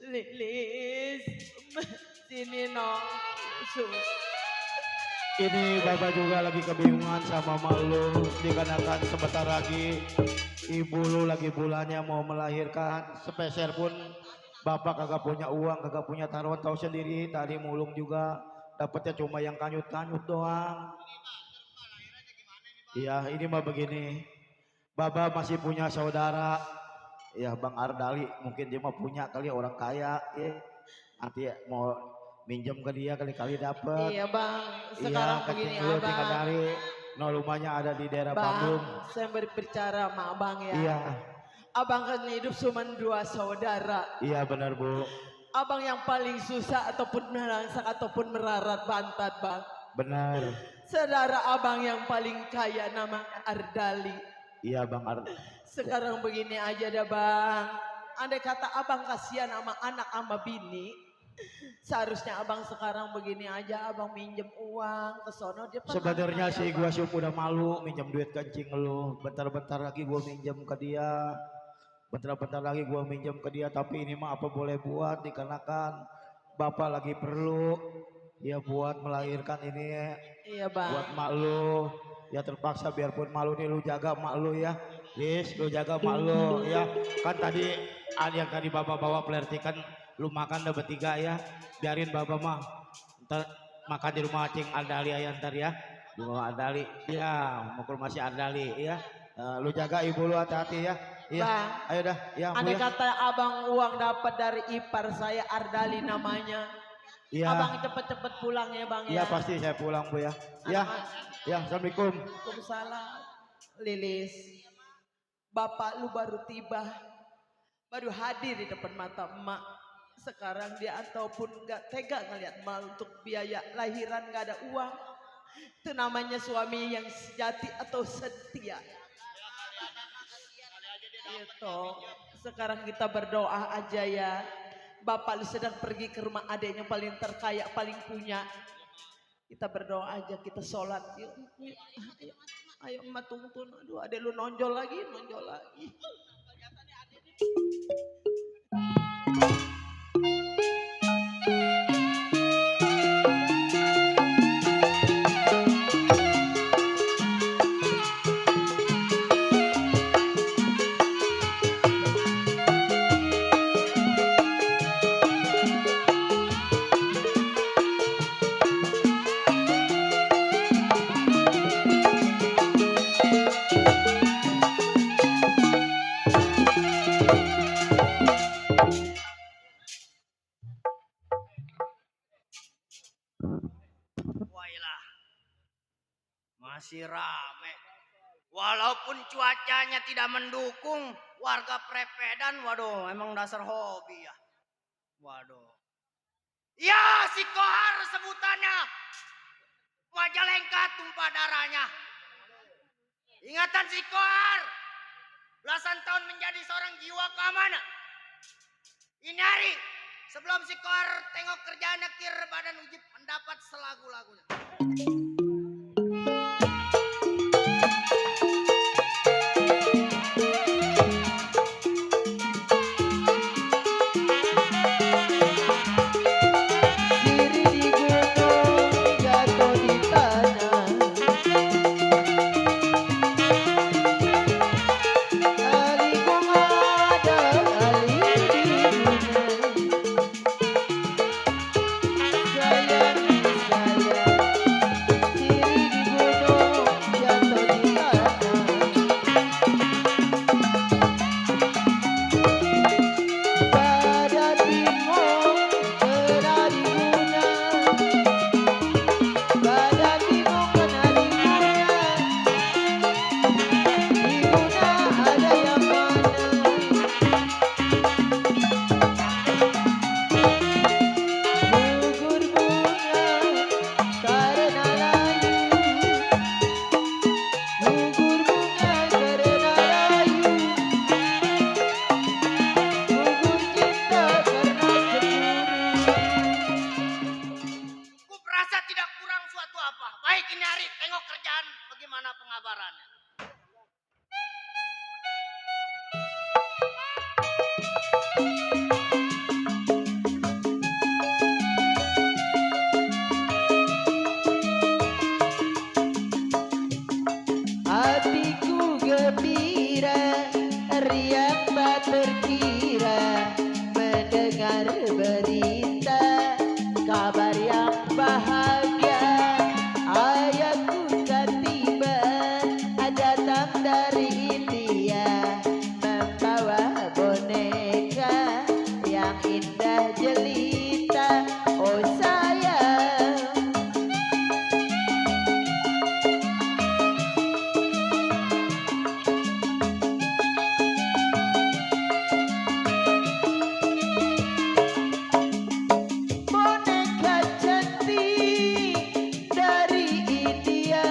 Lilis, sini nong. Ini Bapak juga lagi kebingungan sama malu dikarenakan sebentar lagi ibu lu lagi bulannya mau melahirkan. Sepeser pun Bapak kagak punya uang, kagak punya taruhan, tahu sendiri. Tadi mulung juga dapatnya cuma yang kanyut-kanyut doang. Iya, ini mah begini. Bapak masih punya saudara. Ya Bang Ardali, mungkin dia mah punya kali orang kaya. Ya. Nanti mau minjem ke dia kali-kali dapat. Iya, Bang. Sekarang begini, Abang. Dari no rumahnya ada di daerah Bang, Bandung. saya berbicara sama Abang ya. Iya, Abang kan hidup cuma 2 saudara. iya benar Bu. Abang yang paling susah ataupun merangsang ataupun merarat bantat, Bang. Benar. Saudara abang yang paling kaya namanya Ardali. Iya Bang Sekarang begini aja dah, Bang. Andai kata abang kasihan sama anak sama bini, seharusnya abang sekarang begini aja, abang minjem uang ke sono dia. Sebenarnya sih gua sih udah malu minjem duit kencing lu. Bentar-bentar lagi gua minjem ke dia. Bentar-bentar lagi gua minjem ke dia, tapi ini mah apa boleh buat dikarenakan Bapak lagi perlu ya buat melahirkan ini. Iya, Bang. Buat mak lu. Ya terpaksa biarpun malu nih lu jaga mak lu ya. Lis, lu jaga mak lu ya. Kan tadi ada yang tadi Bapak bawa pelertikan lu makan udah bertiga ya. Biarin Bapak mah ntar makan di rumah Cing Ardali ya ntar ya. Di rumah Ardali. Ya, mau ke rumah si Ardali ya. Lu jaga ibu lu hati-hati ya. Iya. Bang, Ayo dah, ya Bu andai ya. kata abang uang dapat dari ipar saya Ardali namanya. Iya. Abang cepet-cepet pulang ya, Bang Iya ya. pasti saya pulang Bu ya. Ya. Ya, Assalamualaikum. Waalaikumsalam. Lilis, bapak lu baru tiba, baru hadir di depan mata emak. Sekarang dia ataupun gak tega ngeliat emak untuk biaya lahiran gak ada uang. Itu namanya suami yang sejati atau setia. Itu. Sekarang kita berdoa aja ya. Bapak lu sedang pergi ke rumah adiknya paling terkaya, paling punya. Kita berdoa aja, kita sholat. Yuk, yuk, ayo, ayo emak tuntun. Aduh, adek lu nonjol lagi, nonjol lagi. Wailah, masih rame. Walaupun cuacanya tidak mendukung, warga Prepedan, waduh, emang dasar hobi ya. Waduh. Ya, si Kohar sebutannya. Majalengka tumpah darahnya. Ingatan si Kohar. Belasan tahun menjadi seorang jiwa keamanan. Ini hari sebelum si Kohar tengok kerjaan kir badan ujib mendapat selagu-lagunya. Diri di gunung, jatuh di tanah. Ali kong ada, ali di gunung. Sayang, sayang. dengar berita kabar yang bahagia, ayahku ketiba datang dari India membawa boneka yang indah jelita. Oh sayang, boneka cantik dari India,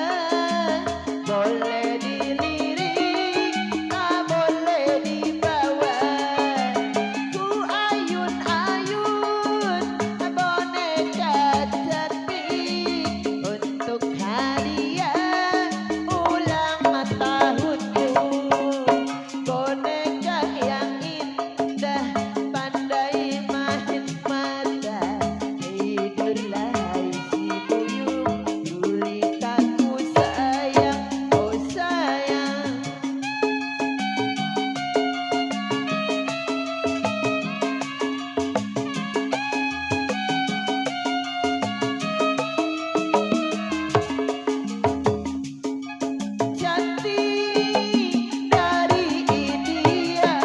boleh dilirik, tak boleh dibawa. Ku ayun-ayun boneka cantik untuk hadiah ulang tahunku. Boneka yang indah pandai main mata, tidurlah hai si buyung, gulitaku sayang, oh sayang. Cantik dari India,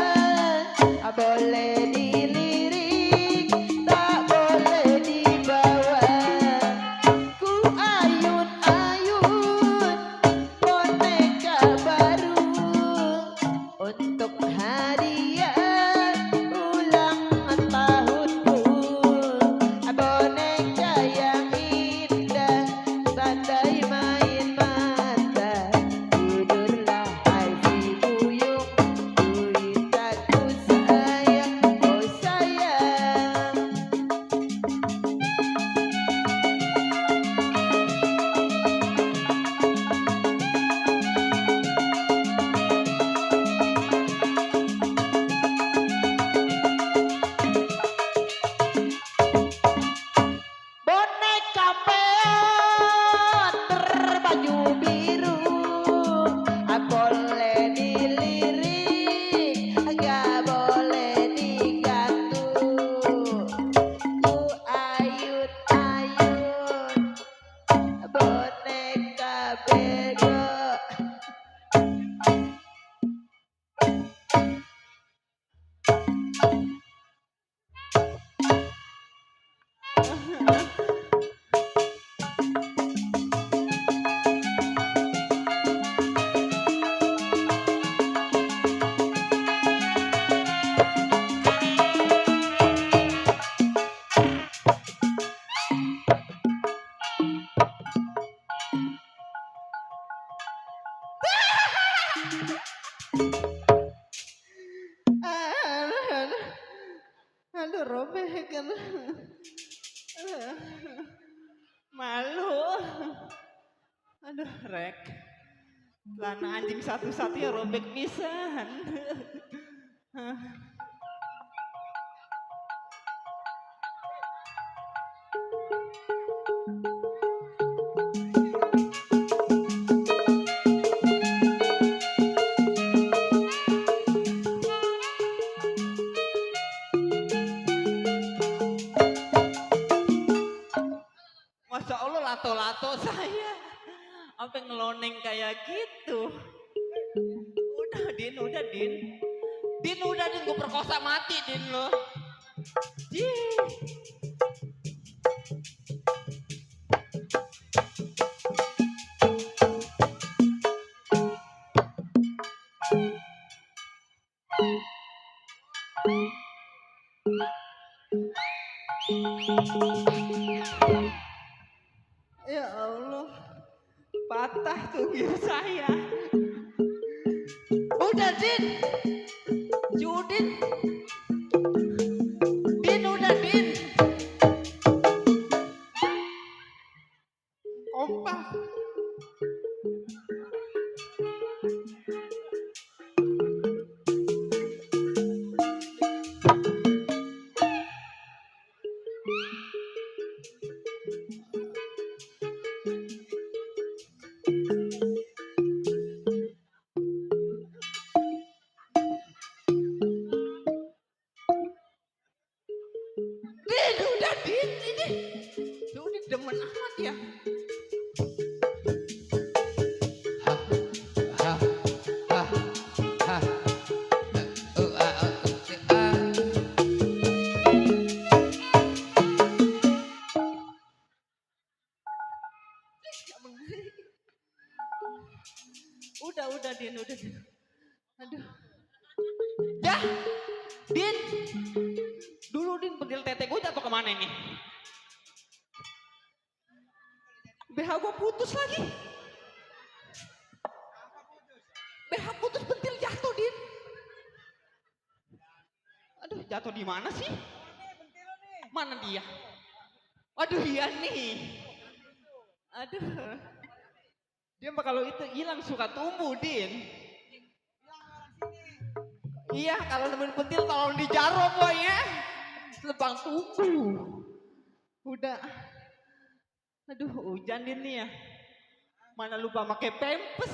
boleh dilirik, tak boleh dibawa. Ku ayun-ayun boneka baru untuk hadiah ulang tahunku. Boneka yang indah pandai main mata, tidurlah hai si buyung, gulitaku sayang, oh sayang. Boneka peot berbaju biru, boleh dilirik, gak boleh diganggu. Ku ayun-ayun boneka bego. Aduh, robek kan. Malu. Aduh, rek. Celana anjing satu-satunya robek pisan. Masya Allah lato-lato saya. Apa ngeloneng kayak gitu. Udah Din, udah Din. Din udah Din, gue perkosa mati Din lo. Jih. Ya Allah, patah tunggir saya. Udah Din, Judin, Din udah Din. Kompak. Udah Din, udah Din. Aduh. Dah, Din. Dulu Din pentil tete gue jatuh kemana ini? BH gue putus lagi. BH putus pentil jatuh Din. Aduh, jatuh di mana sih? Mana dia? Aduh, iya nih. Aduh. Dia mah kalau itu hilang suka tumbuh, Din. Iya, kalau nemuin pentil tolong dijarok boy ya. Lebang tumbuh. Udah. Aduh, hujan Din nih ya. Mana lupa pakai pempes.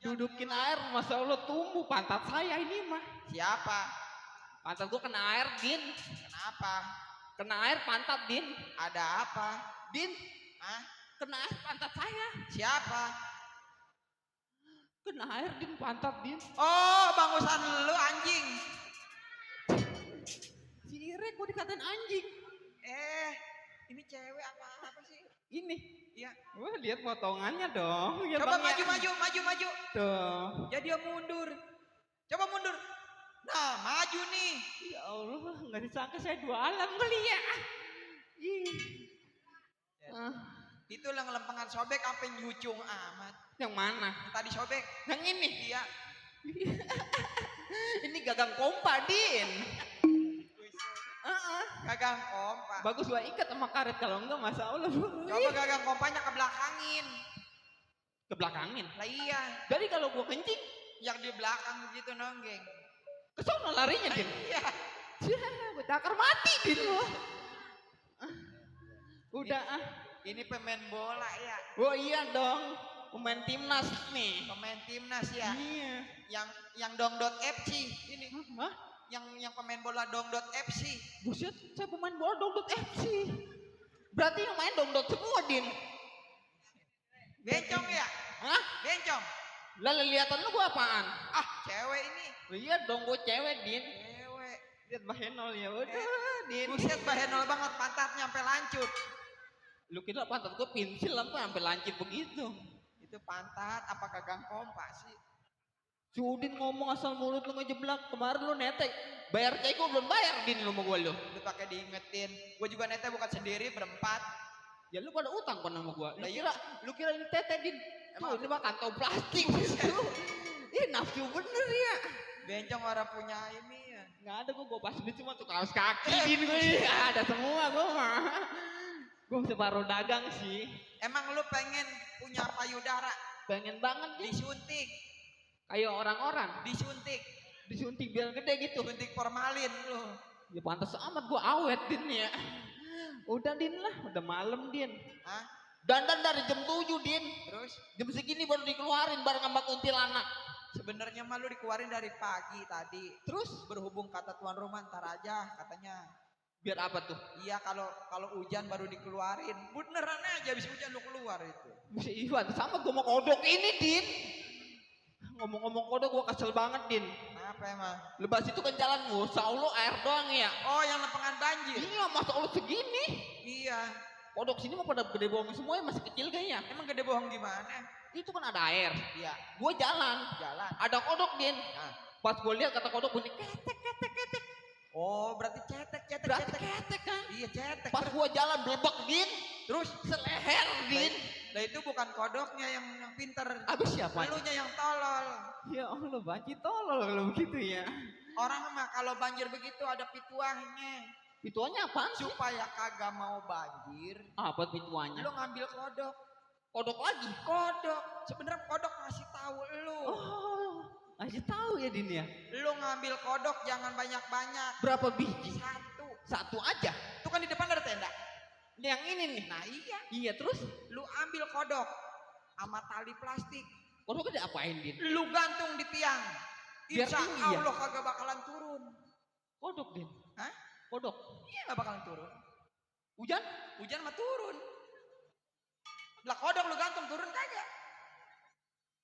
Dudukin air, Masya Allah tumbuh pantat saya ini mah. Siapa? Pantat gua kena air, Din. Kenapa? Kena air pantat, Din. Ada apa? Din, Hah? kena air pantat saya. Siapa? Kena air, Din, pantat, Din. Oh, bangusan lu anjing. Si Ire gua dikatain anjing. Ini cewek apa sih? Ini. Iya. Wah, lihat potongannya dong. Ya, Coba Bang, ya. maju. Tuh. Ya dia mundur. Coba mundur. Nah, maju nih. Ya Allah, nggak disangka saya dua alam kali ya. Ih. Ah, Itu yang lempengan sobek sampai nyucung amat. yang mana? Yang tadi sobek. Yang ini. Iya. Ini gagang kompa, Din. Gagang kompa. Bagus gua ikat sama karet, kalau enggak masa Allah. Coba gagang kompanya ke belakangin. Ke belakangin. Lah iya. Jadi kalau gua kencing, Yang di belakang begitu nonggeng. ke sono larinya, Din. Iya. Gua takar mati, Din lo. Udah ah. Ini pemain bola ya. Oh iya dong. Pemain timnas nih. Pemain timnas ya. Iya. Yang Dongdot FC ini. Hah? Yang pemain bola Dongdot FC. Buset, saya pemain bola Dongdot FC. Berarti yang main Dongdot semua, Din. Bencong ya? Hah? Bencong. Lah lihatan lu gua apaan? Ah, cewek ini. Iya dong, gua cewek, Din. Cewek. Lihat Bahenol ya udah, Din. Buset bahenol banget pantatnya sampai lancut. Lu kira pantat gua pensil apa sampai lancip begitu? Itu pantat apa gagang kompa sih? Si Udin ngomong asal mulut lu ngejeblak. Kemarin lu netek. Bayar cek gua belum bayar, Din, lu sama gua lu. Udah pakai diingetin. Gue juga nete bukan sendiri berempat. Ya lu pada utang kan sama gua. Lah iya. Lu kira ini tete, Din. Emang? Tuh, ini mah kantong plastik. Ih, nafsu bener ya. Bencong orang punya ini ya. Nggak ada, gua pas beli cuma tuh kaos kaki, Din, gue. Ya, ada semua gua mah. Gua separuh dagang sih. Emang lu pengen punya payudara? Pengen banget nih. Disuntik. Kayak orang-orang. Disuntik. Disuntik biar gede gitu. Suntik formalin lu. Ya pantas amat gua awet, Din ya. Udah, Din lah. Udah malam, Din. Hah? Dandan dari jam 7, Din. Terus Jam segini baru dikeluarin bareng sama kuntilanak. sebenarnya mah lu dikeluarin dari pagi tadi. Terus Berhubung kata tuan rumah ntar aja katanya. biar apa tuh? Iya kalau hujan baru dikeluarin. Beneran aja habis hujan lu keluar itu. Bisa Iwan sama gua mau kodok ini, Din. Ngomong-ngomong kodok gua kesel banget, Din. Kenapa emang? Lebas itu kan jalan Masya Allah air doang ya. Oh yang lempengan banjir. Iya, Masya Allah segini. Iya. Kodok sini mah pada gede bohong semuanya, masih kecil kayaknya. Emang gede bohong gimana? Itu kan ada air. Iya. Gua jalan. Jalan. Ada kodok, Din. Nah. Pas gua lihat kata kodok bunyi ketek ketek ketek. Oh berarti cetek. Berarti ketek kan. Iya cetek. Pas gua jalan blebek, Din. Terus Seleher, Din. nah itu bukan kodoknya yang pinter. Abis siapa? Elunya yang tolol. Ya Allah, banci tolol kalau begitu ya. Orang mah kalau banjir begitu ada pituahnya. Pituannya apaan sih? Supaya kagak mau banjir. Apa pituannya? Lu ngambil kodok. Kodok lagi. Kodok. Sebenarnya kodok ngasih tahu lu. Oh, aja tahu ya, Din ya. Lu ngambil kodok jangan banyak-banyak. Berapa biji? Satu. Satu aja. Itu kan di depan ada tenda. Yang ini nih. Nah iya. Iya, terus Lu ambil kodok sama tali plastik. kodoknya diapain, Din? Lu gantung di tiang. Biar Insya tinggi ya? Allah kagak bakalan turun. Kodok, Din. Hah? Kodok. Iya gak bakalan turun. Hujan? Hujan mah turun. Lah kodok lu gantung turun kagak.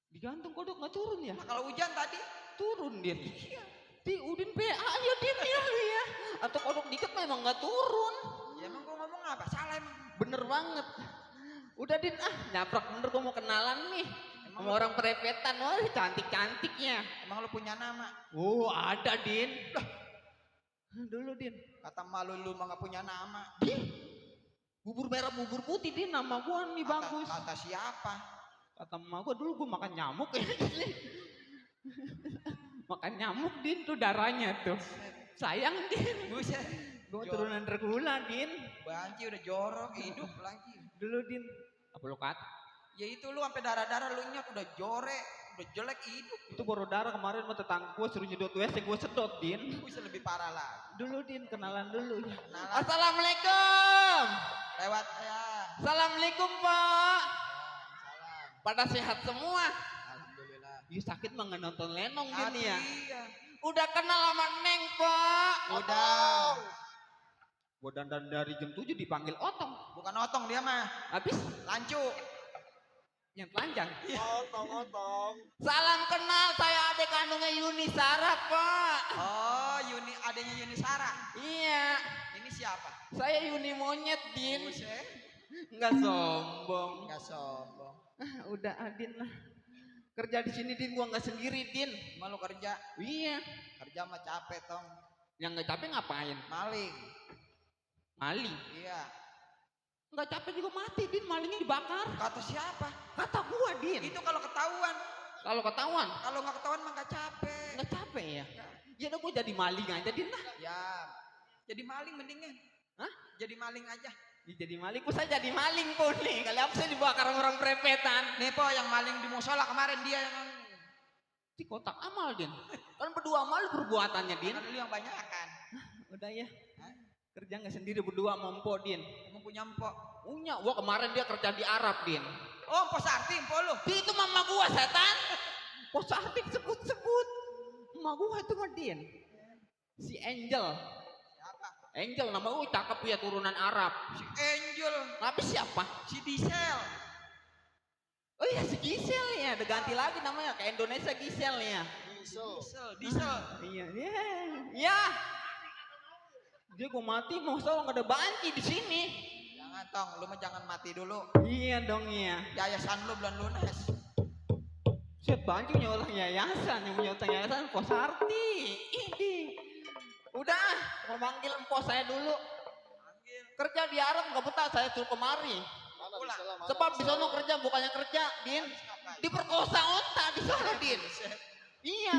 Digantung kodok nggak turun ya? Nah, kalau hujan tadi Turun, Din. Iya. Di Udin PA ya, Din ya, lu ya. Atau kodok dikit memang nggak turun. ya emang gua ngomong apa? Salah emang. Bener banget. Udah, Din, nyaprak bener, gua mau kenalan nih. Emang Sama orang prepetan, wah cantik-cantiknya. Emang lu punya nama? Oh ada Din. Dulu Din. Kata malu lu mah gak punya nama. Bubur merah bubur putih Din, nama gua nih bagus. Kata siapa? Kata emak gua dulu gua makan nyamuk ya. Makan nyamuk Din tuh darahnya tuh. Sayang Din. Buset. Gua turunan Dracula Din. Banci udah jorok hidup lagi. Dulu Din. Apa lu kat? Ya itu lu sampai darah-darah lu nyok udah jorek, udah jelek hidup. Itu baru darah kemarin sama tetangga gua suruh nyedot WC gua sedot Din. Bisa lebih parah lagi. Dulu Din kenalan dulu. Kenalan. Assalamualaikum. Lewat ya. Assalamualaikum Pak. Salam. Pada sehat semua. Alhamdulillah. Ih sakit mah nggak nonton Lenong Din ya. Iya. Udah kenal sama Neng Pak. Udah. Gua dandan dari jam 7 dipanggil Otong. Bukan otong dia mah. Habis Lancu. yang telanjang. Otong. Salam kenal, saya adik kandungnya Yuni Sarah Pak. Oh, adanya Yuni Sarah. Iya. Ini siapa? Saya Yuni monyet Din. Buset. Nggak sombong. Enggak sombong. Udah Adin lah. Kerja di sini Din, gua nggak sendiri Din. Malu kerja. Iya. Kerja mah capek tong. Yang nggak capek ngapain? Maling. Maling. Iya. Nggak capek juga mati Din, malingnya dibakar. Kata siapa? Kata gua Din. Itu kalau ketahuan. Kalau ketahuan Kalau nggak ketahuan mah nggak capek. nggak capek ya. Ya udah gua jadi maling aja Din lah. Ya. Jadi maling mendingan. Hah? Jadi maling aja. Ya, jadi maling, gua saya jadi maling pun nih. Kali apa saya dibakar orang prepetan. Nih po yang maling di musola kemarin dia yang Di kotak amal Din. Kan berdua amal perbuatannya Din. kan dulu yang banyak kan. Udah ya. Kerja nggak sendiri berdua sama Empo Din. Emang punya empok. Punya, wah kemarin dia kerja di Arab Din. Oh, empok Sarti, empok lu. Itu mama gua setan. Pos artik sebut-sebut. Mama gua itu mah Din. Si Angel. Siapa? Angel nama gua cakep ya turunan Arab. Si Angel, Tapi siapa? si Diesel. Oh iya si Gisel ya, udah ganti lagi namanya ke Indonesia Gisel ya. Diesel. Iya, iya. Ya. Dia gua mati mau soal nggak ada banci di sini. Jangan tong, lu mah jangan mati dulu. Iya dong iya. Yayasan lu belum lunas. Siap banci punya orang yayasan, yang punya utang yayasan Posarti. Ini. Udah, mau manggil empos saya dulu. Kerja di Arab nggak betah, saya suruh kemari. Sebab di sono kerja bukannya kerja, Din. Diperkosa onta di sono, Din. Iya.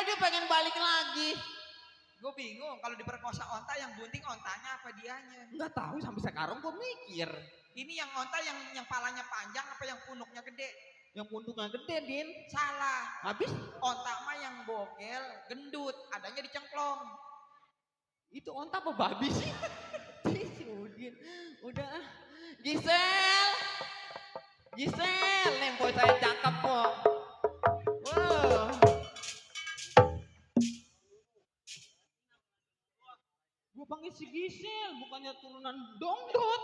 Dia pengen balik lagi. Gue bingung kalau diperkosa onta yang bunting ontanya apa dianya. Nggak tahu sampai sekarang gue mikir. Ini yang onta yang palanya panjang apa yang punuknya gede? Yang puntuknya gede, Din. Salah. Habis Onta mah yang bogel, gendut, adanya di cengklong. itu onta apa babi sih? Din. Udah. Gisel. Gisel, nempo saya cakep kok. Wow. Gue panggil si Gisel, bukannya turunan dongdot.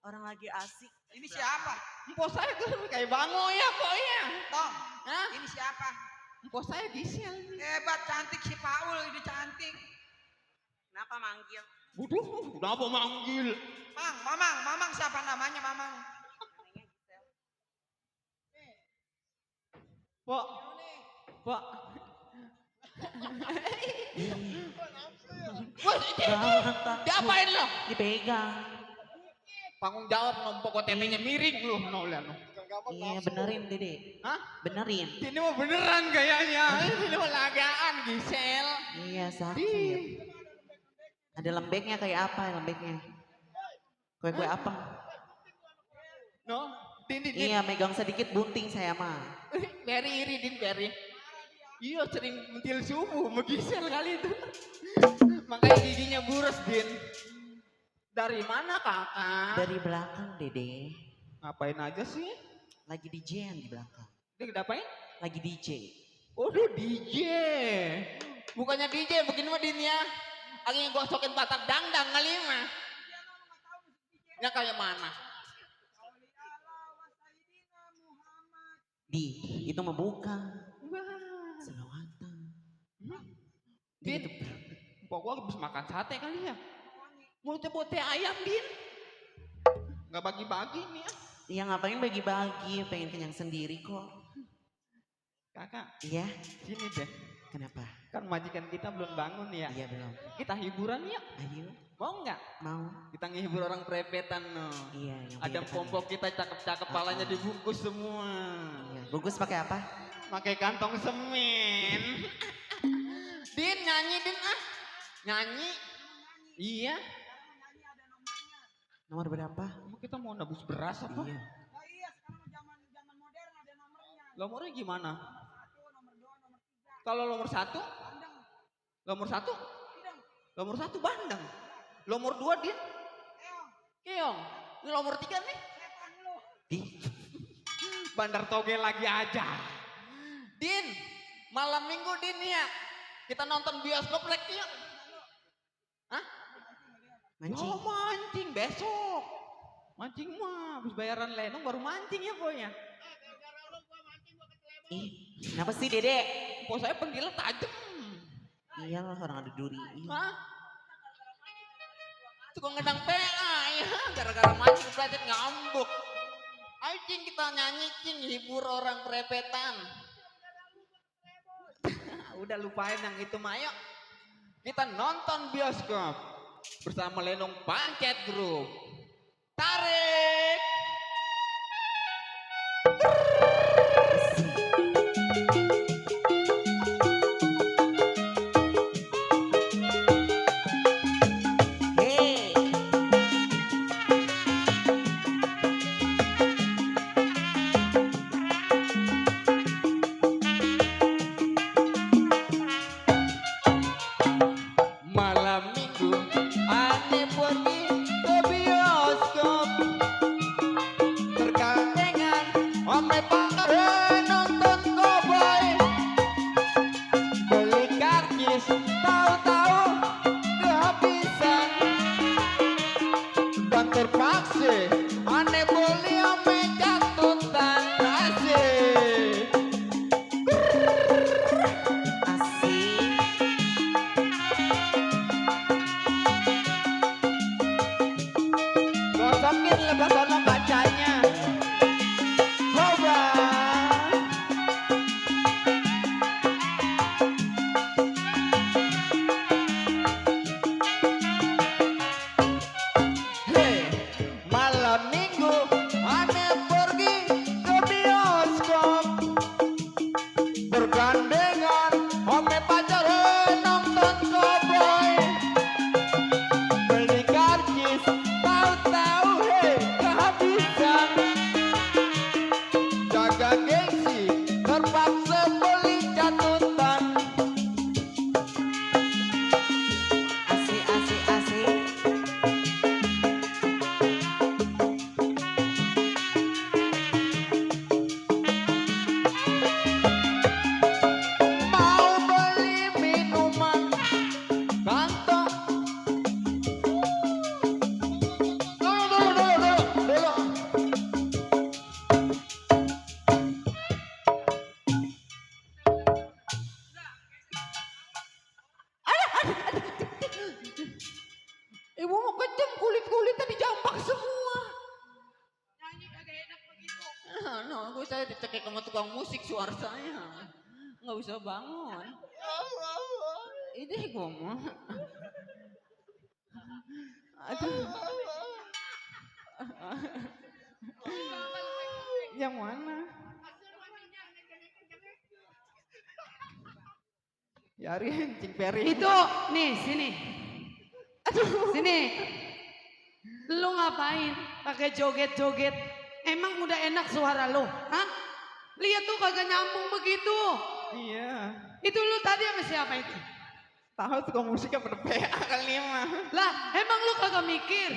Orang lagi asik. Ini siapa? Empok saya tuh kayak bango ya kok ya. Tong, Hah? ini siapa? Empok saya Gisel nih. Hebat, cantik si Paul, ini cantik. Kenapa manggil? Waduh, kenapa manggil? Mamang siapa namanya Mamang? Pak, Pak. Wah, diapain lo? Dipegang. Tanggung jawab nombok OTP-nya miring lu, nolnya lu. Iya benerin Dede. Hah? Benerin. Ini mah beneran kayaknya. Ini mah lagaan, Gisel. Iya sakit. Ada lembeknya kayak apa lembeknya? Kue-kue apa? No, Din. Iya megang sedikit bunting saya mah. Beri iri, Din, Beri. Iya sering mentil subuh sama Gisel kali itu. Makanya giginya buras, Din. Dari mana kakak? Dari belakang Dede. Ngapain aja sih? Lagi DJ di belakang. Dia ngapain? Lagi DJ. Waduh DJ. Bukannya DJ begini mah Din ya. Akhirnya gosokin batak dangdang kali mah. Ya kayak mana? Itu mah bukan. Wah. Selawatan. Din, pok gua habis makan sate kali ya. Mau coba teh ayam Din. Nggak bagi-bagi nih ya. Ya ngapain bagi-bagi, pengen kenyang sendiri kok. Kakak, Iya, sini deh. kenapa? Kan majikan kita belum bangun ya. Iya belum. Kita hiburan yuk. Ayo, Mau nggak? mau. Kita ngehibur orang prepetan no. Iya, yang Ada punya depan pompok kita cakep-cakep, palanya dibungkus semua. ya. Iya. Bungkus pakai apa? Pakai kantong semen. Din nyanyi Din ah. Nyanyi. Iya. Nomor berapa? Emang kita mau nabus beras apa? Iya. Nomornya gimana? Kalau nomor 1? Nomor 1? Nomor 1 bandeng. Nomor 2 Din? Keong. Ini nomor 3 nih? Di. Bandar Toge lagi aja. Din, malam minggu Din ya. Kita nonton bioskop lagi yuk. Hah? Mancing. Oh mancing besok. Mancing mah, habis bayaran Lenong baru mancing ya pokoknya. Ih, kenapa sih Dede? Kok saya pentilnya tajam. Iya lah orang ada duri. Hah? Tukang ngedang PA ya, gara-gara mancing kepleset ngambuk. Ayo Cing kita nyanyi Cing, hibur orang prepetan. Udah lupain yang itu mah yuk. Kita nonton bioskop bersama Lenong Pancet Group. Tarik. Hei. Malam minggu aneh pergi ke bioskop bergandengan ame pakai nonton cowboy beli karcis tahu-tahu kehabisan dan terpaksa aneh beli ame catatan asik. Asik. Gosokin lepas sono kacanya. Coba. Hei, malam minggu aneh pergi ke bioskop bergandengan ame pacar nonton cowboy beli karcis tahu-tahu hei kehabisan jaga gengsi terpaksa beli catatan. Asik, asik, asik. Mau beli minuman kantong dulu. Ibu mau kejem kulit-kulitnya dijambak semua. Nyanyi kagak enak begitu. Gue saya dicekik sama tukang musik suara saya. Nggak bisa bangun. Ini gue mah. Aduh. Yang mana? Yari, Cing Peri. Itu, nih sini. Sini. Lu ngapain pakai joget-joget? Emang udah enak suara lu? Hah? Lihat tuh kagak nyambung begitu. Iya. Itu lu tadi sama siapa itu? Tahu tukang musiknya pada PA kali ini mah. Lah, emang lu kagak mikir?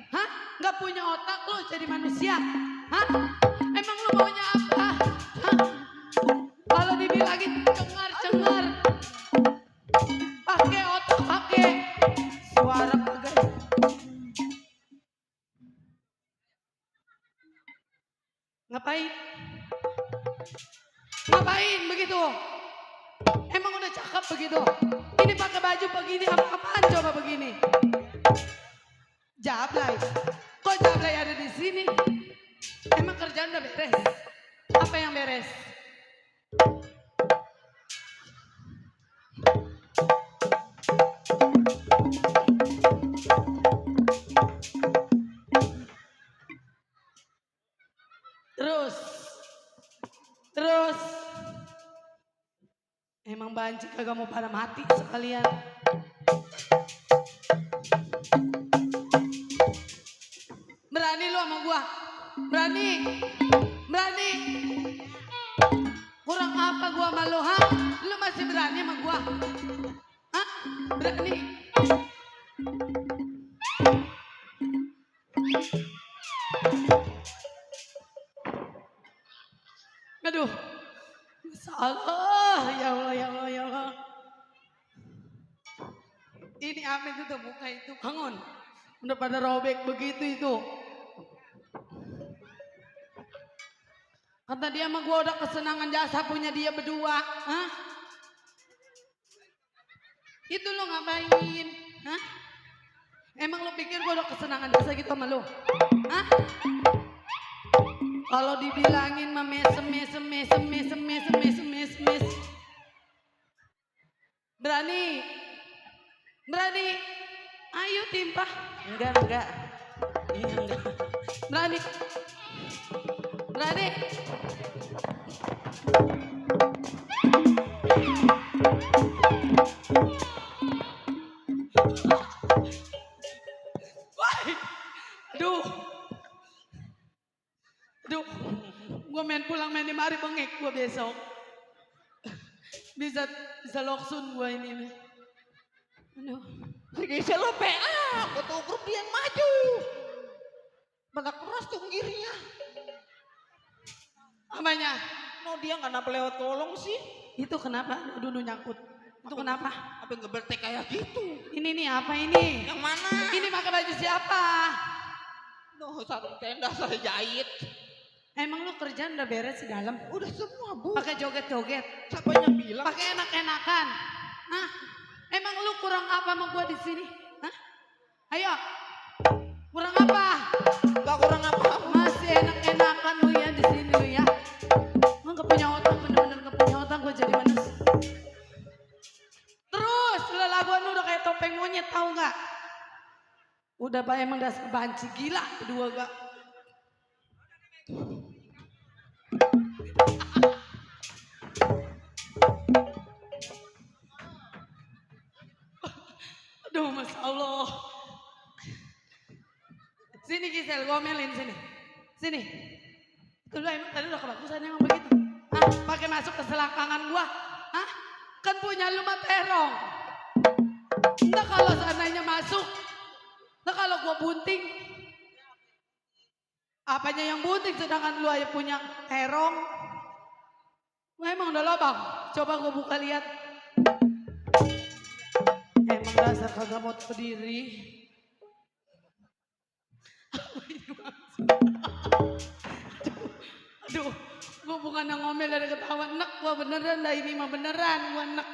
Hah? Nggak punya otak lu jadi manusia? Hah? Emang lu maunya apa? Hah? Kalau dibilangin cengar-cengar. Pakai otak, pakai suara kagak. Ngapain? Ngapain begitu? Emang udah cakep begitu? Ini pakai baju begini apa-apaan coba begini? Jablay. Kok Jablay ada di sini? Emang kerjaan udah beres? Apa yang beres? Terus emang banci kagak mau pada mati sekalian. Berani lu sama gua? Berani? Kurang apa gua sama lu, ha? Lu masih berani sama gua? Hah? Berani? Aduh. Salah, ya Allah. Ini Amin itu muka itu bangun. Udah pada robek begitu itu. Kata dia mah gua udah kesenangan jasa punya dia berdua. Hah? Itu lo ngapain? Hah? Emang lo pikir gua udah kesenangan jasa gitu sama lo? Hah? Kalau dibilangin mah mesem. Berani? Ayo timpah. Enggak. Iya enggak. Berani? Wah! Aduh, gua main pulang main di mari bengek gua besok. Bisa loksun gua ini. Aduh. Pergi lo PA, ketua grup dia yang maju. Mana keras tuh ngirinya. Apanya? No dia nggak napa lewat kolong sih. Itu kenapa? Dulu nyangkut. Itu kenapa? Apa ngebertek kayak gitu? Ini nih apa ini? Yang mana? Ini pakai baju siapa? No sarung tenda saya jahit. Emang lu kerjaan udah beres di dalam? Udah semua bu. Pakai joget-joget? Siapa yang bilang? Pakai enak-enakan? Hah? Emang lu kurang apa sama gua di sini? Hah? Ayo. Kurang apa? Gak kurang apa? Masih enak-enakan lu ya di sini lu ya. Lu gak punya otak, bener-bener gak punya otak gua jadi manusia. Terus lelaguan lu udah kayak topeng monyet tahu nggak? Udah emang dasar banci gila kedua gak. Aduh, Masya Allah. Sini Gisel, gomelin sini. Sini. Itu lu emang tadi udah kebagusan emang begitu? Hah? Pakai masuk ke selangkangan gua? Hah? Kan punya lu mah terong. Nggak kalau seandainya masuk. Nggak kalau gua bunting. Apanya yang bunting sedangkan lu aja punya terong. Wah, emang udah lobang. Coba gua buka lihat. Emang dasar kagak mau berdiri. Aduh, gua bukan ngomel dari ketawa enak, gua beneran dah ini mah beneran gua enak.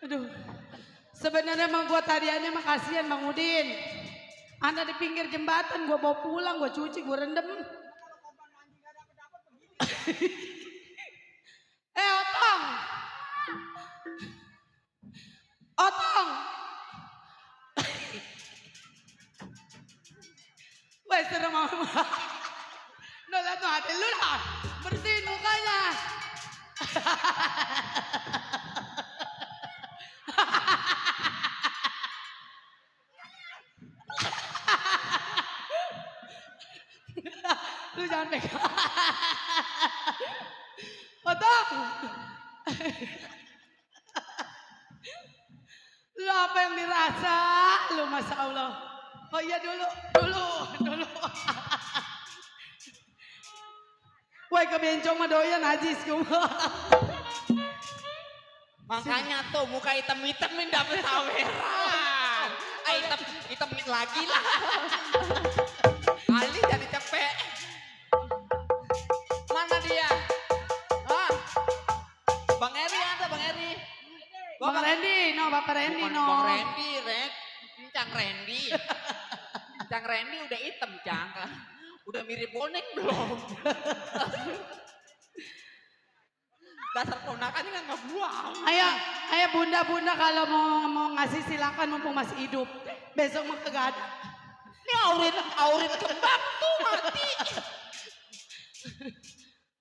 Aduh, sebenarnya emang gua tadiannya mah kasihan Bang Udin. Anda di pinggir jembatan, gua bawa pulang, gua cuci, gua rendem. Otong. Weh serem mama. Udah lihat tuh hati lu lah. Bersihin mukanya. Lu jangan pegang. Otong. Lu apa yang dirasa? Lu Masya Allah. Oh iya dulu. Woi kebencong mah doyan najis kumah. Makanya tuh muka hitam-hitam ini dapet saweran. Hitam lagi lah. Ali jadi cepet. Mana dia? Ah, Bang Eri ada Bang Eri. Bang Randy, no Bapak Randy, no. Bang Randy, Red. Cang Randy. Cang Randy udah hitam, Cang. Udah mirip bonek belum? Dasar ponakannya kan ngebuang. Ayo bunda-bunda kalau mau ngasih silakan mumpung masih hidup. Besok mah kagak ada. Ini Aurin kembang tuh mati.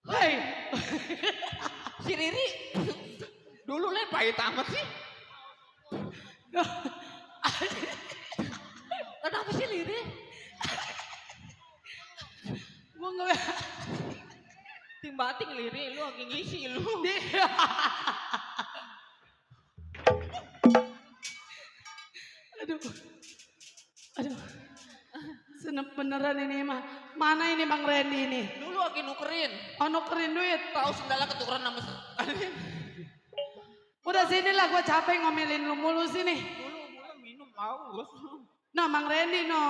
Hei, Si Riri dulu liat pahit amat sih. Kenapa sih Riri? gua nggak. Timbating Riri, lu lagi ngisi lu. Aduh, senep beneran ini mah. Mana ini Bang Randy ini? Dulu lagi nukerin. Oh nukerin duit. Tahu sendalnya ketukeran sama Udah sini lah, gua capek ngomelin lu mulu sini. dulu minum haus. Nah Bang Randy no.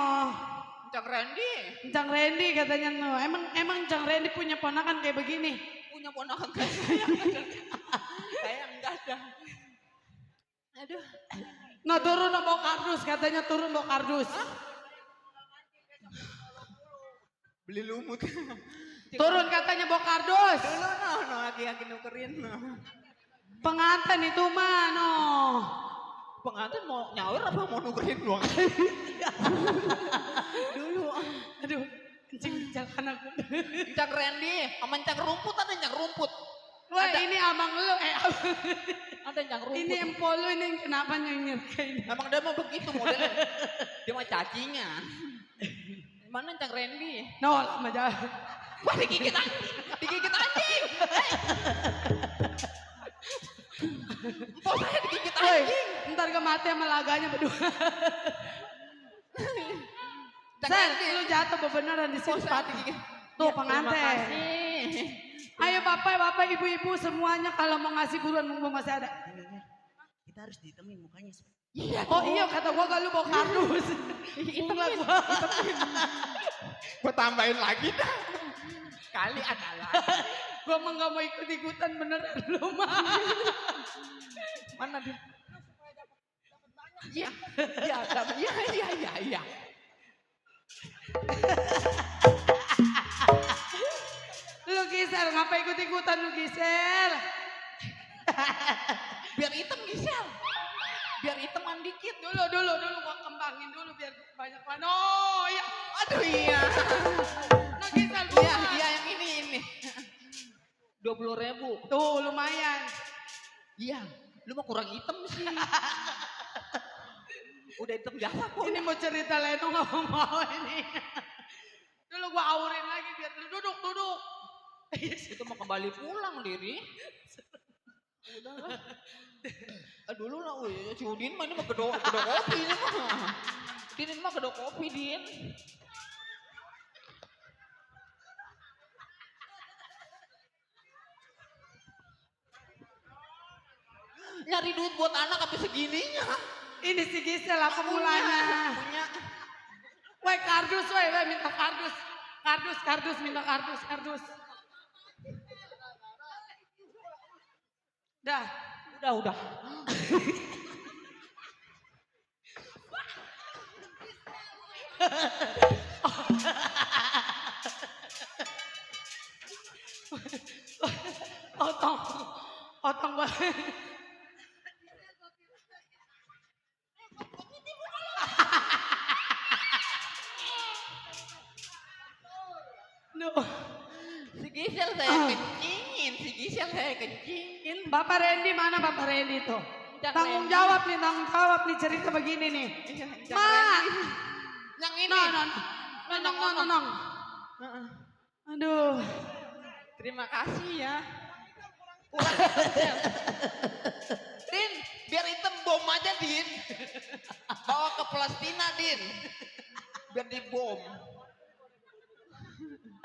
Cang Randy Cang Randy katanya no. Emang Cang Randy punya ponakan kayak begini? punya ponakan kayak saya. Saya enggak ada. Aduh. No turun no bawa kardus, katanya turun bawa kardus. Beli lumut. Turun katanya bawa kardus. Dulu no lagi nukerin no. Pengantin itu mah no. Pengantin mau nyawer apa mau nukerin doang? Dulu. Aduh, kencing di jalan aku. Cang Randy, sama cang rumput ada cang rumput. Wah ini abang lu, Ada cang rumput. ini empol lu ini kenapa nyengir kayak ini? Emang dia mau begitu modelnya. Dia mah cacingan. Mana cang Randy? No, lama jalan. Wah digigit anjing. Digigit anjing. Empok saya digigit Woi, anjing. ntar kemati sama laganya berdua. Cang Sen, Randy. lu jatuh beneran di Empok sini. saya digigit. Tuh Terima pengantin. kasih. Ayo bapak, ibu-ibu semuanya kalau mau ngasih buruan mumpung masih ada. Kita harus ditemin mukanya. Iya. Oh iya kata gua kalau lu bawa kardus. Bunga gua. Gua tambahin lagi dah. Kali ada lagi. Gua mah gak mau ikut-ikutan beneran lu mah. Mana dia? Iya. Iya. Lu Gisel, ngapa ikut-ikutan lu Gisel? Biar hitam Gisel. Biar hitaman dikit. Dulu gua kembangin dulu biar banyak mana. Oh iya. Aduh iya. Nah Gisel Iya, bukan. iya yang ini. 20.000. Tuh lumayan. Iya. Lu mau kurang hitam sih. Udah hitam biasa kok. Ini mau cerita Leno gak mau ini. Dulu gua aurin lagi biar lu duduk. Itu mau kembali pulang diri. Udah lah. Dulu lah, si Udin mah ini mah kedok kopi ini mah. Din ini mah kedok kopi Din. Nyari duit buat anak sampai segininya. Ini si Gisel apa mulanya? Punya. Woi kardus, woi minta kardus. Kardus minta kardus. Dah. Udah. Otong banget. Duh. Si Gisel saya kencingin. Bapak Randy mana Bapak Randy tuh? Cang Tanggung Randy. jawab nih cerita begini nih. Cang Ma. Randy. Yang ini. Nong. Aduh. Terima kasih ya. Din, biar hitam bom aja Din. Bawa ke Palestina Din. Biar dibom.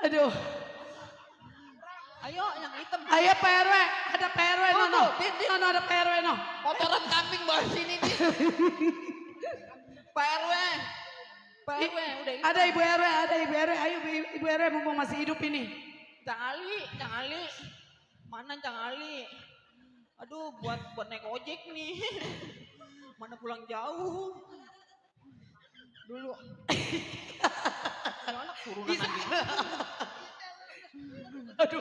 Aduh. Ayo yang hitam. Ayo PRW, ada PRW Oh, no. Din. No, ada PRW no. Kotoran kambing bawa sini Din. Pak RW. Pak RW udah hitam. Ada Ibu RW. Ayo Ibu RW mumpung masih hidup ini. Cang Ali. Mana Cang Ali? Aduh, buat naik ojek nih. Mana pulang jauh. Dulu. Bisa. Aduh.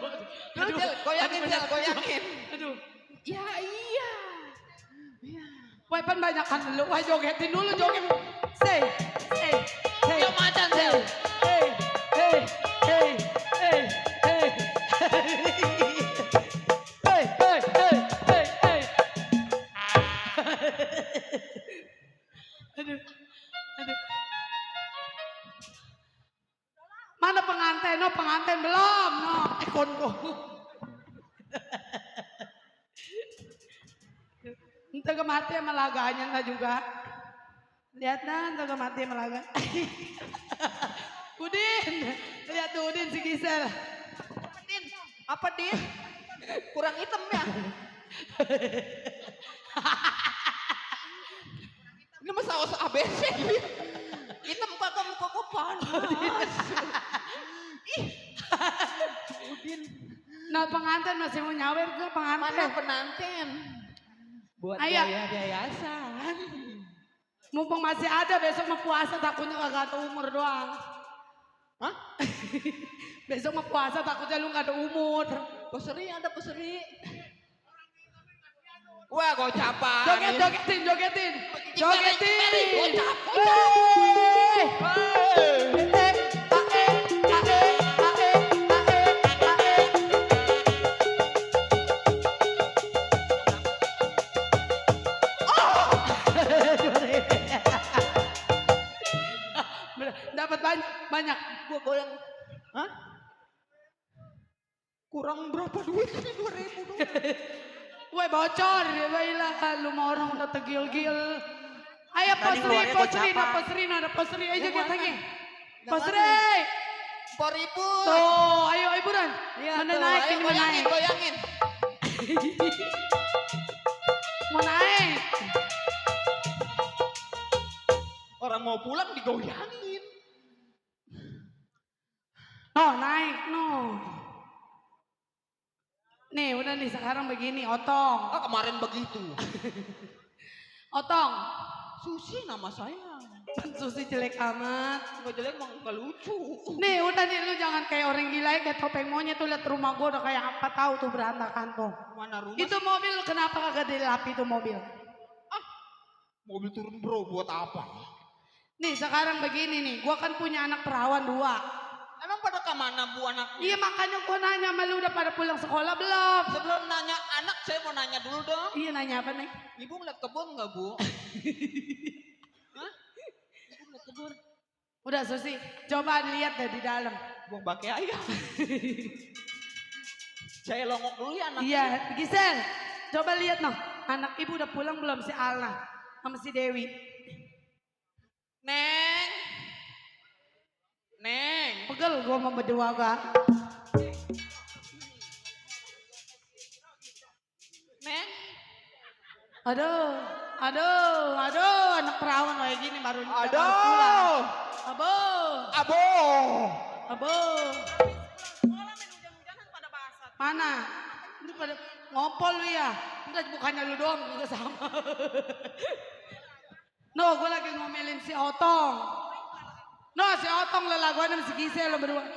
Dulu Jel, goyangin Jel, goyangin. Aduh. Ya iya. Wah pan banyak kan dulu. Wah jogetin dulu joget. Say. Yo macan Jel. Hey. Hey. Aduh. Mana pengantin? No, pengantin belum. No, ikonku. Entah kemati sama laganya enggak juga. Lihat nah, entah kemati sama laga. Udin, lihat tuh Udin si Gisel. Din, apa Din? Kurang hitam ya? Ini mah saus ABC. Hitam kagak muka kok panas. Udin. Nah pengantin masih mau nyawer ke pengantin. Mana penantin? Buat Ayo. gaya yayasan. Mumpung masih ada besok mau puasa takutnya kagak ada umur doang. Hah? Besok mau puasa takutnya lu gak ada umur. Peseri ada peseri. Wah gocapan. Jogetin. Gocap. Dapat banyak. Gua goyang. Hah? Kurang berapa duit ini 2.000 doang. Woi bocor ya baiklah lu mau orang udah tegil-gil. Ayo Tadi keluarnya gocapan. ada posri aja Yang kita mana? lagi. Yang Posri. 4.000. Tuh, ayo hiburan. Iya, Mana tuh, naik ayo ini mau naik. goyangin. Mau naik. Orang mau pulang digoyangin. No, naik, no. Nih, udah nih sekarang begini, Otong. Oh, kemarin begitu. Otong. Susi nama saya. Susi jelek amat. Nggak jelek emang nggak lucu. Nih, udah nih lu jangan kayak orang gila ya, kayak topeng monyet tuh lihat rumah gua udah kayak apa tahu tuh berantakan tuh. Mana rumah? Itu mobil kenapa kagak dilapi tuh mobil? Mobil turun bro buat apa? Nih sekarang begini nih, gua kan punya anak perawan 2. Emang pada kemana bu anaknya? Iya makanya gua nanya sama lu udah pada pulang sekolah belum? Sebelum nanya anak saya mau nanya dulu dong. Iya nanya apa nih? Ibu ngeliat kebun nggak bu? Hah? Ibu ngeliat kebun? Udah Susi, coba lihat deh di dalam. Buang bangke ayam. Saya longok dulu ya anaknya. Iya, Gisel, coba lihat noh. Anak ibu udah pulang belum si Alna sama si Dewi? Neng. Neng. Pegel gua mau berdua gak? Neng. Aduh, anak perawan kayak gini baru pulang. Aduh. Abo, Abo. abo. Mana? Ini pada ngompol lu ya? Enggak bukannya lu doang juga sama. No, gue lagi ngomelin si Otong. No, si Otong lelaguan sama si Gisel lo berdua.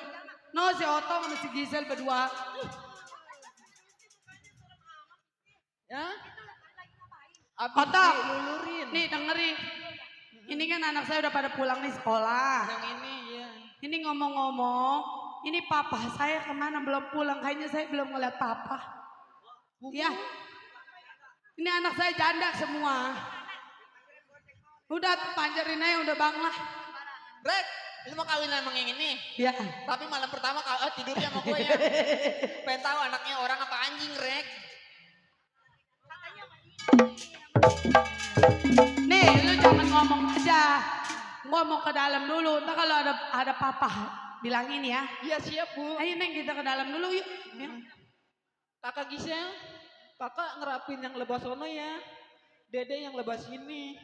No, si Otong sama si Gisel berdua. Ya? Otong, Lulurin. nih dengerin. Ini kan anak saya udah pada pulang nih sekolah. Yang ini ya. Ini ngomong-ngomong, ini papa saya kemana belum pulang? Kayaknya saya belum ngeliat papa. Ya, ini anak saya janda semua. Udah panjarin aja udah bang lah. Rek, lu mau kawin emang yang ini? Ya. Tapi malam pertama tidurnya sama gue ya. Pengen tahu anaknya orang apa anjing, Rek. Nih, lu jangan ngomong aja. Ngomong ke dalam dulu. Ntar kalau ada papa bilangin ya. Iya siap bu. Ayo Neng kita ke dalam dulu yuk. Ya. Kakak Gisel, kakak ngerapin yang lebas sono ya. Dede yang lebas ini.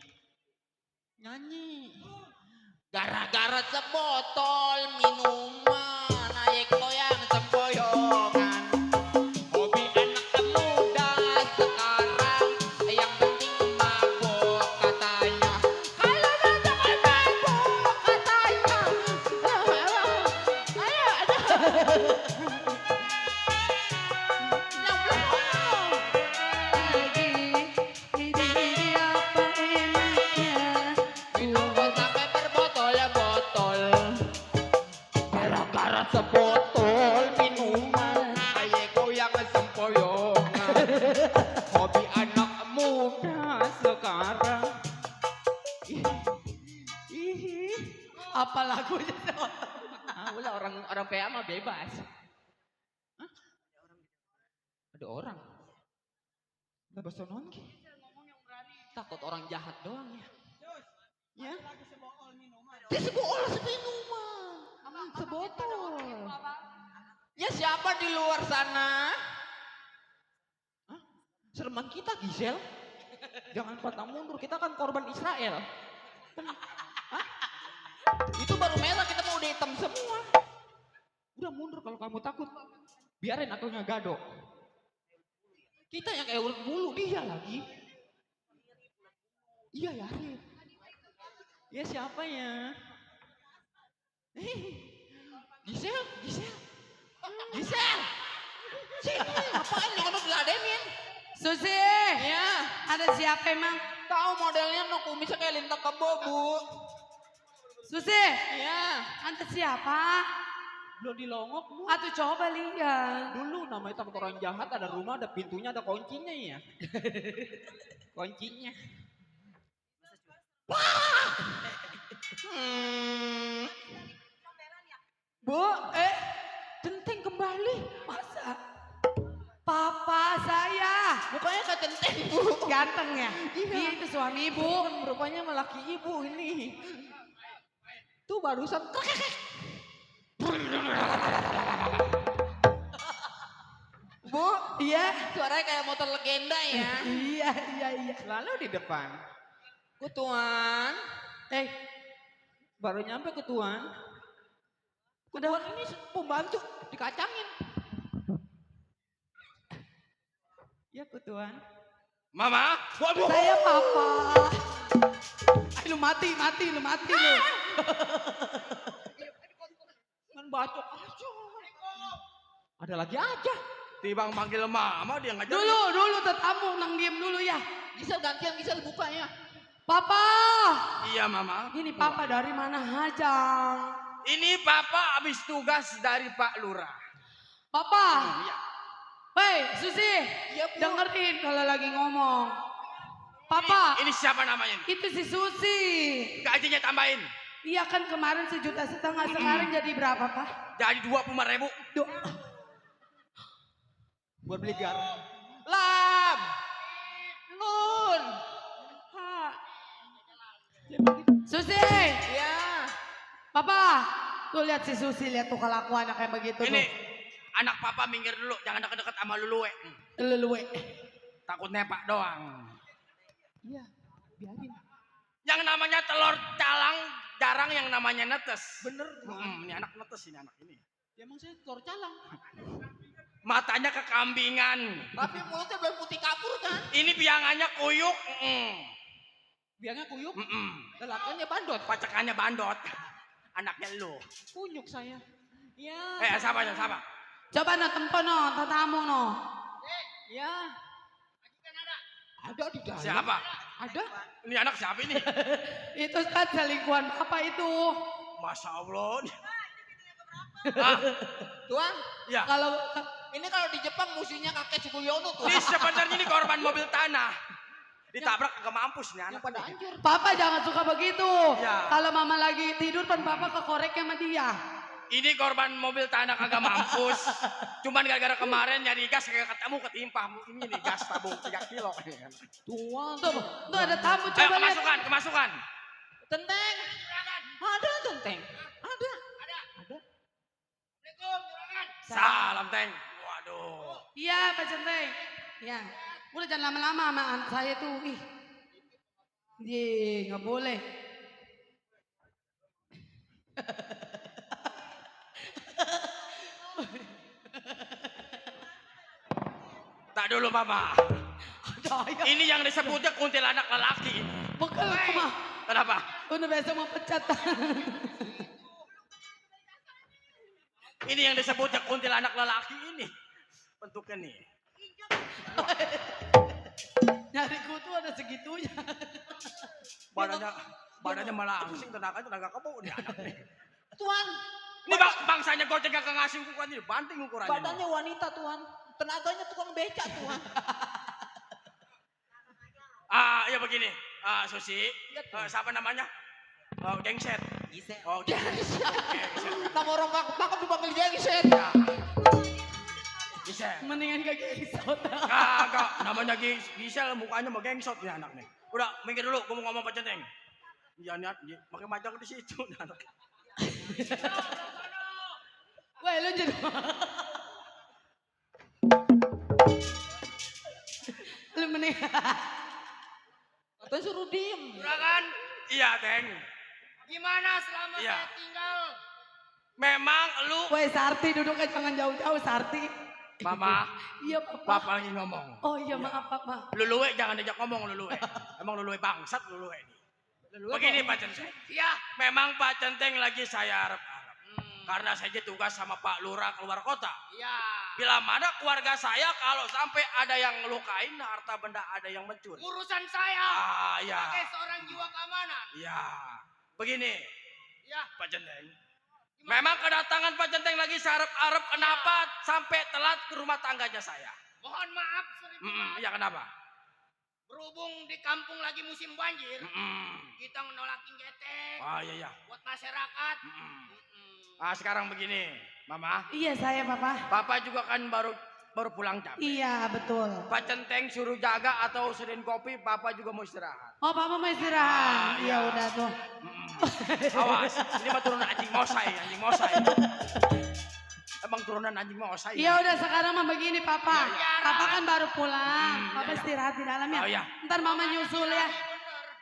Nyanyi. Gara-gara sebotol minuman, naik goyang sempoyongan. Hobi anak muda sekarang, yang penting mabok katanya. Kalau udah jangan mabok, Yang belum ngomong. Lagi ini apa enaknya? Minum sampai berbotol ya botol. Gara-gara sebotol minuman, aye goyang sempoyongan. Hobi anak muda sekarang. Ih, Apa lagunya? ulah orang PA mah bebas. Hah? Ada orang. Udah bahasa non ki? Takut orang jahat doang ya. Ya. Dia sebool minuman. Sebotol. Ya siapa di luar sana? Hah? Seremang kita Gisel. Jangan patah mundur, kita kan korban Israel. Hah? Itu baru merah, kita mau udah hitam semua. Udah mundur kalau kamu takut. Biarin aku ngagado. Kita yang kayak ulet bulu, dia lagi. Iya ya, Arif. Ya siapa ya? Gisel. Sini, ngapain jangan diladenin? Susi, Ya, ada siapa emang? tahu modelnya no kumisnya kayak lintang kebo, Bu. Susi, Ya, ada siapa? belum dilongok, Bu. Atuh coba lihat. Dulu namanya takut orang jahat, ada rumah, ada pintunya, ada kuncinya ya. Kuncinya. Wah! Bu, centeng kembali. Masa? Papa saya. Mukanya kayak centeng, Bu. Ganteng ya? Iya. Dia itu suami ibu. Bukan, rupanya laki ibu ini. Tuh barusan. Bu, Iya. suaranya kayak motor legenda ya. Iya. Selalu di depan. Kutuan, baru nyampe Kutuan. Kutuan ini pembantu dikacangin. Ya Kutuan. Mama, waduh. Saya papa. Lu mati lu. Kan bacok aja. Ada lagi aja. Tibang manggil mama dia nggak jadi. Dulu tetamu nang diem dulu ya. Gisel gantian, Gisel buka ya. Papa. Iya mama. Ini papa dari mana aja? Ini papa habis tugas dari Pak Lurah. Papa. Iya. Hei, Susi. Iya, Bu. Dengerin kalau lagi ngomong. Papa. Ini siapa namanya? Itu si Susi. Gajinya tambahin. Iya kan kemarin 1,5 juta, sekarang jadi berapa Pak? Jadi 25.000. Buat beli garam. Lam. Nun. Ha. Susi. Ya. Papa. Tuh lihat si Susi, lihat tuh kelakuan anak kayak begitu Ini anak papa minggir dulu, jangan deket-deket sama luluwe. tuh. Lelue. Takut nepak doang. Iya. Biarin. Yang namanya telur calang jarang yang namanya netes. Bener. Ini anak netes ini anak ini. Ya, emang saya telur calang. Matanya kekambingan. Tapi mulutnya belum putih kapur kan? Ini biangannya kuyuk. Biangnya kuyuk. Lelakannya bandot. Pacakannya bandot. Anaknya lu. Kunyuk saya. Ya. Sama. Coba no tempo no, tatamu no. Ya. Ada di dalam. Siapa? Ada. Ini anak siapa ini? Itu kan selingkuhan apa itu? Masya Allah. Tuan, Ya. Kalau ini kalau di Jepang musuhnya kakek Suguyono tuh. Ini sebenarnya ini korban mobil tanah. Ditabrak kagak mampus nih Yang anak. pada hancur. Papa jangan suka begitu. Ya. Kalau mama lagi tidur kan papa kekorek sama dia. Ini korban mobil tanah kagak mampus. Cuman gara-gara kemarin nyari gas kagak ketemu ketimpa. Ini nih gas tabung 3 kilo. Tuan. Tuh ada tamu Ayo coba lihat. kemasukan. Tenteng. Ada tenteng. Ada. Salam Teng. Waduh. Iya Pak Centeng. Ya. Udah jangan lama-lama sama anak saya tuh. Ih. Nggak boleh. Tak dulu mama. Ini yang disebutnya kuntilanak lelaki. Bekal mama. Kenapa? Udah besok mau pecat. Ini yang disebutnya kuntilanak lelaki ini. Bentuknya nih. Nyari kutu ada segitunya. Badannya malah angsing, tenaga kebo nih anak nih. Tuan, Ini bangsanya goceng gak ngasih ukuran ini, banting ukurannya. badannya wanita Tuan. Tenaganya tukang beca Tuan. Ya begini, Susi, siapa namanya? Gengset. Oh, Gengset. Nama orang pakap dipanggil gengset. Gisel. Mendingan gak gengsot. Kagak, namanya Gisel, mukanya mau gengsot nih anak nih. Udah, minggir dulu, gue mau ngomong Pak Centeng. Iya niat, pakai majang di situ nih anak. Weh lu jadi. Lu mending. Katanya suruh diem. Udah kan? Iya, Teng. Gimana selama Iya. saya tinggal? Memang lu, Weh Sarti duduknya jangan jauh-jauh Sarti. Mama, Iya papa. Papa lagi ngomong. Oh iya maaf papa. Luluwe jangan diajak ngomong Luluwe. Emang Luluwe bangsat Luluwe ini. Begini Pak Centeng. Iya. Memang Pak Centeng lagi saya harap-harap. Karena saya tugas sama Pak Lurah keluar kota. Iya. Bila mana keluarga saya kalau sampai ada yang ngelukain harta benda ada yang mencuri. Urusan saya. Ya. Sebagai seorang jiwa keamanan. Ya. Begini Ya. Pak Centeng. Memang kedatangan Pak Centeng lagi sarap-arap kenapa sampai telat ke rumah tangganya saya? Mohon maaf seribu maaf. Iya kenapa? Berhubung di kampung lagi musim banjir, kita ngenolakin getek Iya. buat masyarakat. Sekarang begini, Mama. Iya saya papa. Papa juga kan baru pulang capek. Iya betul. Pak Centeng suruh jaga atau sediain kopi, Papa juga mau istirahat. Oh papa mau istirahat. Iya udah tuh. Awas, ini mah turunan anjing mosai. Emang turunan anjing mosai. Iya udah sekarang mah begini papa. Iya. Papa kan baru pulang. Papa istirahat di dalam ya. Oh, iya. Ntar mama nyusul ya.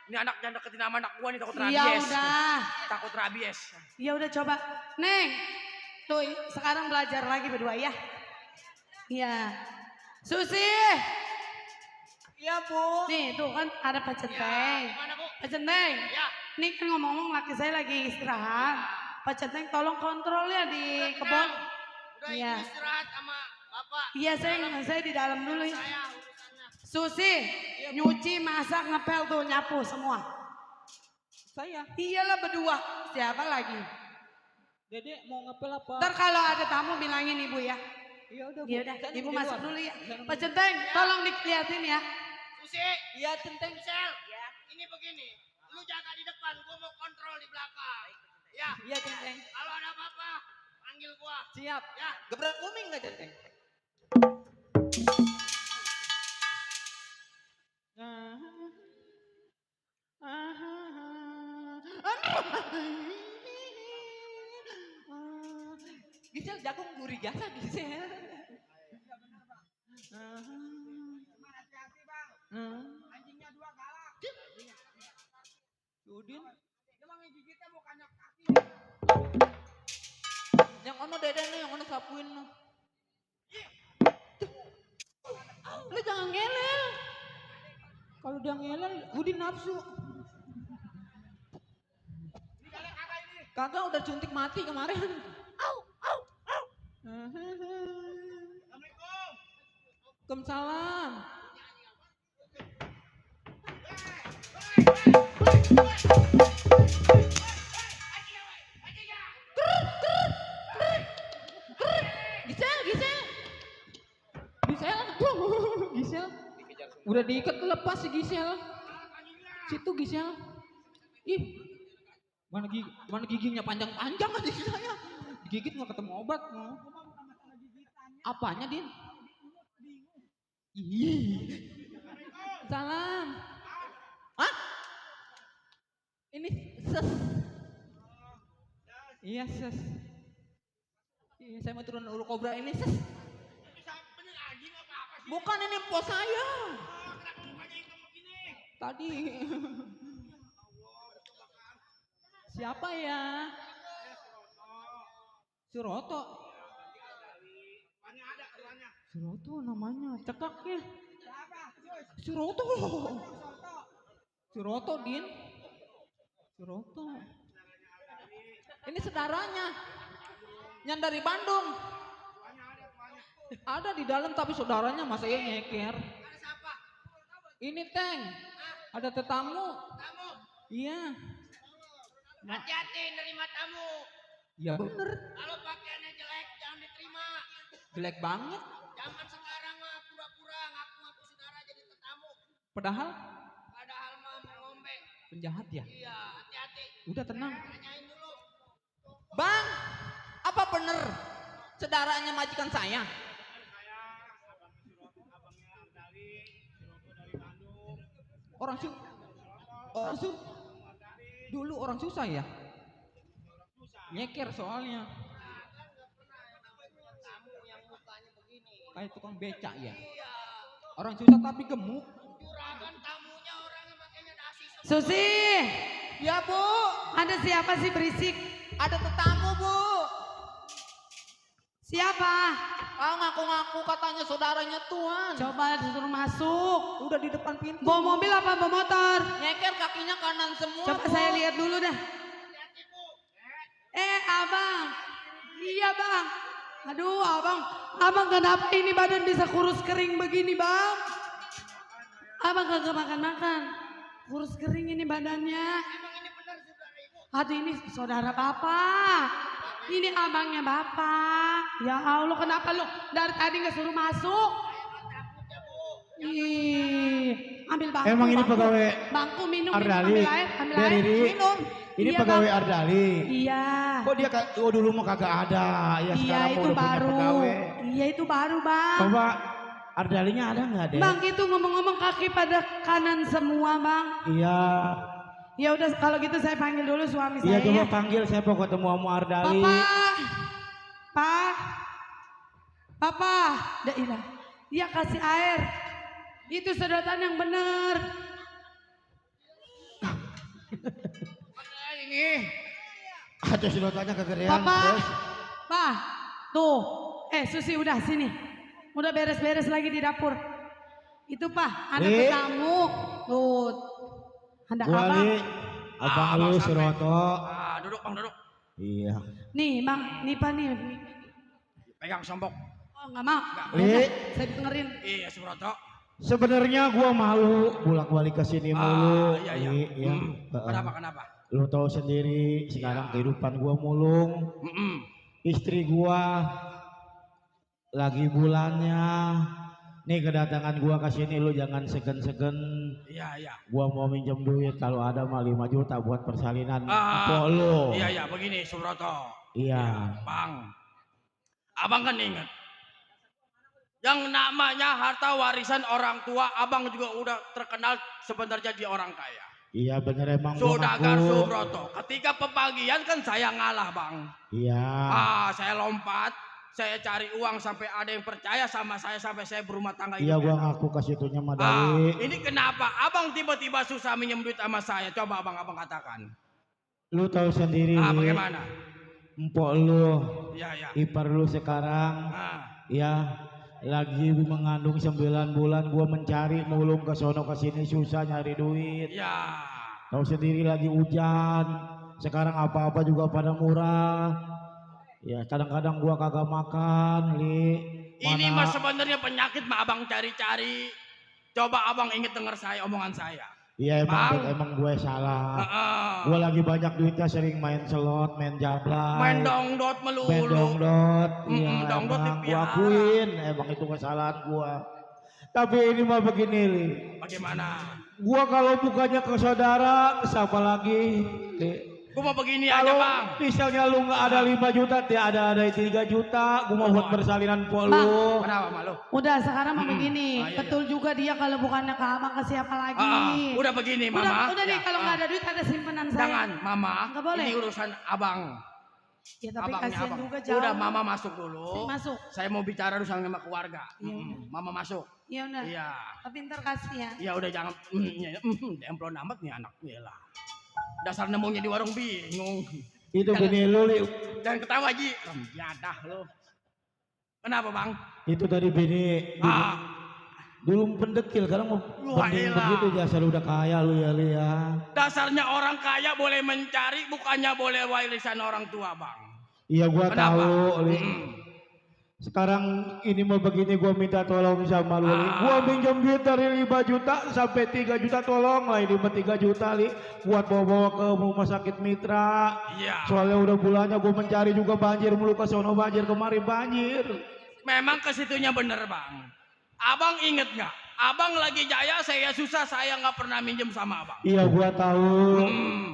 Ini anak jangan deketin sama anak gua nih takut rabies. Iya udah. Takut rabies. Ya udah coba. Neng. Tuh sekarang belajar lagi berdua ya. Iya. Susi. Iya Bu. Nih tuh kan ada Pak Centeng. Gimana Bu? Pak Centeng. Ya. Ini kan ngomong-ngomong laki saya lagi istirahat. Pak Centeng tolong kontrol ya di kebun. Udah Iya. ibu istirahat sama bapak. Iya saya di dalam dulu ya. Saya urusannya. Susi, nyuci, masak, ngepel tuh nyapu semua. Saya. Iyalah berdua. Siapa lagi? Dedek mau ngepel apa? Ntar kalau ada tamu bilangin ibu ya. Iya udah Bu. Iya udah, Saya ibu di masuk luar. dulu ya. Saya Pak Centeng, tolong dilihatin ya. Susi, Iya Centeng. Michelle. Ini begini. Lu jaga di depan, gua mau kontrol di belakang. Ya. Iya Centeng. Kalau ada apa-apa, panggil gua. Siap. Ya. Gebrak kuming nggak Centeng? Gisel jagung gurih jasa Gisel. Hati-hati bang, anjingnya dua galak. Udin, Emang gigitnya bukannya kaki. yang ono dede nih, yang ono sapuin no. Lu jangan ngelel. Kalau dia ngelel, Udin nafsu. Kagak udah suntik mati kemarin. Waalaikumsalam. Gisel. Udah diikat lepas si Gisel. Situ Gisel. Ih. Mana giginya panjang-panjang aja saya. Digigit nggak ketemu obat. Apanya, Din? Ih. Salam. Hah? Ini ses. Iya ses. Iya, saya mau turun ulu kobra ini ses. Bukan ini pos saya. Tadi. Siapa ya? Suroto. Suroto namanya, cekaknya. Suroto. Suroto, Din. Suroto. Ini saudaranya. Yang dari Bandung. Ada di dalam tapi saudaranya masa ya nyeker. Ada siapa? Ini Teng. Ada tetamu. Tamu. Iya. Hati-hati nerima tamu. Ya bener. Kalau pakaiannya jelek jangan diterima. Jelek banget. Zaman sekarang mah pura-pura ngaku-ngaku saudara jadi tetamu. Padahal Padahal mah mengombe. penjahat ya. Iya, hati-hati. Udah tenang. Tanyain dulu. Bang, apa bener saudaranya majikan saya? Orang dulu orang susah ya? Nyeker soalnya. Tamu yang mukanya begini. Kayak tukang becak ya. Iya. Orang susah tapi gemuk. Juragan tamunya orangnya makanya dasi semua. Susi, Ya Bu, ada siapa sih berisik? ada tetamu Bu. Siapa? Ah ngaku-ngaku katanya saudaranya Tuan. Coba disuruh masuk. Udah di depan pintu. Bawa mobil apa bawa motor? Nyeker kakinya kanan semua. Coba Bu. saya lihat dulu dah. Abang. Iya bang. Aduh abang. Abang kenapa ini badan bisa kurus kering begini bang? Abang kagak makan-makan. Kurus kering ini badannya. Aduh ini saudara bapak. Ini abangnya bapak. Ya Allah kenapa lu dari tadi gak suruh masuk? Ih, ambil bangku. Emang ini bangku. pegawai Bangku minum, Ardali. ambil air, Dia Riri. minum. Ini Iya, pegawai Bang. Ardali. Iya. Kok dia dulu mah kagak ada. Ya Iya sekarang itu udah punya baru. pegawai. Iya itu baru bang. Coba Ardalinya ada nggak deh? Bang itu ngomong-ngomong kaki pada kanan semua bang. Iya. Ya udah kalau gitu saya panggil dulu suami Iya saya. coba Ya. panggil, saya mau ketemu sama Ardali. Papa, Dailah. Iya kasih air. Itu sedotan yang bener. Ini. Ada sedotannya kegedean. Papa, Terus. Pak, tuh. Susi udah sini. Udah beres-beres lagi di dapur. Itu Pak, ada Li. tamu. Tuh. Ada Gua abang. Li, abang lu si Roto. Duduk bang, duduk. Iya. Nih bang, nih Pak nih. Pegang sombok. Oh nggak mau. Li. Udah, saya dengerin. Iya, Suroto. Sebenarnya gua malu bolak-balik ke sini mulu. Iya, iya. Li, ya. Kenapa? Lu tahu sendiri sekarang kehidupan gua mulung. Istri gua lagi bulannya. Nih kedatangan gua ke sini lu jangan segen-segen. Iya. Gua mau minjem duit kalau ada mah 5 juta buat persalinan. Ah, Empok lu. Iya, begini Suroto. Iya. Bang, abang kan ingat. Yang namanya harta warisan orang tua, abang juga udah terkenal sebenarnya jadi orang kaya. Iya bener emang gua Saudagar ngaku. Subroto, ketika pembagian kan saya ngalah bang. Iya. Saya lompat, saya cari uang sampai ada yang percaya sama saya sampai saya berumah tangga. Iya hidup gua enak. ngaku ke situnya Madali. Ini kenapa abang tiba-tiba susah minjem duit sama saya? Coba abang katakan. Lu tahu sendiri. Li. Bagaimana? Empok lu, Iya. ipar lu sekarang, Ah, ya lagi mengandung 9 bulan. Gua mencari mulung ke sono ke sini susah nyari duit. iya. Tahu sendiri lagi hujan. Sekarang apa-apa juga pada murah. Ya kadang-kadang gua kagak makan, Li. Ini Mana- mah sebenarnya penyakit mah abang cari-cari. Coba abang inget dengar saya, omongan saya. Iya Bang. emang gue salah. Heeh. Gua lagi banyak duitnya sering main slot, main jablay. Main dongdot melulu. Main dongdot. Iya dongdot emang gua dipiara. akuin. Emang itu kesalahan gua. Tapi ini mah begini, Li. Bagaimana? Gua kalau bukannya ke saudara, ke siapa lagi? Li? Gua mau begini aja Kalau bang. misalnya lu nggak ada 5 juta, ada 3 juta, gua mau buat persalinan po lu. Kenapa malu? Udah sekarang mah begini. Iya, Betul juga dia kalau bukannya ke abang ke siapa lagi. Udah begini mama. Udah nih Ya, kalau nggak ada duit ada simpanan saya. Jangan mama. Nggak boleh. Ini urusan abang. Ya tapi Abangnya kasihan abang. juga jauh. Udah mama masuk dulu. Masuk. Saya mau bicara dulu sama keluarga. Iya, Mama masuk. Iya udah. Iya. Tapi ntar kasih ya. Ya udah jangan demplon amat nih anak lah. Dasar nemunya di warung bingung. Itu gini lu, Li. Jangan ketawa Ji. Jadah lo. Kenapa bang? Itu tadi bini. Dulu pendekil, sekarang mau Wah, banding elah. begitu jasa lu udah kaya lu ya, Li ya. Dasarnya orang kaya boleh mencari, bukannya boleh warisan orang tua bang. Iya gua Kenapa? tahu, Li. Sekarang ini mau begini gua minta tolong sama lu, Li. Gua minjem duit dari 5 juta sampai 3 juta tolong lah ini 3 juta, Li. Buat bawa-bawa ke rumah sakit Mitra. Iya. Soalnya udah bulannya gua mencari juga banjir mulu ke sono banjir kemari banjir. Memang ke situnya bener bang. Abang inget nggak? Abang lagi jaya, saya susah, saya nggak pernah minjem sama abang. Iya gua tahu.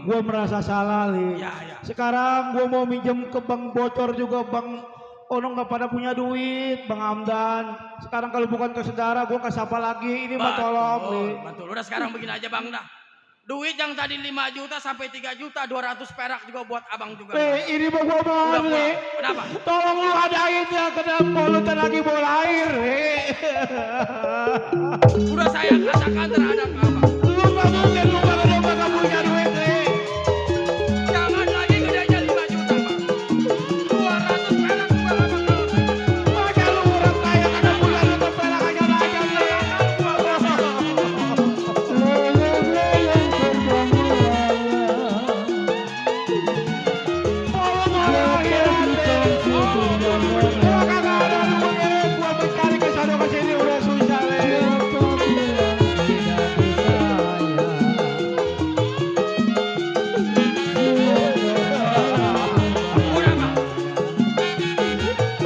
Gua merasa salah, Li. Ya, ya. Sekarang gua mau minjem ke bank bocor juga Bang Ono nggak pada punya duit, Bang Hamdan. Sekarang kalau bukan ke saudara, gua ke siapa lagi? Ini mah tolong, Li. Betul. Udah sekarang begini aja bang dah. Duit yang tadi 5 juta sampai 3 juta, 200 perak juga buat abang juga. Ini mah gua mohon, Li. Kenapa? Tolong lu adain ya ke dalam lagi bola air, Li. Udah saya katakan terhadap abang. Lu nggak mungkin lu nggak punya duit, Li. Jangan lagi gedenya 5 juta bang. 200 perak juga abang kalau saya. Masa lu orang kaya kada punya duit perak aja, Li. Udah bang.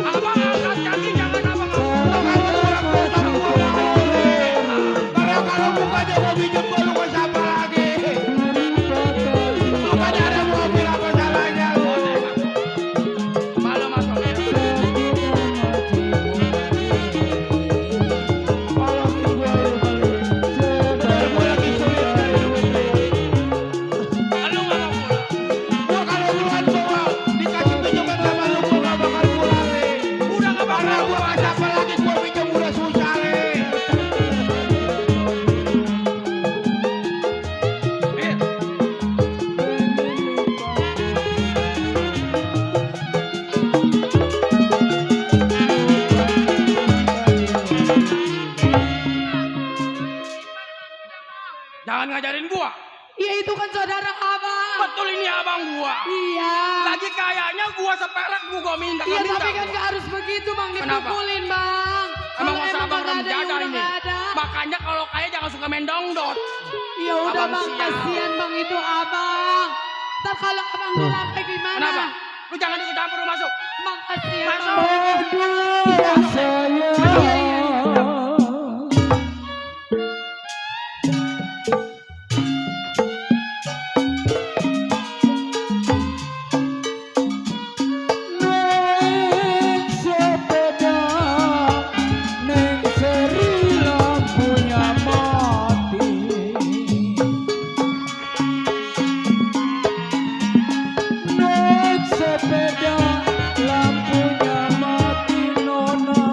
Abang angkat kaki, jangan abang malu masuk ya. Lu nggak mau pulang. Udah nggak bakal pulang. Jangan ngajarin gua. Ya itu kan saudara abang. Betul ini abang gua. Iya. Lagi kayaknya gua seperak gua minta Iya minta. tapi kan gak harus begitu bang, Kenapa? dipukulin bang. Emang Kalau masa abang nggak orang ada, ya jaga udah ini. nggak ada. Makanya kalau kaya jangan suka main dongdot. Ya udah Abang bang, sial. kasihan bang itu abang. Ntar kalau abang durhaka gimana? Kenapa? Lu jangan ikut campur, lu masuk. Bang kasihan. Masuk. Sepeda lampunya mati nona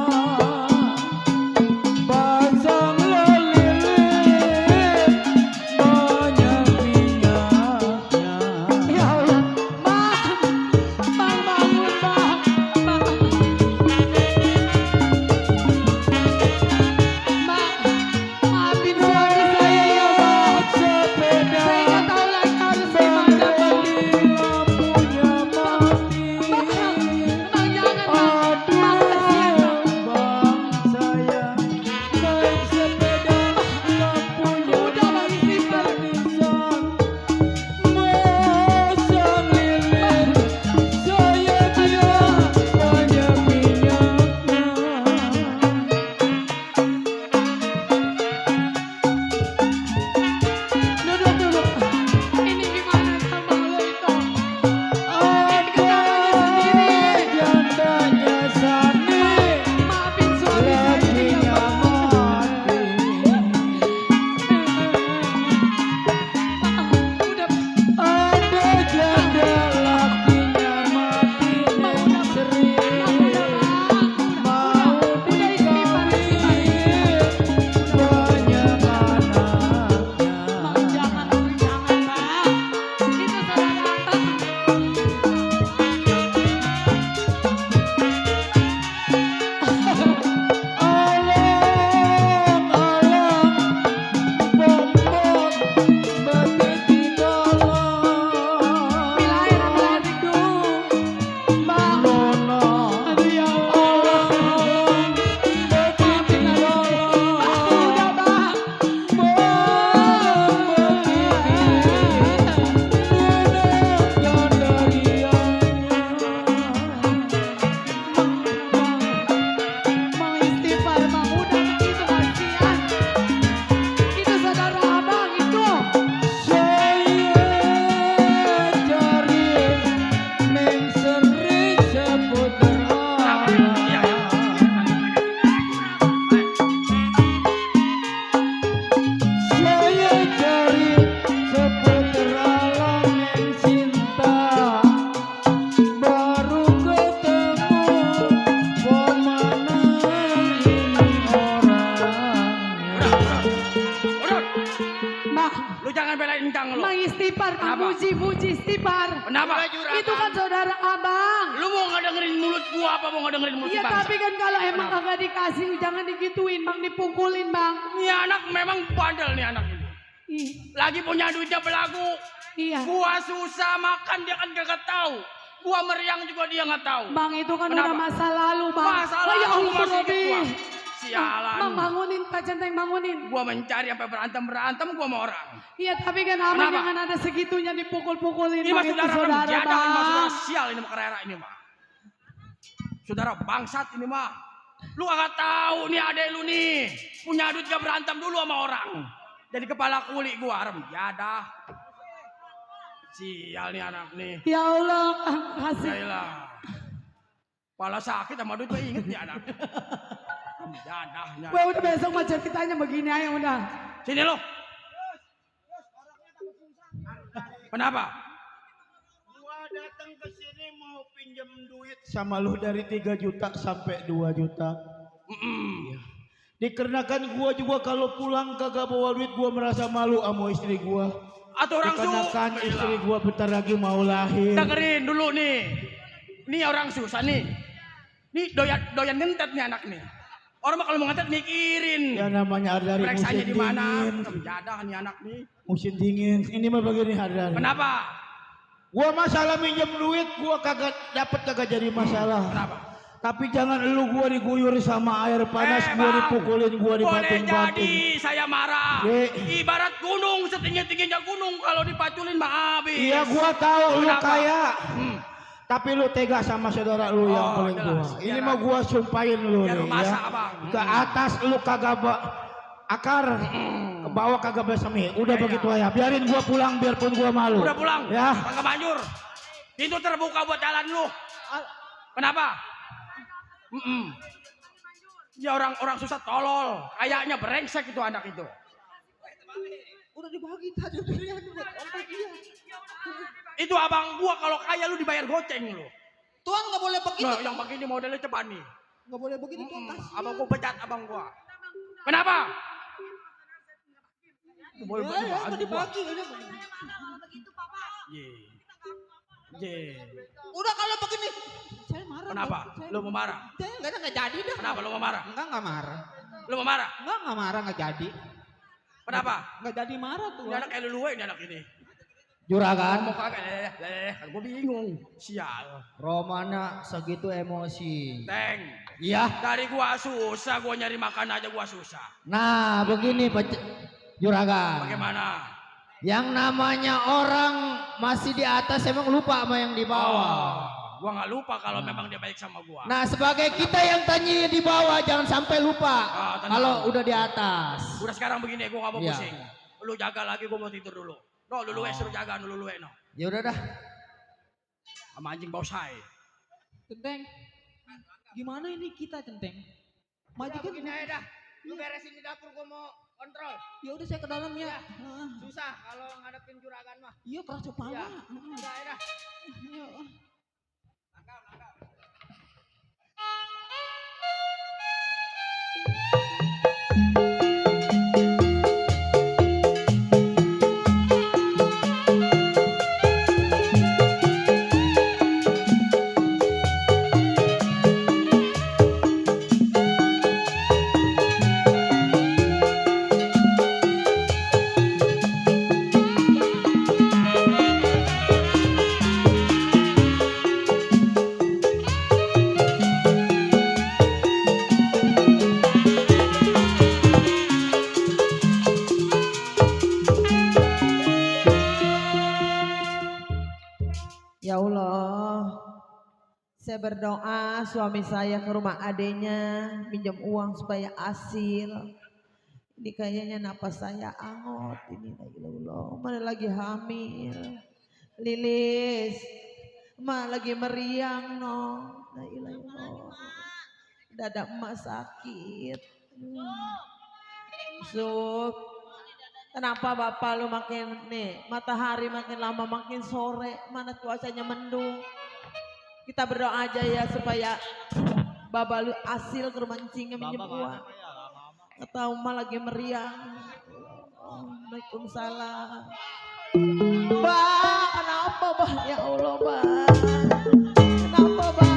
istighfar, Bang. Kenapa? Muji istighfar. Kenapa? Itu kan saudara abang. Lu mau nggak dengerin mulut gua apa mau nggak dengerin mulut Iya si bangsa? tapi kan kalau emang Kenapa? kagak dikasih jangan digituin Bang, dipukulin Bang. Ini anak memang bandel nih anak ini. Ih, Lagi punya duitnya belagu. iya. Gua susah makan dia kan gak tahu. Gua meriang juga dia nggak tahu. Bang itu kan Kenapa? udah masa lalu Bang. Masa Oh, ya lalu ampun masih Robi. inget gua. Bang, Sialan. bangunin Pak Centeng, bangunin. Gua mencari sampai berantem gua sama orang. Iya tapi kan abang Kenapa? jangan ada segitunya dipukul-pukulin Ini Bang, mah itu saudara saudara menjadah, ini mah saudara Bang. sial ini mah kerera ini mah. Saudara bangsat ini mah. Lu agak tahu nih adek lu nih. Punya duit gak berantem dulu sama orang. Jadi kepala kuli gua rem jadah. Sial nih anak nih. Ya Allah, kasih. Yaelah. Kepala sakit sama duit gua inget nih anak. Rem jadahnya. Gue udah besok mah ceritanya begini aja udah. Sini lu. Kenapa? Gua datang ke sini mau pinjam duit sama lu dari 3 juta sampai 2 juta. Dikarenakan gua juga kalau pulang kagak bawa duit gua merasa malu sama istri gua. Atau orang Dikarenakan susah. istri gua bentar lagi mau lahir. Dengerin dulu nih. Nih orang susah nih. Nih doyan ngentet nih anak nih. Orang mah kalau mau ngentet mikirin. Ya namanya dari Periksanya musim di mana? dingin. Jadah nih anak nih. Musim dingin. Ini mah begini Hadar. Kenapa? Gua masalah minjem duit gua kagak jadi masalah. Kenapa? Tapi jangan lu gua diguyur sama air panas, gua Bang, dipukulin, gua boleh dibanting-banting. jadi saya marah. Dek. Ibarat gunung setinggi-tingginya gunung kalau dipaculin mah habis. Iya gua tahu lu Kenapa? kaya. Hmm. Tapi lu tega sama saudara lu yang Oh, paling tua. jelas. Ini Biar- mah gua sumpahin lu biar nih lu ya. masak, Abang. Ke atas lu kagak akar, ke bawah kagak bersemi. Udah Iya, begitu aja. Biarin gua pulang biarpun gua malu. Udah pulang. Ya. Bangga Manjur. Pintu terbuka buat jalan lu. Kenapa? Ya orang susah tolol. Kayaknya brengsek itu anak itu. Udah dibagi tadi dia buat obat dia. Itu abang gua kalau kaya lu dibayar goceng lu. Tuan nggak boleh begitu. Nah, yang begini modelnya ceban nih. Nggak boleh begitu tuan. Kasihan. Abang gua pecat abang gua. Kenapa? Boleh Ya, bagi ya, bagi tadi gua. pagi. Ye. Ye. Udah kalau begini. Saya marah. Kenapa? Saya- Lu mau marah? Saya nggak jadi dah. Kenapa lu mau marah? Nggak marah. Lu mau marah? Nggak marah, nggak jadi. Kenapa? Nggak jadi marah tuh. Ini anak kayak luluwe ini anak ini. Juragan. Ngomong kagak kan gua bingung. Sial. Romana segitu emosi. Teng. Iya. Dari gua susah, gua nyari makan aja gua susah. Nah, begini Pak Juragan. Bagaimana? Yang namanya orang masih di atas emang lupa sama yang di bawah. Gua nggak lupa kalau memang dia baik sama gua. Nah, sebagai kita yang tanya di bawah jangan sampai lupa tenang. kalau udah di atas. Udah sekarang begini, gua nggak mau Iya. pusing. Lu jaga lagi, gua mau tidur dulu. No, lu suruh jaga, lu no. Ya udah dah. Sama anjing bau say. Centeng. Gimana ini kita Centeng? Majikan. Begini aja dah. Lu beresin di dapur gua mau kontrol. Ya udah saya ke dalam ya. Heeh. Susah kalau ngadepin juragan mah. Iya keras kepala. Iya. Heeh. Udah aja dah. Iya. Ya Allah, saya berdoa suami saya ke rumah adenya minjam uang supaya hasil. Ini kayaknya napas saya angot ini ya Allah. Mana lagi hamil, Lilis, lagi meriang no. La ilaha illallah. Dada emak sakit. Sup. Kenapa bapak lu makin nih matahari makin lama makin sore, mana cuacanya mendung. Kita berdoa aja ya supaya bapak lu hasil ke rumah encingnya minjem uang. Atau emak lagi meriang. Waalaikumsalam. Bang, kenapa bang? Ya Allah bang. Kenapa bang?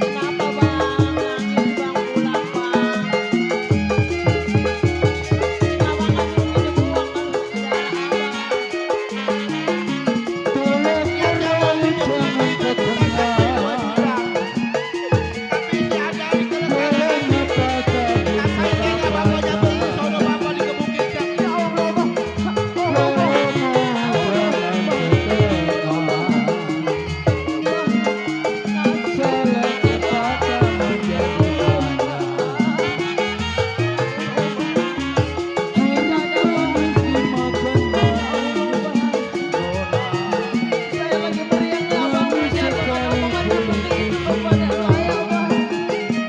Kenapa bang? Nangis bang pulang bang. Kenapa nggak nyuruh pinjem uang kalau saudara saya lagi meriang ya bang. Ternyata omongan seperti itu kepada saya bang.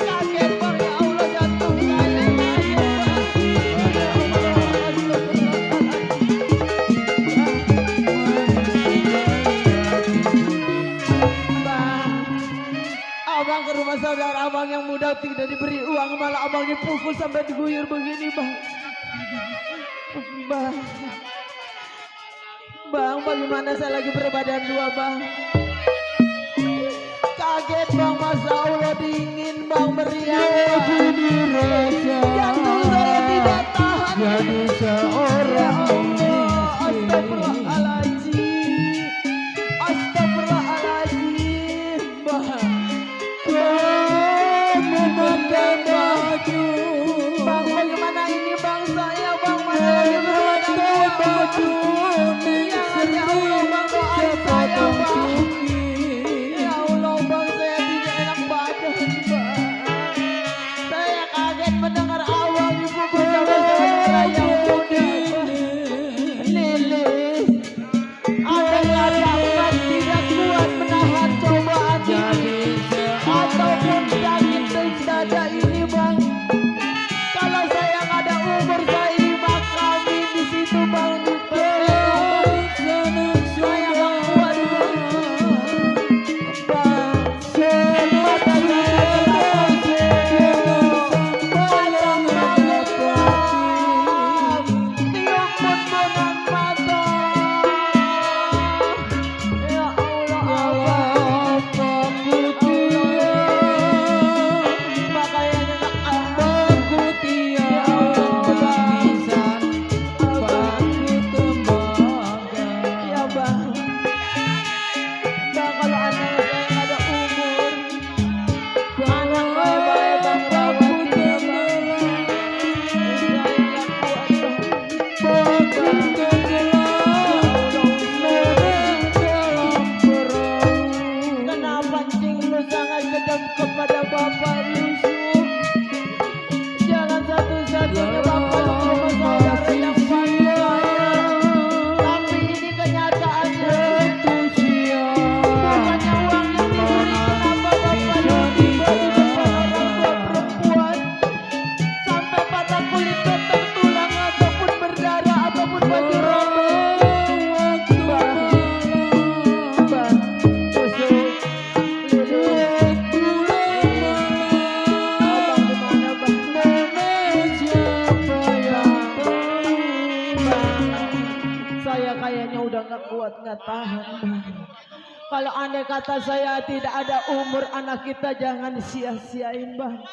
Kaget bang ya Allah jantung saya bang. Abang ke rumah saudara abang yang muda tidak diberi uang malah abang dipukul sampai diguyur begini bang. Bang. Bang, bagaimana saya lagi berbadan dua bang? Kaget bang, masa Allah dingin bang, meriang bang. Jantung saya tidak tahan. Jadi seorang astagfirullahaladzim. Astagfirullahaladzim bang. Kamu pakai baju. Bang, bagaimana ini bang saya bang? Mana lagi berbadan dua baju. Ya Allah bang, doain saya bang. Ya Allah bang, saya tidak enak badan bang. Saya kaget mendengar awal dipukul sama saudara yang muda bang. Lilis, ada katakan tidak kuat menahan cobaan ini ataupun sakit di dada ini bang. Kalau saya nggak ada umur saya dimakamin di situ bang. Saya nggak kuat bang. Kenapa cing lu sangat kejam kepada Bapak Yusuf? Jalan satu-satunya Bapak lu sama saudara yang paling kaya. Tapi ini kenyataannya. Bukannya uang yang diberi, kenapa Bapak lu tiba di depan orang tua perempuan sampai patah kulit potong tulang ataupun berdarah ataupun baju robek. Saya kayaknya udah nggak kuat, nggak tahan bang. Kalau andai kata saya tidak ada umur, anak kita jangan sia-siain bang.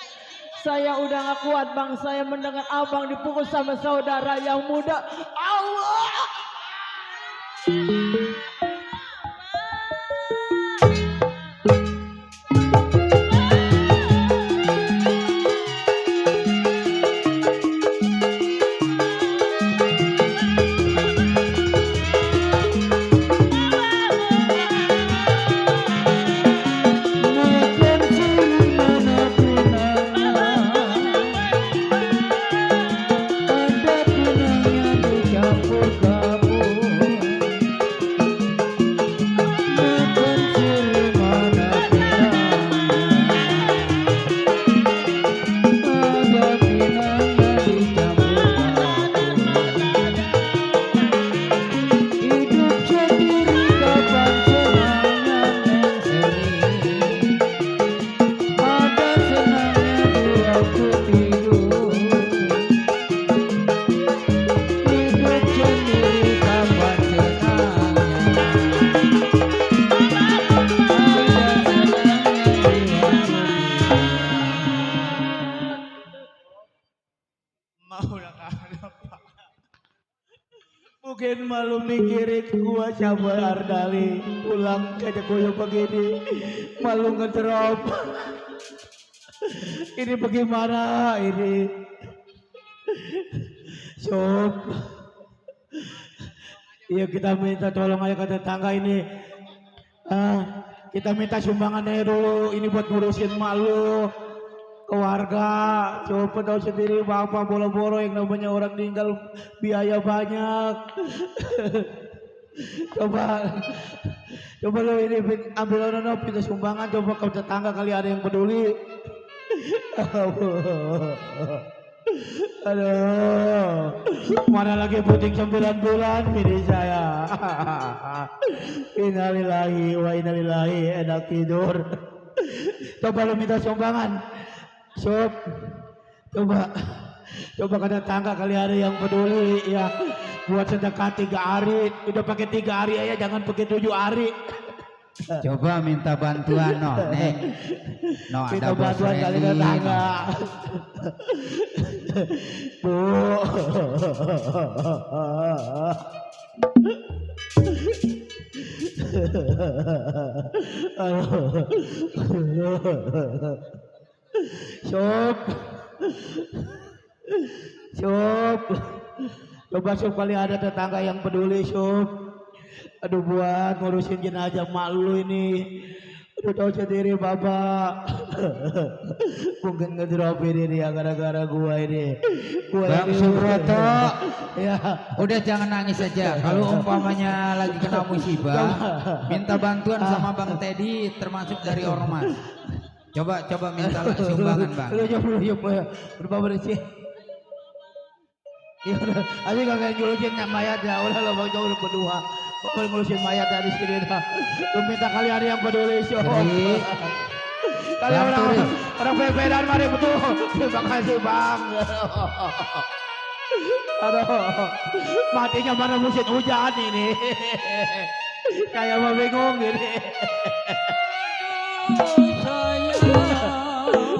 Saya udah nggak kuat bang, saya mendengar abang dipukul sama saudara yang muda. Allah. Mungkin malu mikirin gua sama Ardali pulang ke Jagoyo begini malu ngedrop. Ini bagaimana ini? Sob, iya kita minta tolong aja ke tetangga ini. Kita minta sumbangannya dulu. Ini buat ngurusin malu ke warga. Coba tahu sendiri bapak boro-boro yang namanya orang tinggal biaya banyak. coba lo ini ambil ono pinta sumbangan. Coba ke tetangga kali ada yang peduli. Aduh, mana lagi puting 9 bulan ini saya. Innalillahi wa innalillahi, enak tidur. Coba lo minta sumbangan. Sob, coba ke tetangga kali ada yang peduli ya. Buat sedekah 3 hari, udah pakai 3 hari aja, jangan pakai 7 hari. Coba minta bantuan no, Neng. No, Minta ada bos bantuan kali Reni, tetangga. Bu. Sob. Coba sob kali ada tetangga yang peduli sob. Aduh buat ngurusin jenazah mak lu ini. Aduh tahu sendiri bapak. Mungkin ngedrop ini dia gara-gara gua ini. Bang Subroto, Ya. udah jangan nangis saja. Kalau umpamanya lagi kena musibah, minta bantuan sama Bang Teddy, termasuk dari ormas. Coba minta sumbangan Bang. Lu berapa bersih? Ya udah, aja kagak ngurusin mayat ya. Udah lo bang jauh berdua. Kalau ngurusin mayat dari sini dah. Lu minta kali ada yang peduli sih. Kalian orang berbedaan mari betul. Terima kasih bang. Aduh, matinya mana musim hujan ini. Kayak mau bingung gini.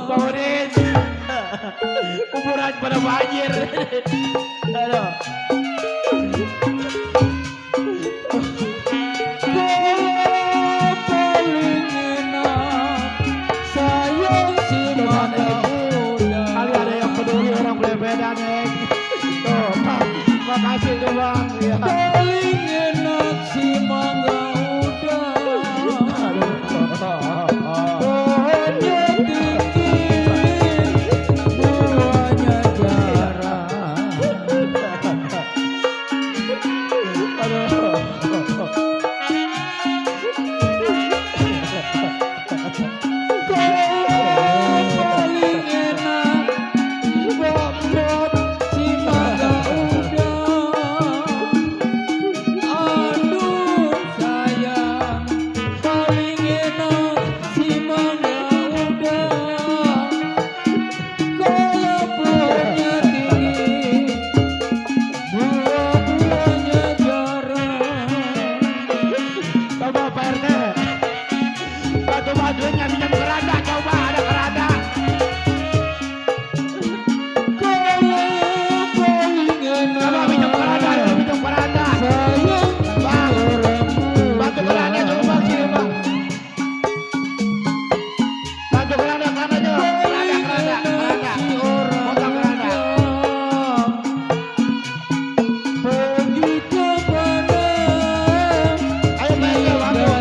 Bangunin. Kuburan pada banjir. Aduh. Kali ada yang peduli orang berbeda Neng. Tuh, makasih tuh bang. Ya. Paling enak si mangga udah. Pohonnya tinggi, buahnya jarang. Paling enak bobot si mangga udah. Aduh sayang, paling enak si mangga udah. Kalau pohonnya tinggi, buah-buahnya jarang. Coba Pak RT. Bantuin nggak minjem keranda. Coba ada keranda. Coba minjem keranda. Minjem keranda. Bang, bantu keranda coba bang sini bang. Bantu keranda kerandanya. Keranda. Potong keranda. Ayo Pak RT bantu.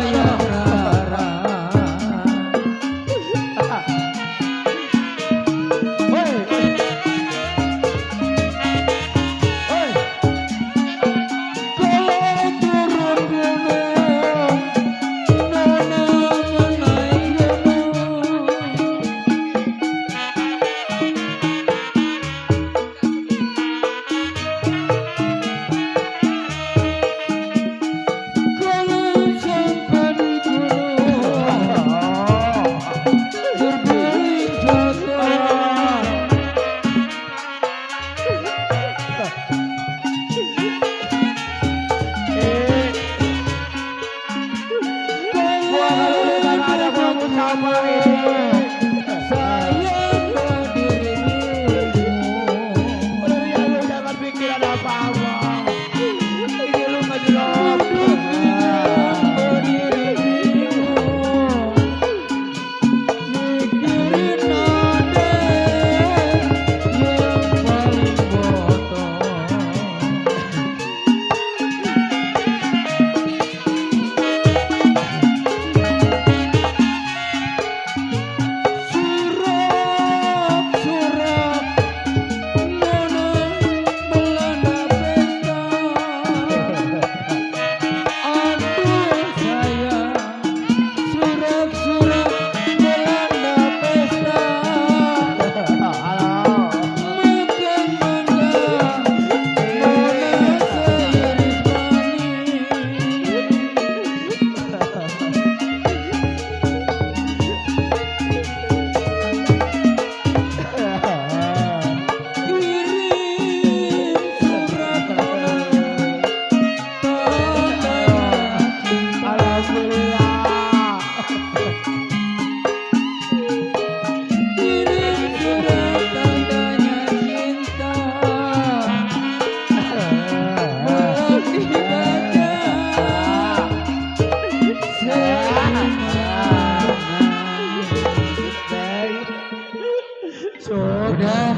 Udah.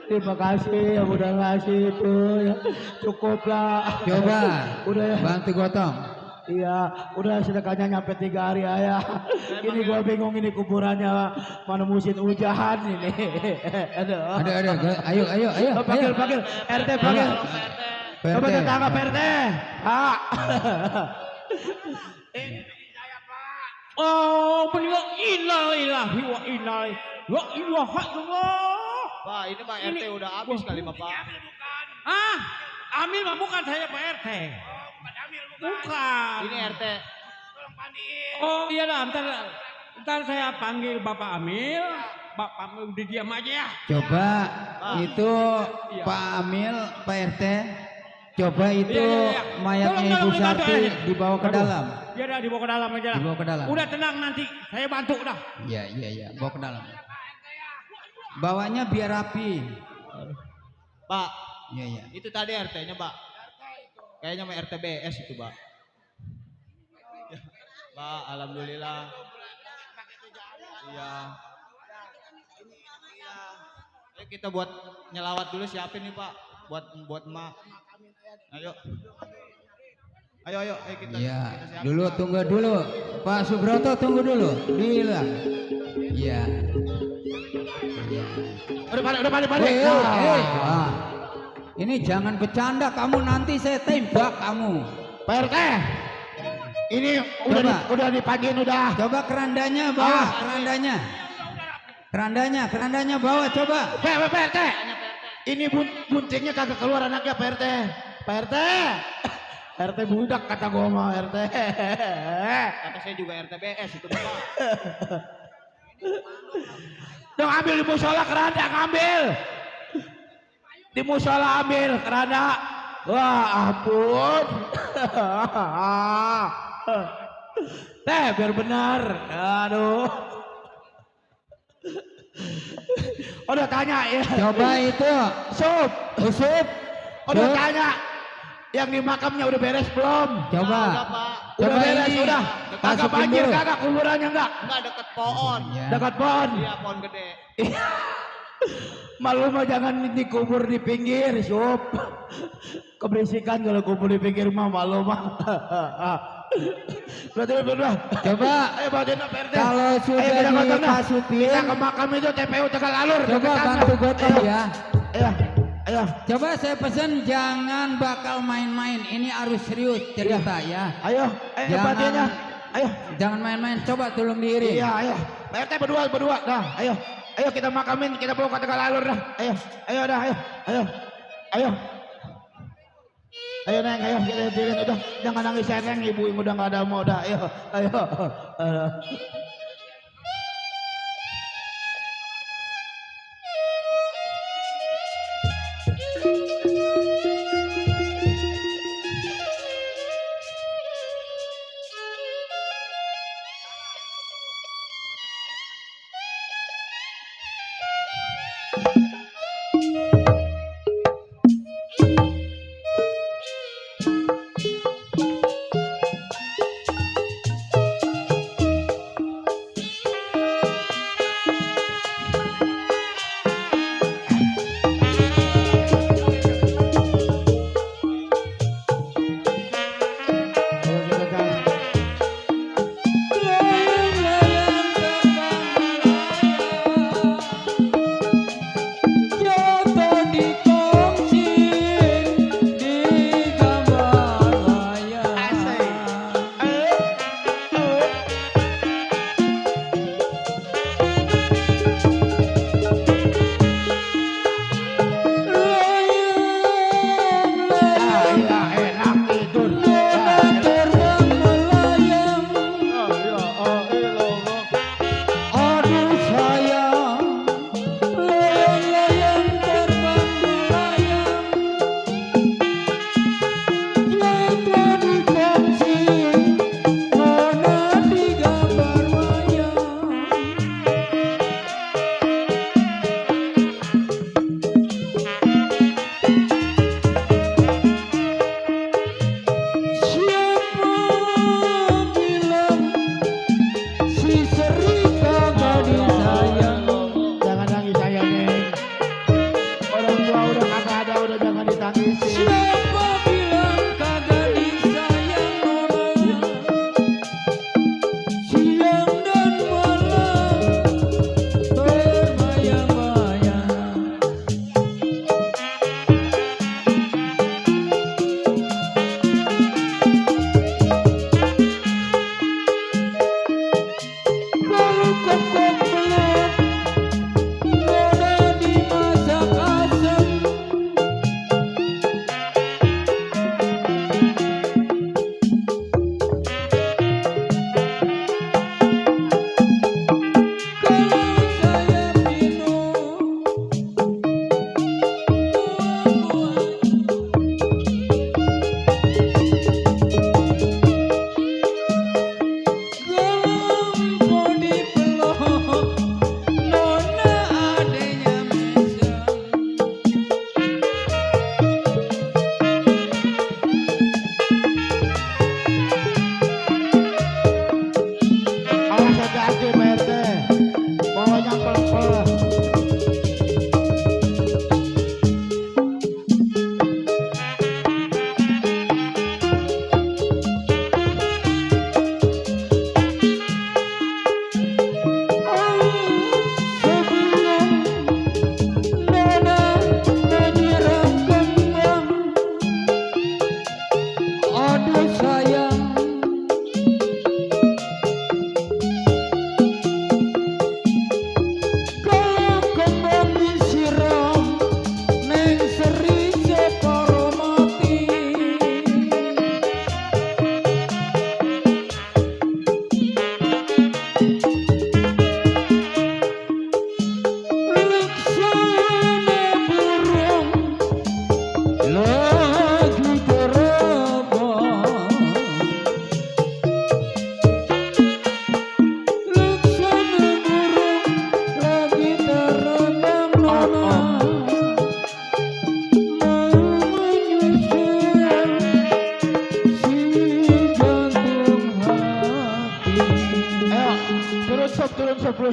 Terima kasih yang udah ngasih itu ya. Cukup lah. Coba. Udah ya. Bantu gotong. Iya, udah sedekahnya nyampe 3 hari ya. Ini gua bingung ini kuburannya mana musim hujan ini. Aduh. Ada. Ayo. Panggil. RT panggil. Coba PRT. tetangga PRT. Pak. Oh, beliau innalillahi wa inna illallah. Pak, ini Pak RT udah habis kali Pak. Ah, Amil mah bukan saya Pak RT. Bukan. Ini RT. Oh iya lah, ntar saya panggil Bapak Amil. Bapak Amil udah diam aja ya. Coba itu Pak Amil, Pak RT. Coba itu mayatnya Ibu Sarti dibawa ke dalam. Ya udah dibawa ke dalam aja lah. Dibawa ke dalam. Udah tenang nanti, saya bantu dah. Iya, bawa ke dalam. Bawanya biar rapi. Pak, Iya. itu tadi RT-nya Pak. Kayaknya sama RTBS itu Pak. Ya, Pak, alhamdulillah. Iya. Ayo kita buat nyelawat dulu, siapin nih Pak. Buat emak. Ayo kita. Iya. Kita siapin, Dulu Pak. tunggu dulu. Pak Subroto tunggu dulu. Bilang. Iya. Udah balik. Ah. Ini jangan bercanda kamu, nanti saya tembak kamu. Pak RT. Ini Coba. udah dipagiin udah. Coba kerandanya bawa, kerandanya bawa coba. Pak RT. Ini buntingnya kagak keluar anaknya Pak RT. Pak RT. RT budak kata gua mah RT. Kata saya juga RTBS itu Pak. Dong ambil di musola keranda ngambil. Di musola ambil keranda. Wah ampun. Teh biar benar. Aduh. Udah tanya ya. Coba itu Sup. usut. Udah Sup. tanya. Yang di makamnya udah beres belum? Coba. Udah Pak. Udah Coba beres ini. udah. Kagak Masukin banjir dulu. kagak kuburannya enggak? Enggak deket pohon. Ya. Dekat pohon. Iya, pohon gede. Malu mah jangan dikubur di pinggir, Sup. Keberisikan kalau kubur di pinggir mah malu mah. Udah. Coba. Ayo bawain Pak RT. Kalau sudah Ayo, kita gotong dah. dimasukin. Kita ke makam itu TPU Tegal Alur. Coba deketan bantu dah. gotong ya. Ayo. Coba saya pesan jangan bakal main-main. Ini harus serius cerita ya. Ayo, batinnya. Ayo. Jangan main-main. Coba tolong diiring. Iya, ayo. Pak RT berdua dah. Ayo kita makamin, kita bawa ke Tegal Alur dah. Ayo dah, ayo. Ayo Neng, ayo kita tirin udah. Jangan nangis ya Neng, ibu yang udah nggak ada mau dah. Ayo.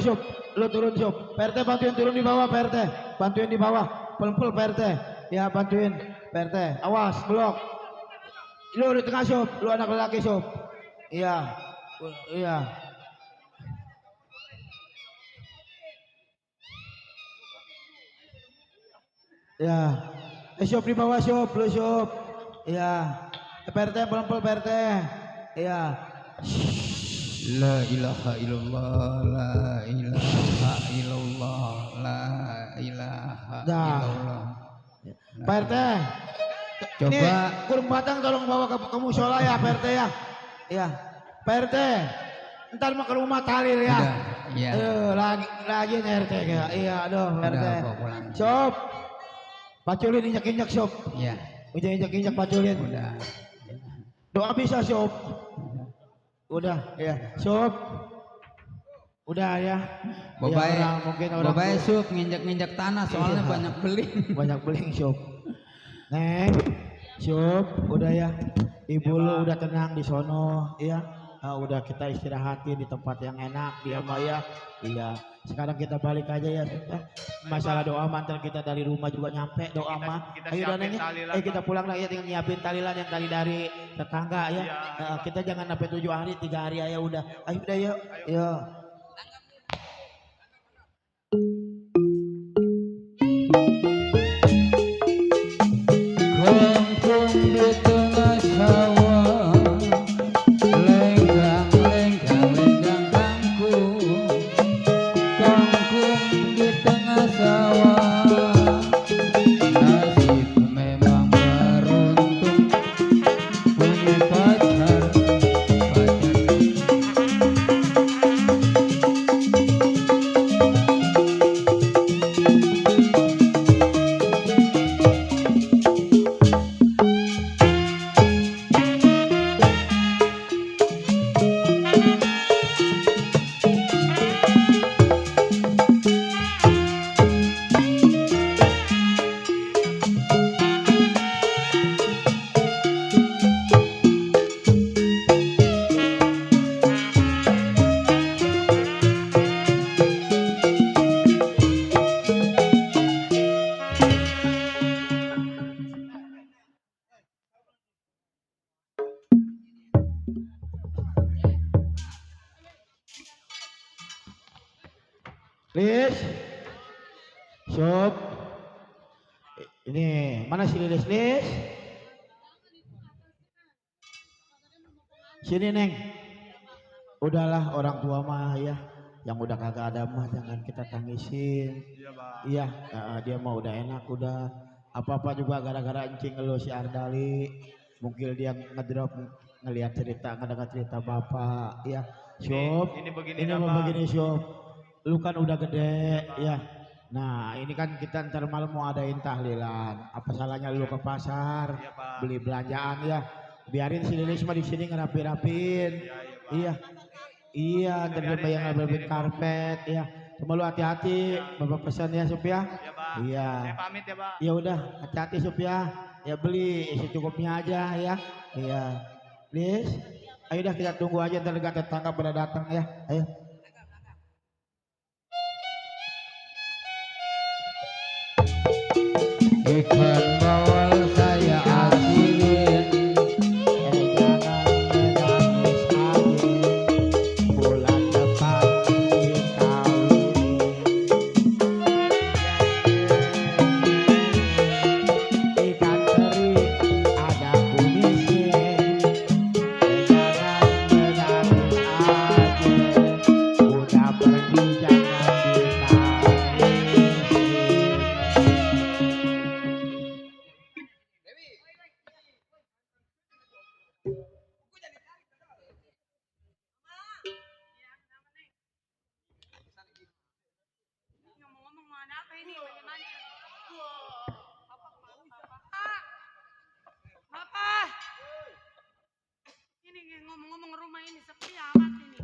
Sob, lu turun Sob. PRT bantuin turun di bawah PRT, bantuin di bawah, pelan-pelan PRT, ya bantuin PRT. Awas blok. Lu di tengah Sob, lu anak lelaki Sob. Iya, iya. Ya, Sob di bawah Sob, lu Sob. Ya, PRT pelan-pelan PRT. Ya. La ilaha illallah, la ilaha illallah, la ilaha illallah. Pak RT, Coba. ini kurung batang tolong bawa ke musola ya Pak RT ya. Iya, Pak RT, ntar mau ke rumah Talil ya. Udah, iya. Lagi nih RT ya. Iya, aduh Pak RT. Udah, bawa pulang. Sob, paculin injak-injak Sob. Iya, Injak-injak paculin. udah. Doa bisa Sob. Udah, ya Sob. Udah ya. Bapak Ya, mungkin orang Bapak Sup nginjak-nginjak tanah soalnya Iya. banyak beling. banyak beling Sob. Neng, Sob, udah ya. Ibu lu udah tenang di sono, ya. Udah kita istirahatin di tempat yang enak di rumah ya. Iya. Sekarang kita balik aja ya. Masalah doa mantan kita dari rumah juga nyampe doa mah. Ayo udah neng, kita pulang lagi tinggal nyiapin talilan yang tadi dari tetangga ya. Kita jangan sampai 7 hari, 3 hari aja udah. Ayo udah yuk. Yuk. Kampung di tengah sawah, lenggang kangkung. Kangkung di tengah sawah, nasib memang beruntung punya pacar. Lis, Sob, ini mana si Lis? Sini Neng, udahlah orang tua mah ya, yang udah kagak ada mah jangan kita tangisin. Iya, dia mah udah enak, udah apa-apa juga gara-gara encing lo si Ardali, mungkin dia ngedrop ngelihat cerita, ngedengar cerita bapak, ya. Sob, ini mau begini Sob. Lu kan udah gede ya. Nah ini kan kita ntar malam mau adain tahlilan. Apa salahnya lu ke pasar beli belanjaan ya. Biarin si Lilis mah di sini ngerapi-rapin. Iya. Ntar dia bayang ngerapin karpet ya. Cuma lu hati-hati. Bapak pesan ya Sup ya. Iya. Saya pamit ya Pak. Ya udah hati-hati Sup ya. Ya beli secukupnya aja ya. Iya. Lilis, ayo dah kita tunggu aja ntar tetangga pada datang ya. Ayo. Ikan bawal saya asilin, jangan menangis lagi, bulan depan dikawin. Ikan teri ada kumisnya, jangan menangis lagi, udah pergi jangan ditangis. Ngomong-ngomong mau ada apa ini? Bagaimana? Bapak. Ini ngomong-ngomong rumah ini sepi amat ini.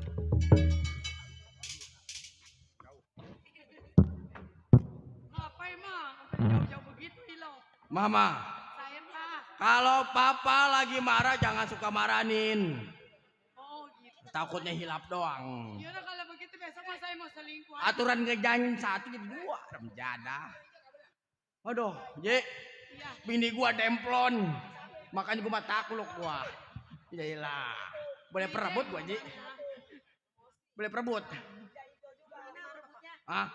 Apa emang? Jauh-jauh begitu Ilo. Mama, Saya Pak. kalau papa lagi marah jangan suka marahin. Oh gitu. Takutnya hilap doang. Yaudah kalau begitu besok mah saya mau selidiki. selingkuh aja. Aturan ngejanin satu jadi dua. Remjadah. Aduh, Ji. Iya. Bini gua demplon. Makanya gua mah takluk gua. Yaelah. Boleh perebut gua, Ji. Boleh perebut. Hah?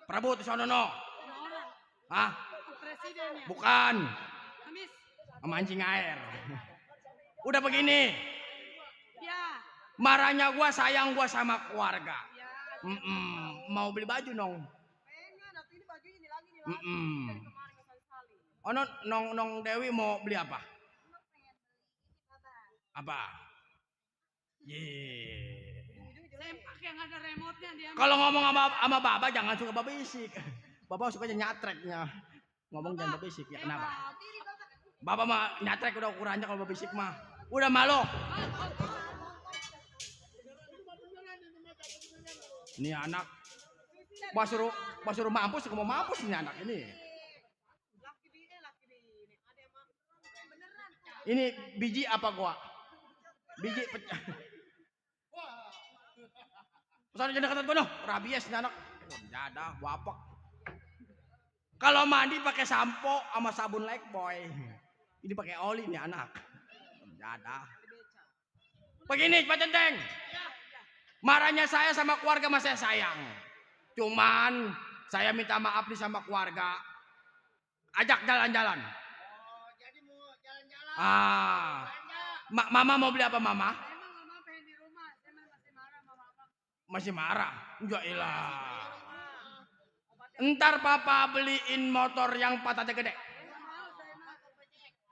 Perebut di sono no. Hah? Presiden ya. Bukan. Amis. Memancing air. Udah begini. Ya. Marahnya gua, sayang gua sama keluarga. Ya. Mau beli baju nong. Pengen, tapi ini baju ini lagi nih. Oh nong Dewi mau beli apa? Apa? Sempak yang ada remote-nya dia. Kalau ngomong sama Baba jangan suka babisik. Baba sukanya nyatreknya. Ngomong jangan babisik ya kenapa? Baba mah nyatrek udah ukurannya kalau babisik mah. Udah malu. Ini anak suruh mampus, mau mampus ini anak ini. Ini biji apa gua? Biji pecah. Pesan jangan dekat gua rabies ini anak. Jadah, wapak. Kalau mandi pakai sampo sama sabun Lifebuoy. Ini pakai oli nih anak. Jadah. Begini, Pak Centeng. Marahnya saya sama keluarga masih sayang. Cuman saya minta maaf nih sama keluarga. Ajak jalan-jalan. Jadi mau jalan-jalan. Mama mau beli apa mama? Emang mama pengen di rumah. Emang masih marah sama papa. Masih marah? Ya ilah. Ntar papa beliin motor yang patahnya gede.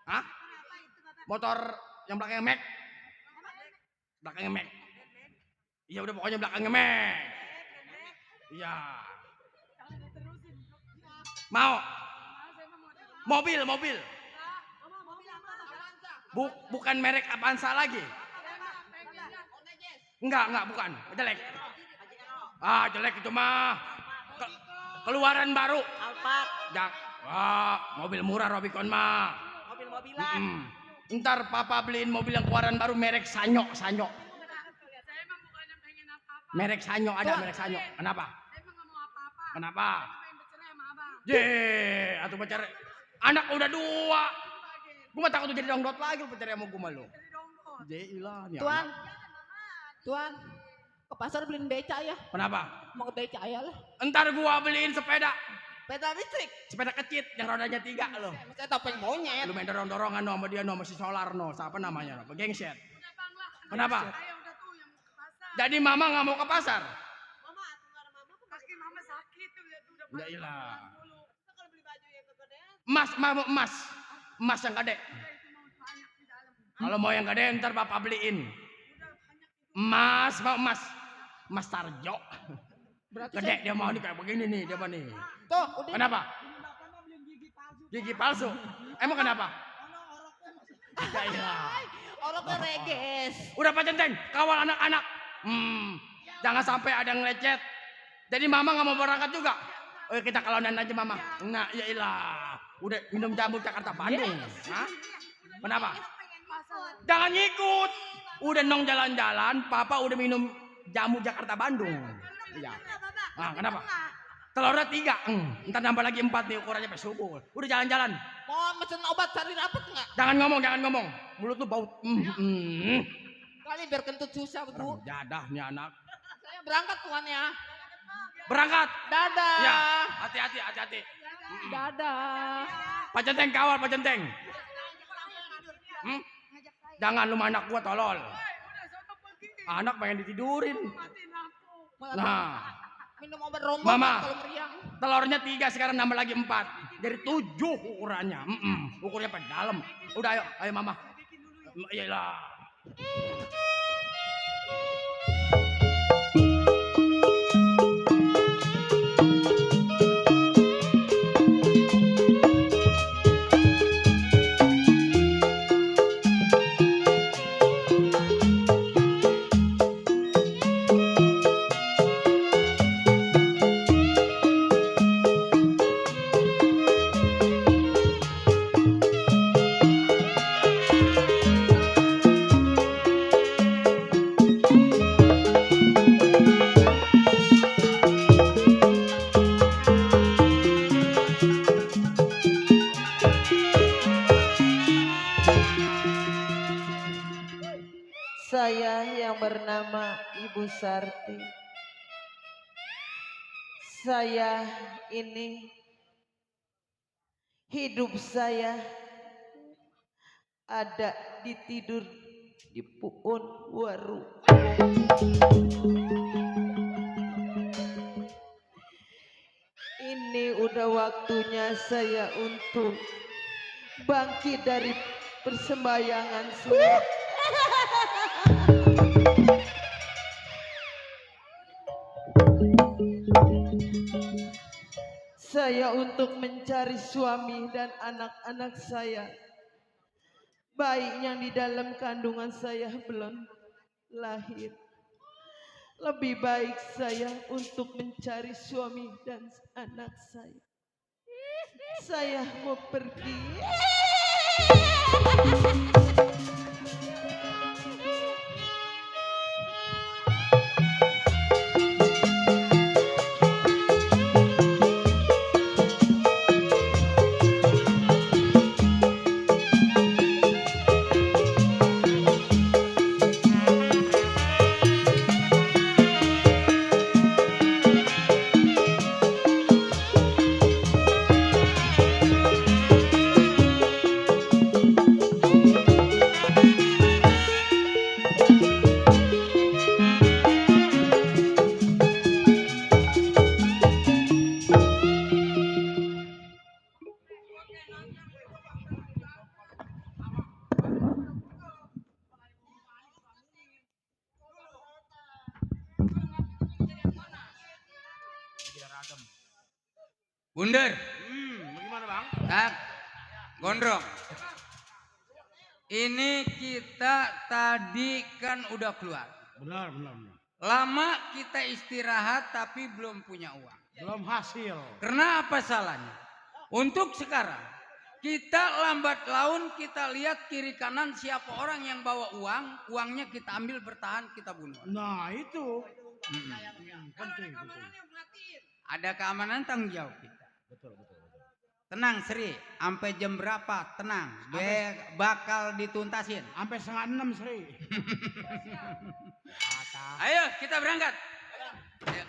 Hah? Motor yang belakangnya Mac? Belakangnya Mac. Iya udah pokoknya belakangnya Mac. Iya. Mau? Mobil. Bukan merek Avanza lagi. Enggak, bukan. Jelek. Jelek itu mah. Keluaran baru. Alphard. Mobil murah Robicon mah. Mobil-mobilan. Ntar papa beliin mobil yang keluaran baru merek Sanyo. Saya emang bukannya pengen apa-apa. Merek Sanyo ada merek Sanyo. Kenapa? Saya emang gak mau apa-apa. Kenapa? Saya pengen bercerai sama abang. Atuh pacar. Anak udah 2. Gua mah takut jadi dongdot lagi lu pacar sama gua malu. Ilah nih. Tuan, anak. Tuan, ke pasar beliin beca ya. Kenapa? Mau ke beca ya lah. Ntar gua beliin sepeda. Sepeda listrik. Sepeda kecil yang rodanya 3 loh. Saya topeng monyet. Lu main dorong-dorongan no sama dia no si solar no. Siapa namanya? No? Gengset. Udah bang lah. Kenapa? Saya udah tuh yang ke pasar. Jadi mama nggak mau ke pasar. Mama, kaki mama sakit tuh ya tuh udah Ya ilah. dulu. Kita kalau beli baju yang kegedean. Emas yang gede. Udah itu mau banyak di dalam. Kalau mau yang gede ntar bapak beliin. Udah banyak. Emas mau emas. Emas Tarjo. Berarti Gede dia mau nih kayak begini nih dia mah nih. Tuh, udah. Kenapa? Gigi palsu. Emang kenapa? Ya ilah. Orangnya reges. Udah Pak Centeng, kawal anak-anak. Jangan sampai ada yang lecet. Jadi mama nggak mau berangkat juga. Kita kalonan aja mama. Nah, ya ilah. Udah minum jamu Jakarta Bandung. Hah? Kenapa? Jangan ngikut. Udah nong jalan-jalan, papa udah minum jamu Jakarta Bandung. Iya. Kenapa? Telurnya 3. Ntar nambah lagi 4 nih ukurannya sampai subuh. Udah jalan-jalan. Mau mesen obat cari rapet nggak? Jangan ngomong. Mulut lu bau. Kali biar kentut susah bu. Jadah nih anak. Saya berangkat tuan ya. Berangkat. Dadah. Ya, hati-hati. Dadah. Pak Centeng kawal Pak Centeng. Jangan lu anak gua tolol. Anak pengen ditidurin. Nah, minum obat rombongan Mama. kalau meriang. Telurnya 3 sekarang nambah lagi 4. Jadi 7 ukurannya. Ukurnya pada dalam. Udah ayo mama. Iyalah. bernama Ibu Sarti. Saya ini hidup saya ada di tidur di puun waru. Ini udah waktunya saya untuk bangkit dari persembayangan saya. Saya untuk mencari suami dan anak-anak saya. Bayi yang di dalam kandungan saya belum lahir. Lebih baik saya untuk mencari suami dan anak saya. Saya mau pergi. Bundar, Bagaimana bang? tak, gondrong. Ini kita tadi kan udah keluar. Benar. Lama kita istirahat tapi belum punya uang. Belum hasil. Karena apa salahnya? Untuk sekarang, kita lambat laun kita lihat kiri kanan siapa orang yang bawa uang. Uangnya kita ambil bertahan, kita bunuh. Nah itu. Penting. Ada keamanan tanggung jawab kita. Betul. Tenang Sri, sampai jam berapa? Tenang, bakal dituntasin. Sampai 5:30 Sri. Ayo kita berangkat. Ayo.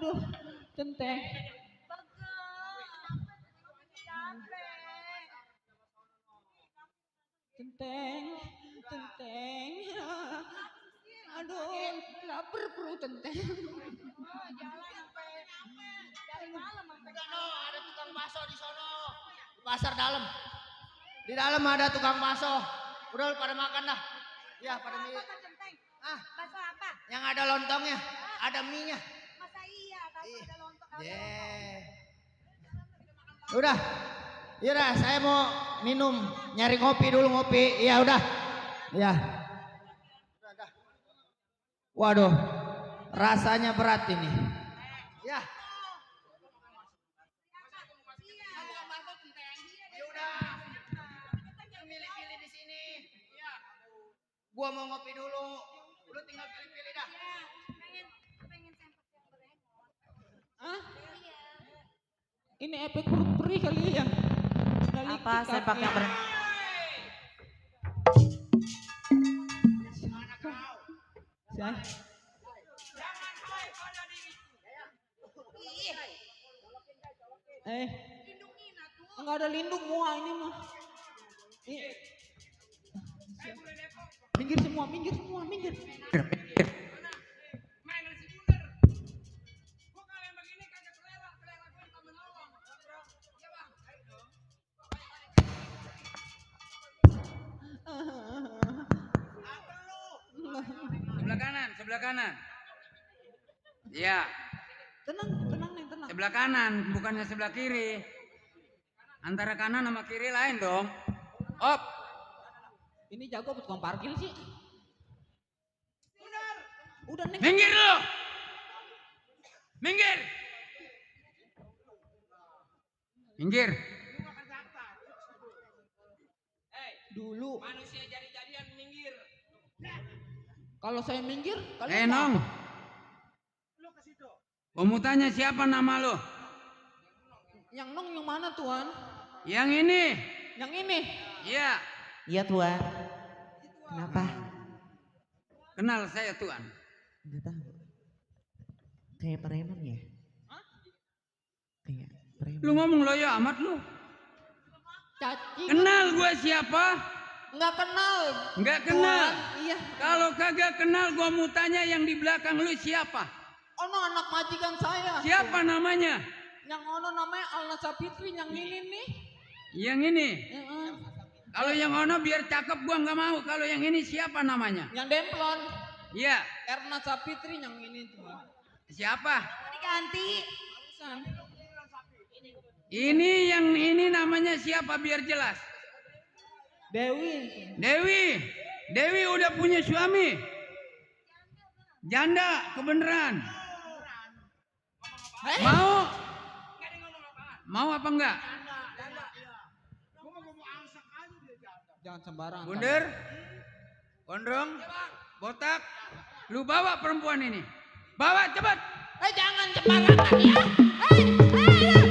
Aduh, Centeng. Centeng, Centeng. Aduh, lapar perut Centeng. Udah no, ada tukang bakso di sono. Di pasar dalam. Di dalam ada tukang bakso. Udah lu pada makan dah. Ya pada mie. Ah, Bakso apa? yang ada lontongnya, ada mie-nya. Masa iya, tapi ada lontong. Yeah. Udah. Iya dah, saya mau minum, nyari ngopi dulu ngopi. Iya udah. Ya. Waduh, rasanya berat ini. Ya. Pilih-pilih di sini. Gua mau ngopi dulu. Lu tinggal pilih-pilih dah. Pengen sempet yang beremot. Hah? Ini efek perih kali ya. Apa sepak yang ber... Enggak ada lindung mua ini mah. Minggir semua, minggir semua, minggir. Sebelah kanan, sebelah kanan. Iya, Tenang, tenang nih, tenang. sebelah kanan, bukannya sebelah kiri. Antara kanan sama kiri lain dong. Op. Ini jago tukang parkir sih. Udah nih. Minggir lu. Minggir. Minggir. Dulu. Manusia jadi-jadian minggir. Kalau saya minggir, kalian Nong. Gua mau tanya siapa nama lu? Yang nong yang mana tuan? Yang ini. Yang ini. Iya. Iya tuan. Kenapa? Kenal saya Tuan. Enggak tahu. Kayak preman ya? Kayak preman. Lu ngomong loyo amat lu. Cacing. Kenal gue siapa? Nggak kenal. Nggak kenal. Tuan, iya. Kalau kagak kenal gua mau tanya yang di belakang lu siapa? Ono anak majikan saya. Siapa namanya? Yang ono namanya Alna Sapitri, yang ini nih. Yang ini. Heeh. Kalau yang ono biar cakep gua nggak mau. Kalau yang ini siapa namanya? Yang demplon. Iya. Erna Sapitri yang ini tuan. Siapa? Diganti. Barusan. Ini yang ini namanya siapa biar jelas? Dewi. Dewi. Dewi udah punya suami. Janda kebenaran. Mau? Mau apa enggak? Jangan sembarangan. Bunder? Gondrong? Botak? Lu bawa perempuan ini. Bawa cepat. Jangan sembarangan ya. Jangan tuan.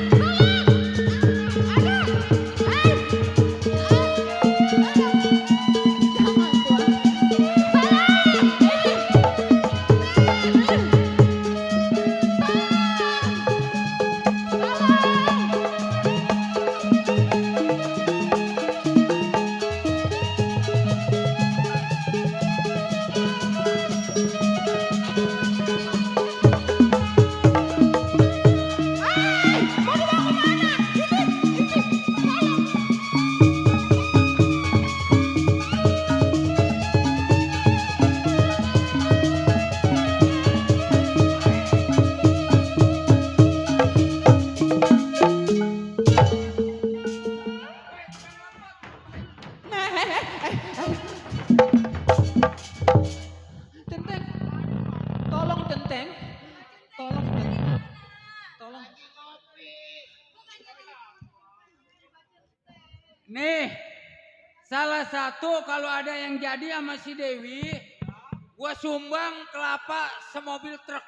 Centeng, tolong Centeng, tolong Centeng, tolong. Nih, salah satu kalau ada yang jadi sama si Dewi, gua sumbang kelapa semobil truk.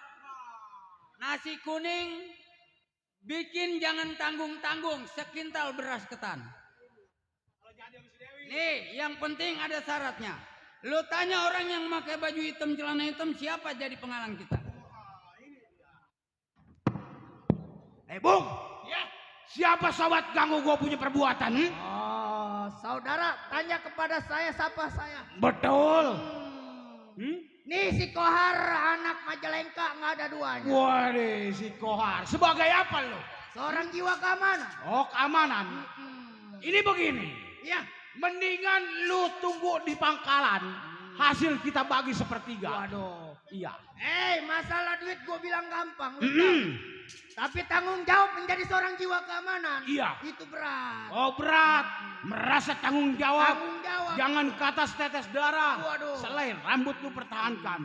Nasi kuning, bikin jangan tanggung-tanggung, sekintal beras ketan. Nih, yang penting ada syaratnya. Lu tanya orang yang pakai baju hitam, celana hitam, siapa jadi penghalang kita? Bung. Ya. Siapa sobat ganggu gue punya perbuatan? Oh, saudara tanya kepada saya siapa saya? Betul. Nih si Kohar anak Majalengka nggak ada duanya. Waduh, si Kohar. Sebagai apa lo? Seorang jiwa keamanan. Oh, keamanan. Ini begini. Ya. Mendingan lu tunggu di pangkalan. Hasil kita bagi sepertiga. Waduh. Iya. Masalah duit gue bilang gampang. Tapi tanggung jawab menjadi seorang jiwa keamanan. Iya. Itu berat. Oh berat. Merasa tanggung jawab. Tanggung jawab. Jangan ke atas tetes darah. Waduh. Selain rambut lu pertahankan.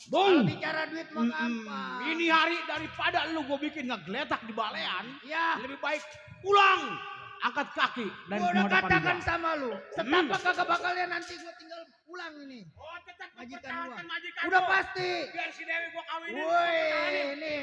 Kalau Bung. bicara duit mah gampang. Ini hari daripada lu gue bikin ngegeletak di balean. Ya. Lebih baik pulang. Angkat kaki dari Gue udah hadapan katakan gua. sama lu. Setapak kagak bakalnya nanti gue tinggal pulang ini. Oh tetap Majikan gua. majikan Udah lu. pasti. Biar si Dewi gua kawinin. Woi, ini.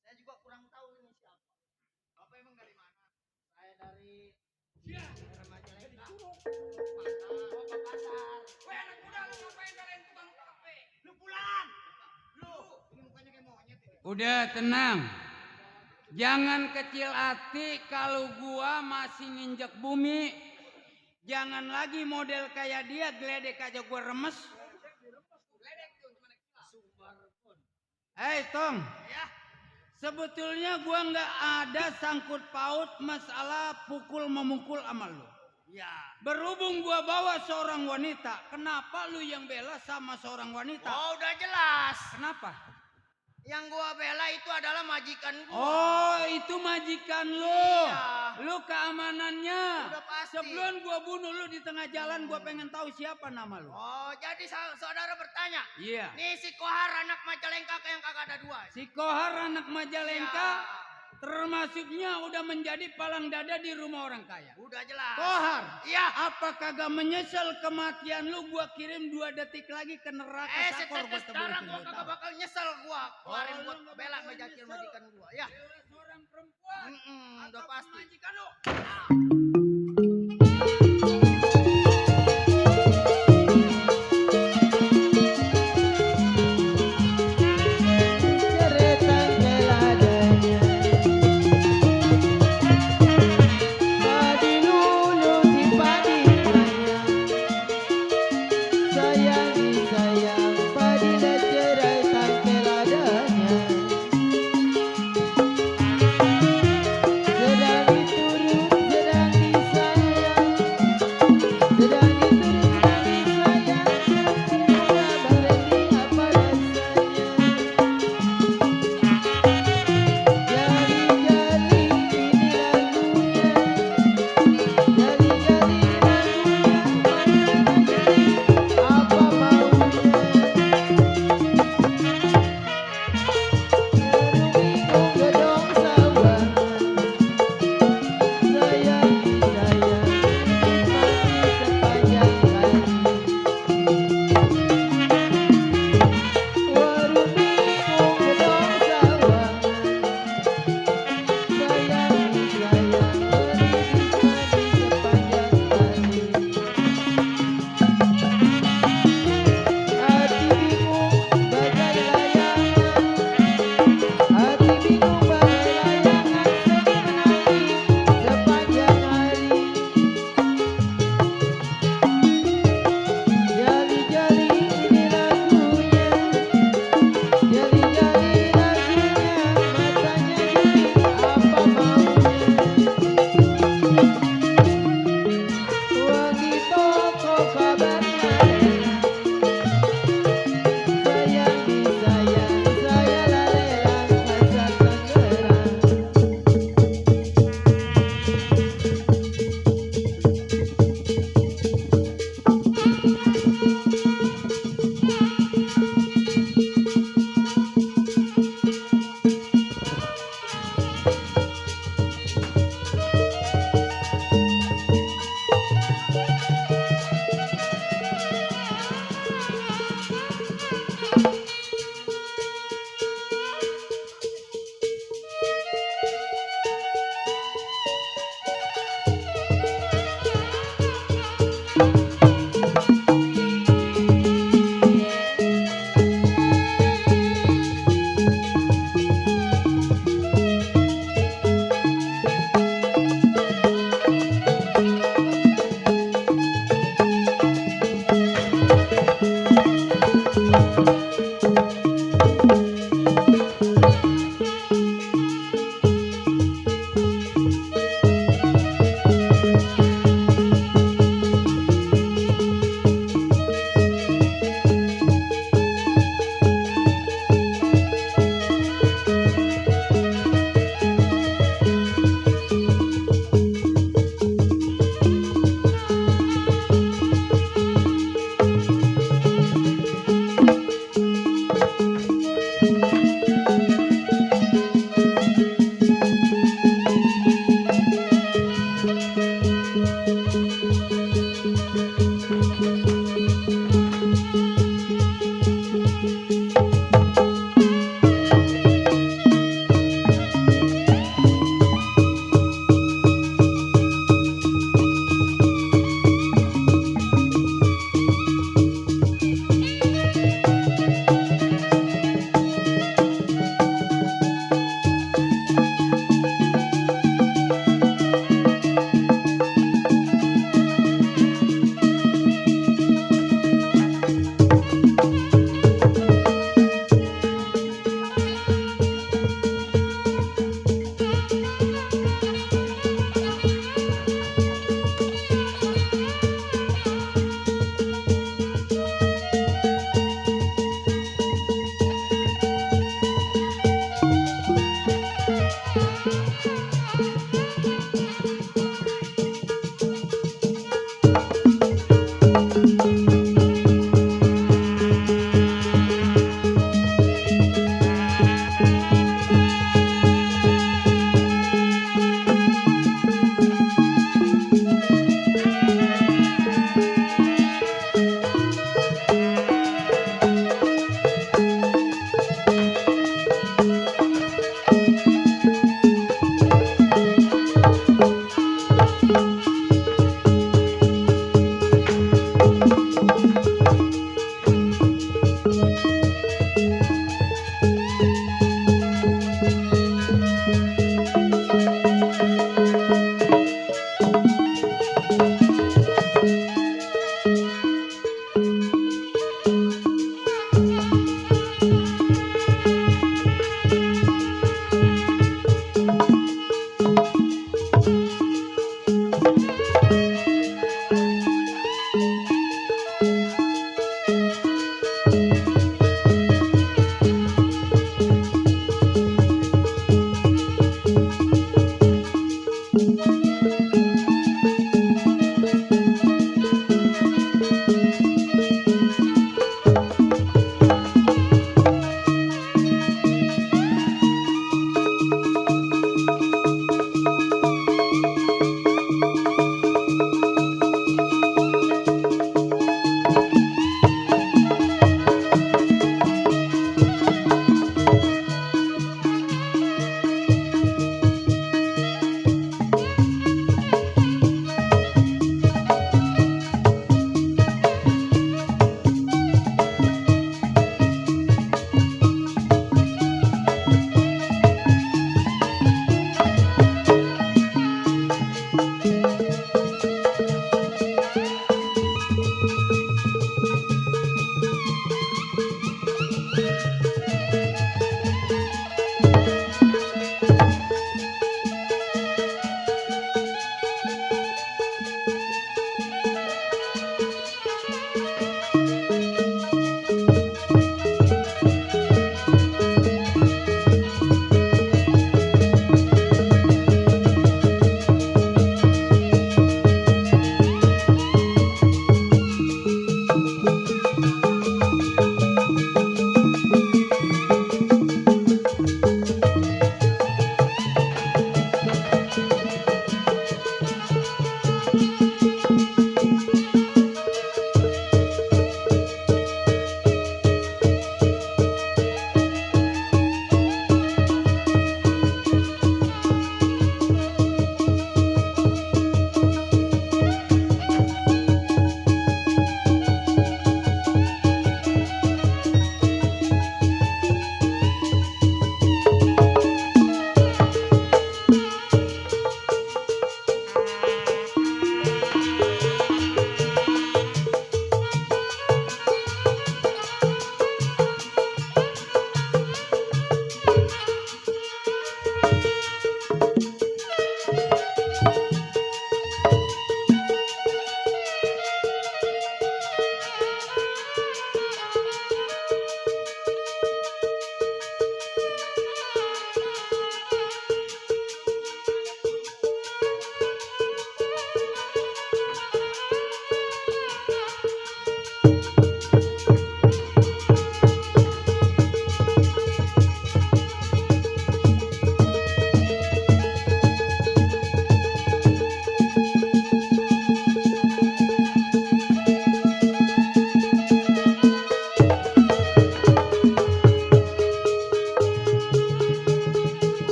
Saya juga kurang tahu ini siapa. Bapak emang dari mana? Saya dari Majalengka. Pasar. Weh anak muda lu ngapain kalian tukang kafe? Lu pulang. Lu. Ini mukanya kayak monyet ini. Udah tenang. Jangan kecil hati kalau gua masih nginjek bumi. Jangan lagi model kayak dia geledek aja gua remes. Hei Tong. Ya. Sebetulnya gua nggak ada sangkut paut masalah pukul memukul sama lu. Ya. Berhubung gua bawa seorang wanita, kenapa lu yang bela sama seorang wanita? Oh udah jelas. Kenapa? Yang gua bela itu adalah majikan gua. Oh itu majikan lu. Iya. Lu keamanannya. Udah pasti. Sebelum gua bunuh lu di tengah jalan, gua pengen tahu siapa nama lu. Oh jadi saudara bertanya. Iya. Nih si Kohar anak Majalengka yang kagak ada dua. Si Kohar anak Majalengka. Ya. Termasuknya udah menjadi palang dada di rumah orang kaya. Udah jelas. Kohar, Iya. apa kagak menyesal kematian lu? Gua kirim 2 detik lagi ke neraka Sakor. Setetes darah gua kagak bakal nyesel gua keluarin Oh, buat lu nggak bela bakal majikan nyesel. majikan gua. Ya. Seorang perempuan. Udah pasti. Majikan lu. Ceretan teladanya padi lulu si padi maya sayangi sayang padi dan ceretan teladanya sedang diturut sedang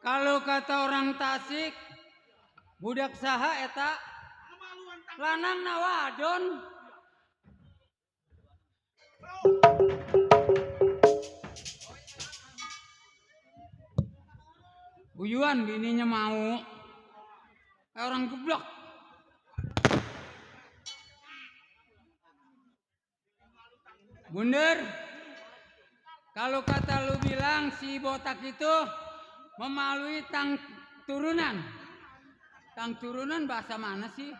Kalau kata orang Tasik, budak saha eta lanang nawadon. Buyuan bininya mau. Kayak orang geblok. Bundar, kalau kata lu bilang si botak itu memalui tang turunan. Tang turunan bahasa mana sih?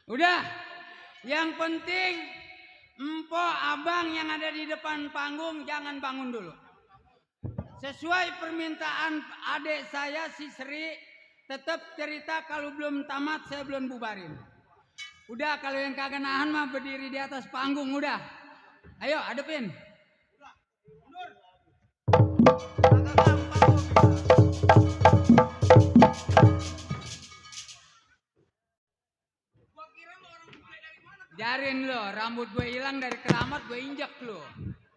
Udah, yang penting empo abang yang ada di depan panggung jangan bangun dulu. Sesuai permintaan adik saya si Sri, tetap cerita kalau belum tamat saya belum bubarin. Udah kalau yang kagak nahan mah berdiri di atas panggung udah. Ayo hadepin. Jarin lo, rambut gue hilang dari keramat gue injak lo.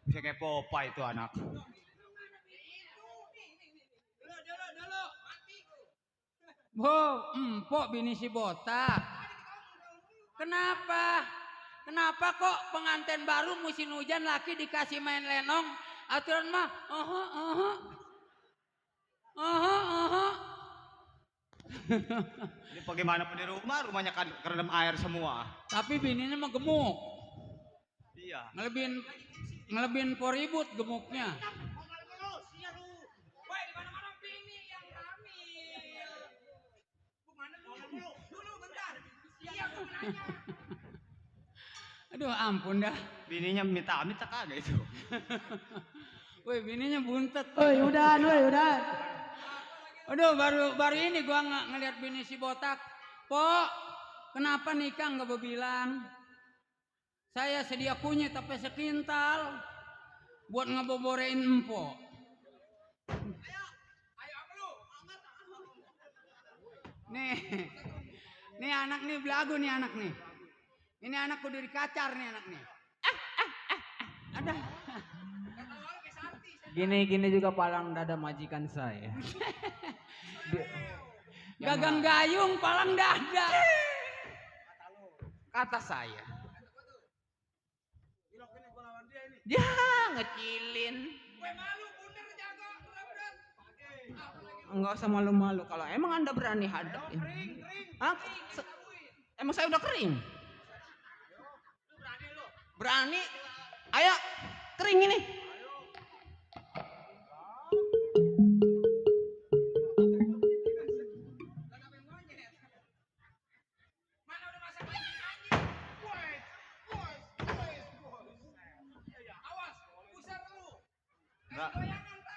Bisa kayak Popeye itu anak. Empok bini si botak. Kenapa? Kenapa kok pengantin baru musim hujan laki dikasih main lenong? Aturan mah, Ini bagaimana pun di rumah, rumahnya kan kerendam air semua. Tapi bininya mah gemuk. Iya. Ngelebihin poribut gemuknya. Aduh ampun dah. Bininya minta kagak itu. Woi bininya buntet. Woi udahan, woi udahan. Aduh baru ini gua ngeliat bini si botak. Po, kenapa nikah nggak bilang? Saya sedia kunyit tapi sekintal buat ngeboborein empo. Nih anak nih belagu nih anak nih. Ini anak kudu dikacar nih anak nih. Ada. Gini juga palang dada majikan saya. Gagang gayung palang dada. Kata saya. Dia ngecilin. Enggak usah malu-malu kalau emang Anda berani hadapin. Hah? Emang saya udah kering? Berani? Ayo, kering ini.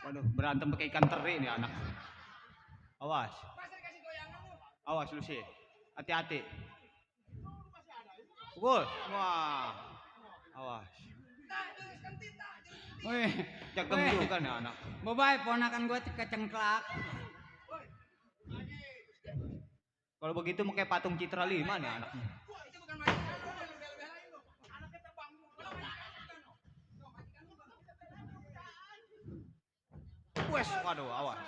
Waduh, berantem pakai ikan teri nih anak. Awas. Awas lu sih. Hati-hati. Pukul. Wah. Awas. Woi, Jaga juga nih anak. bye ponakan gue kecengklak. Kalau begitu mau kayak patung Citra 5 nih anaknya. Wes, waduh, awas.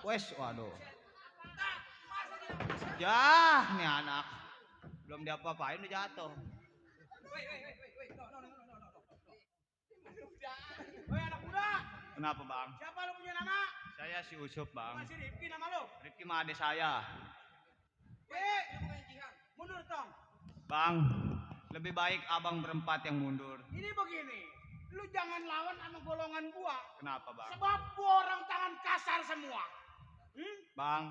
Wes, waduh. Yah, nih anak. Belum diapa-apain udah jatuh. Woi anak muda. Kenapa bang? Siapa lu punya nama? Saya si Usup bang. Masih Rifki nama lu? Rifki mah adik saya. Mundur tong. Bang, lebih baik abang berempat yang mundur. Ini begini, lu jangan lawan sama golongan gua. Kenapa bang? Sebab gua orang tangan kasar semua. Bang.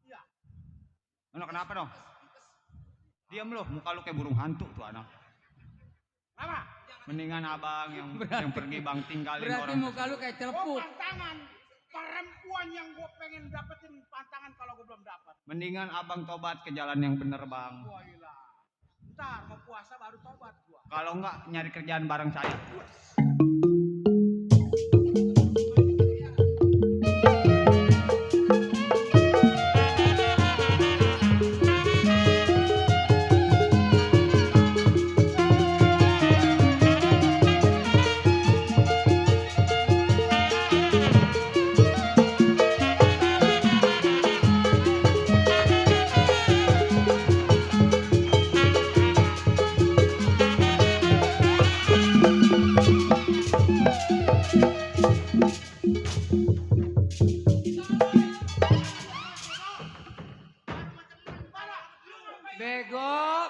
Iya. Anak kenapa dong? Diam loh, muka lu kayak burung hantu tuh anak. Apa? Mendingan abang yang pergi bang tinggalin Berarti orang. muka lu kayak Gua telepuk. pantangan. Perempuan yang gua pengen dapetin pantangan kalau gua belum dapat. Mendingan abang tobat ke jalan yang bener bang. Wah gila. Ntar mau puasa baru tobat gua. Kalau enggak nyari kerjaan bareng saya.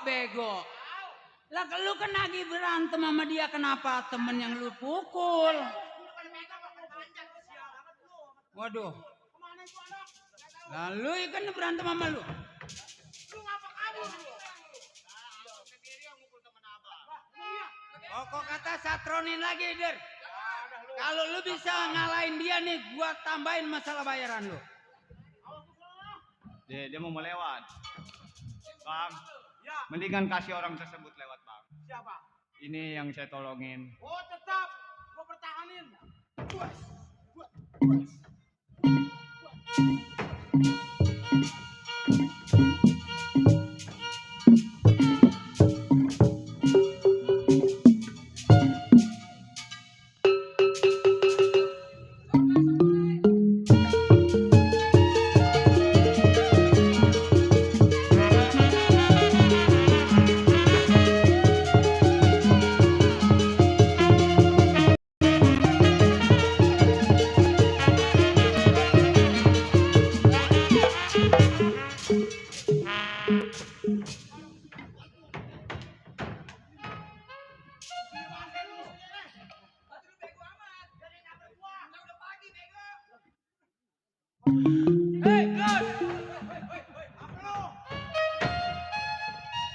Bego. Lah lu kan lagi berantem sama dia, kenapa temen yang lu pukul? Waduh. Lalu kan berantem sama lu. Pokok kata satronin lagi, Der. Kalau lu bisa ngalahin dia nih, gua tambahin masalah bayaran lu. Dia mau melewat. Bang, mendingan kasih orang tersebut lewat, Bang. Siapa? Ini yang saya tolongin. Oh tetap, gua pertahanin.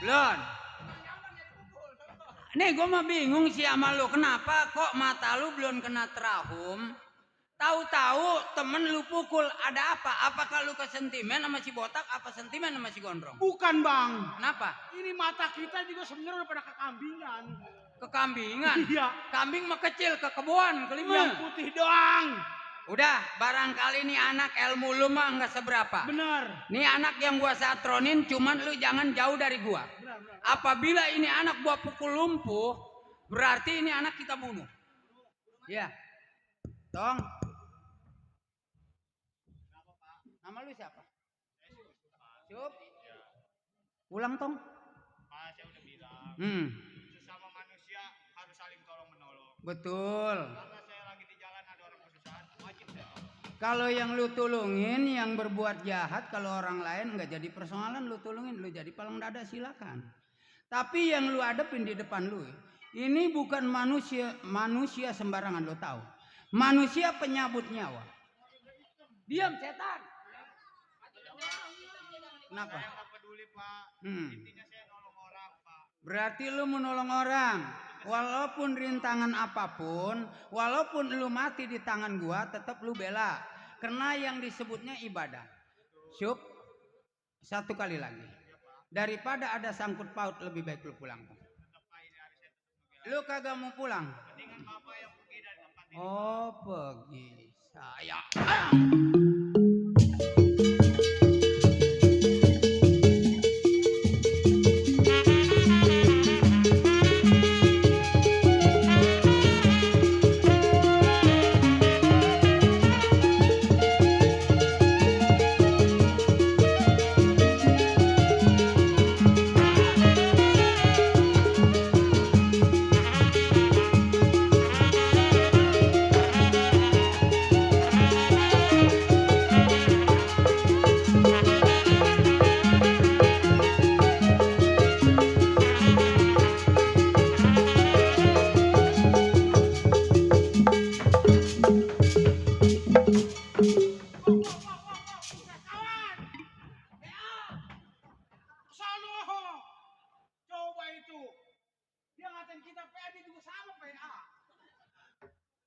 Blon. Nih gue mah bingung sih sama lu, kenapa kok mata lu belum kena terahum? Tahu-tahu temen lu pukul, ada apa? Apakah lu kesentimen sama si botak, apa sentimen sama si gondrong? Bukan bang. Kenapa? Ini mata kita juga sebenarnya udah pada kekambingan. Kekambingan? Iya. Kambing mah kecil, kekebon, kelima. Yang putih doang. Udah, barangkali nih anak ilmu lu mah nggak seberapa. Bener. Nih anak yang gua satronin, cuman lu jangan jauh dari gua. Bener. Apabila ini anak gua pukul lumpuh, berarti ini anak kita bunuh. Ya. Tong. Nama lu siapa? Sup. Ulang tong. Pak, saya udah bilang. Sesama manusia harus saling tolong menolong. Betul. Karena saya lagi di jalan ada orang kesusahan, wajib saya tolong. Kalau yang lu tulungin, yang berbuat jahat, kalau orang lain nggak jadi persoalan, lu tulungin, lu jadi palang dada silakan. Tapi yang lu hadapin di depan lu, ini bukan manusia sembarangan, lu tahu. Manusia penyabut nyawa. Diam setan. Kenapa? Saya nggak peduli, Pak. Intinya saya nolong orang, Pak. Berarti lu menolong orang. Walaupun rintangan apapun, walaupun lu mati di tangan gua, tetap lu bela. Karena yang disebutnya ibadah. Syuk, satu kali lagi. Daripada ada sangkut paut, lebih baik lu pulang. Lu kagak mau pulang? Mendingan Bapak yang pergi dari tempat ini. Oh, pergi. Saya.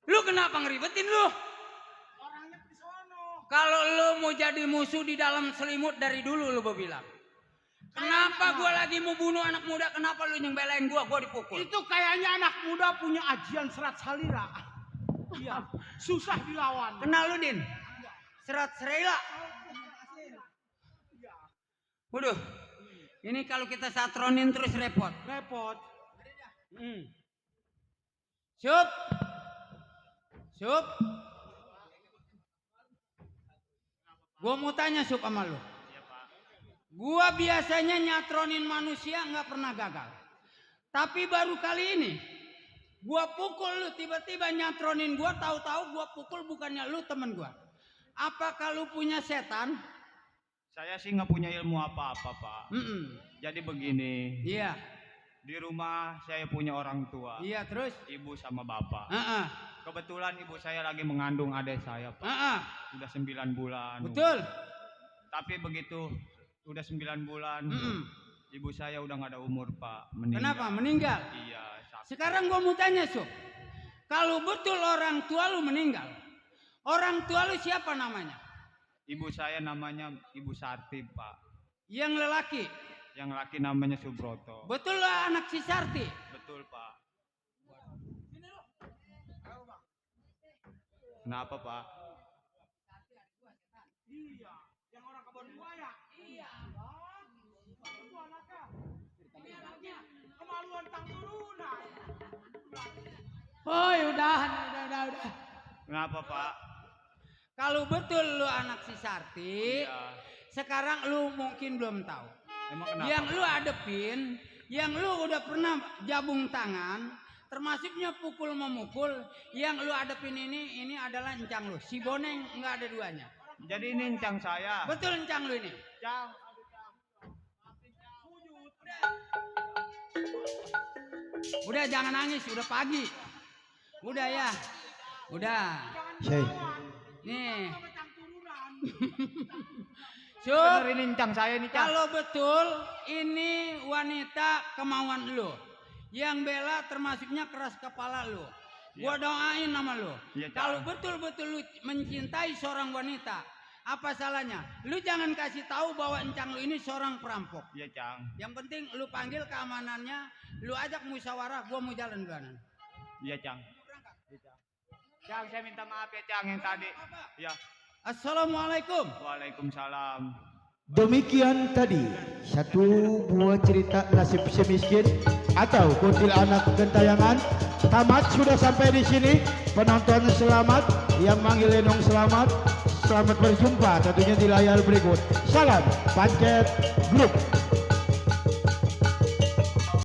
Lu kenapa ngeribetin lu? Orangnya di sono. Kalau lu mau jadi musuh di dalam selimut dari dulu lu bilang. Kenapa gua lagi mau bunuh anak muda? Kenapa lu yang belain gua dipukul? Itu kayaknya anak muda punya ajian serat salira. Iya, susah dilawan. Kenal lu, Din? Serat serela. Waduh. Ini kalau kita satronin terus repot. Repot. Sup. Sup. Gua mau tanya Sup sama lu. Gua biasanya nyatronin manusia nggak pernah gagal. Tapi baru kali ini gua pukul lu, tiba-tiba nyatronin gua, tahu-tahu gua pukul bukannya lu temen gua. Apakah lu punya setan? Saya sih nggak punya ilmu apa-apa, Pak. Jadi begini. Iya. Di rumah saya punya orang tua. Iya, terus? Ibu sama bapak. Kebetulan ibu saya lagi mengandung adik saya, Pak. Udah 9 bulan. Betul. Tapi begitu udah 9 bulan, ibu saya udah nggak ada umur, Pak. Meninggal. Kenapa? Meninggal? Iya. Sakit. Sekarang gua mau tanya, Sob. Kalau betul orang tua lu meninggal, orang tua lu siapa namanya? Ibu saya namanya Ibu Sarti, Pak. Yang lelaki? Yang laki namanya Subroto. Betul lah anak si Sarti? Betul, Pak. Kenapa, Pak? Iya, yang orang kebun buaya. Iya. Itu anaknya. Ini anaknya. Kemaluan tang turunan. Oh, udah. Kenapa, Pak? Kalau betul lu anak si Sarti, Iya. sekarang lu mungkin belum tahu. Emang kenapa? Yang lu adepin, yang lu udah pernah jabung tangan, termasuknya pukul memukul, yang lu adepin ini adalah encang lu. Si Boneng nggak ada duanya. Jadi ini encang saya. Betul encang lu ini. Cang. Udah jangan nangis, udah pagi. Udah ya. Udah. Nih. Bener ini encang saya ini, Cang. Kalau betul ini wanita kemauan lu. Yang bela termasuknya keras kepala lu. Gua doain sama lu. Iya, Cang. Kalau betul-betul lu mencintai seorang wanita, apa salahnya? Lu jangan kasih tahu bahwa encang lu ini seorang perampok. Iya, Cang. Yang penting lu panggil keamanannya, lu ajak musyawarah, gua mau jalan duluan. Iya, Cang. Cang, saya minta maaf ya, Cang, yang tadi. Ya. Assalamualaikum. Waalaikumsalam. Demikian tadi satu buah cerita nasib si miskin atau kuntilanak gentayangan tamat sudah sampai di sini. Penonton selamat, yang manggil Lenong selamat. Selamat berjumpa tentunya di layar berikut. Salam Pancet Group.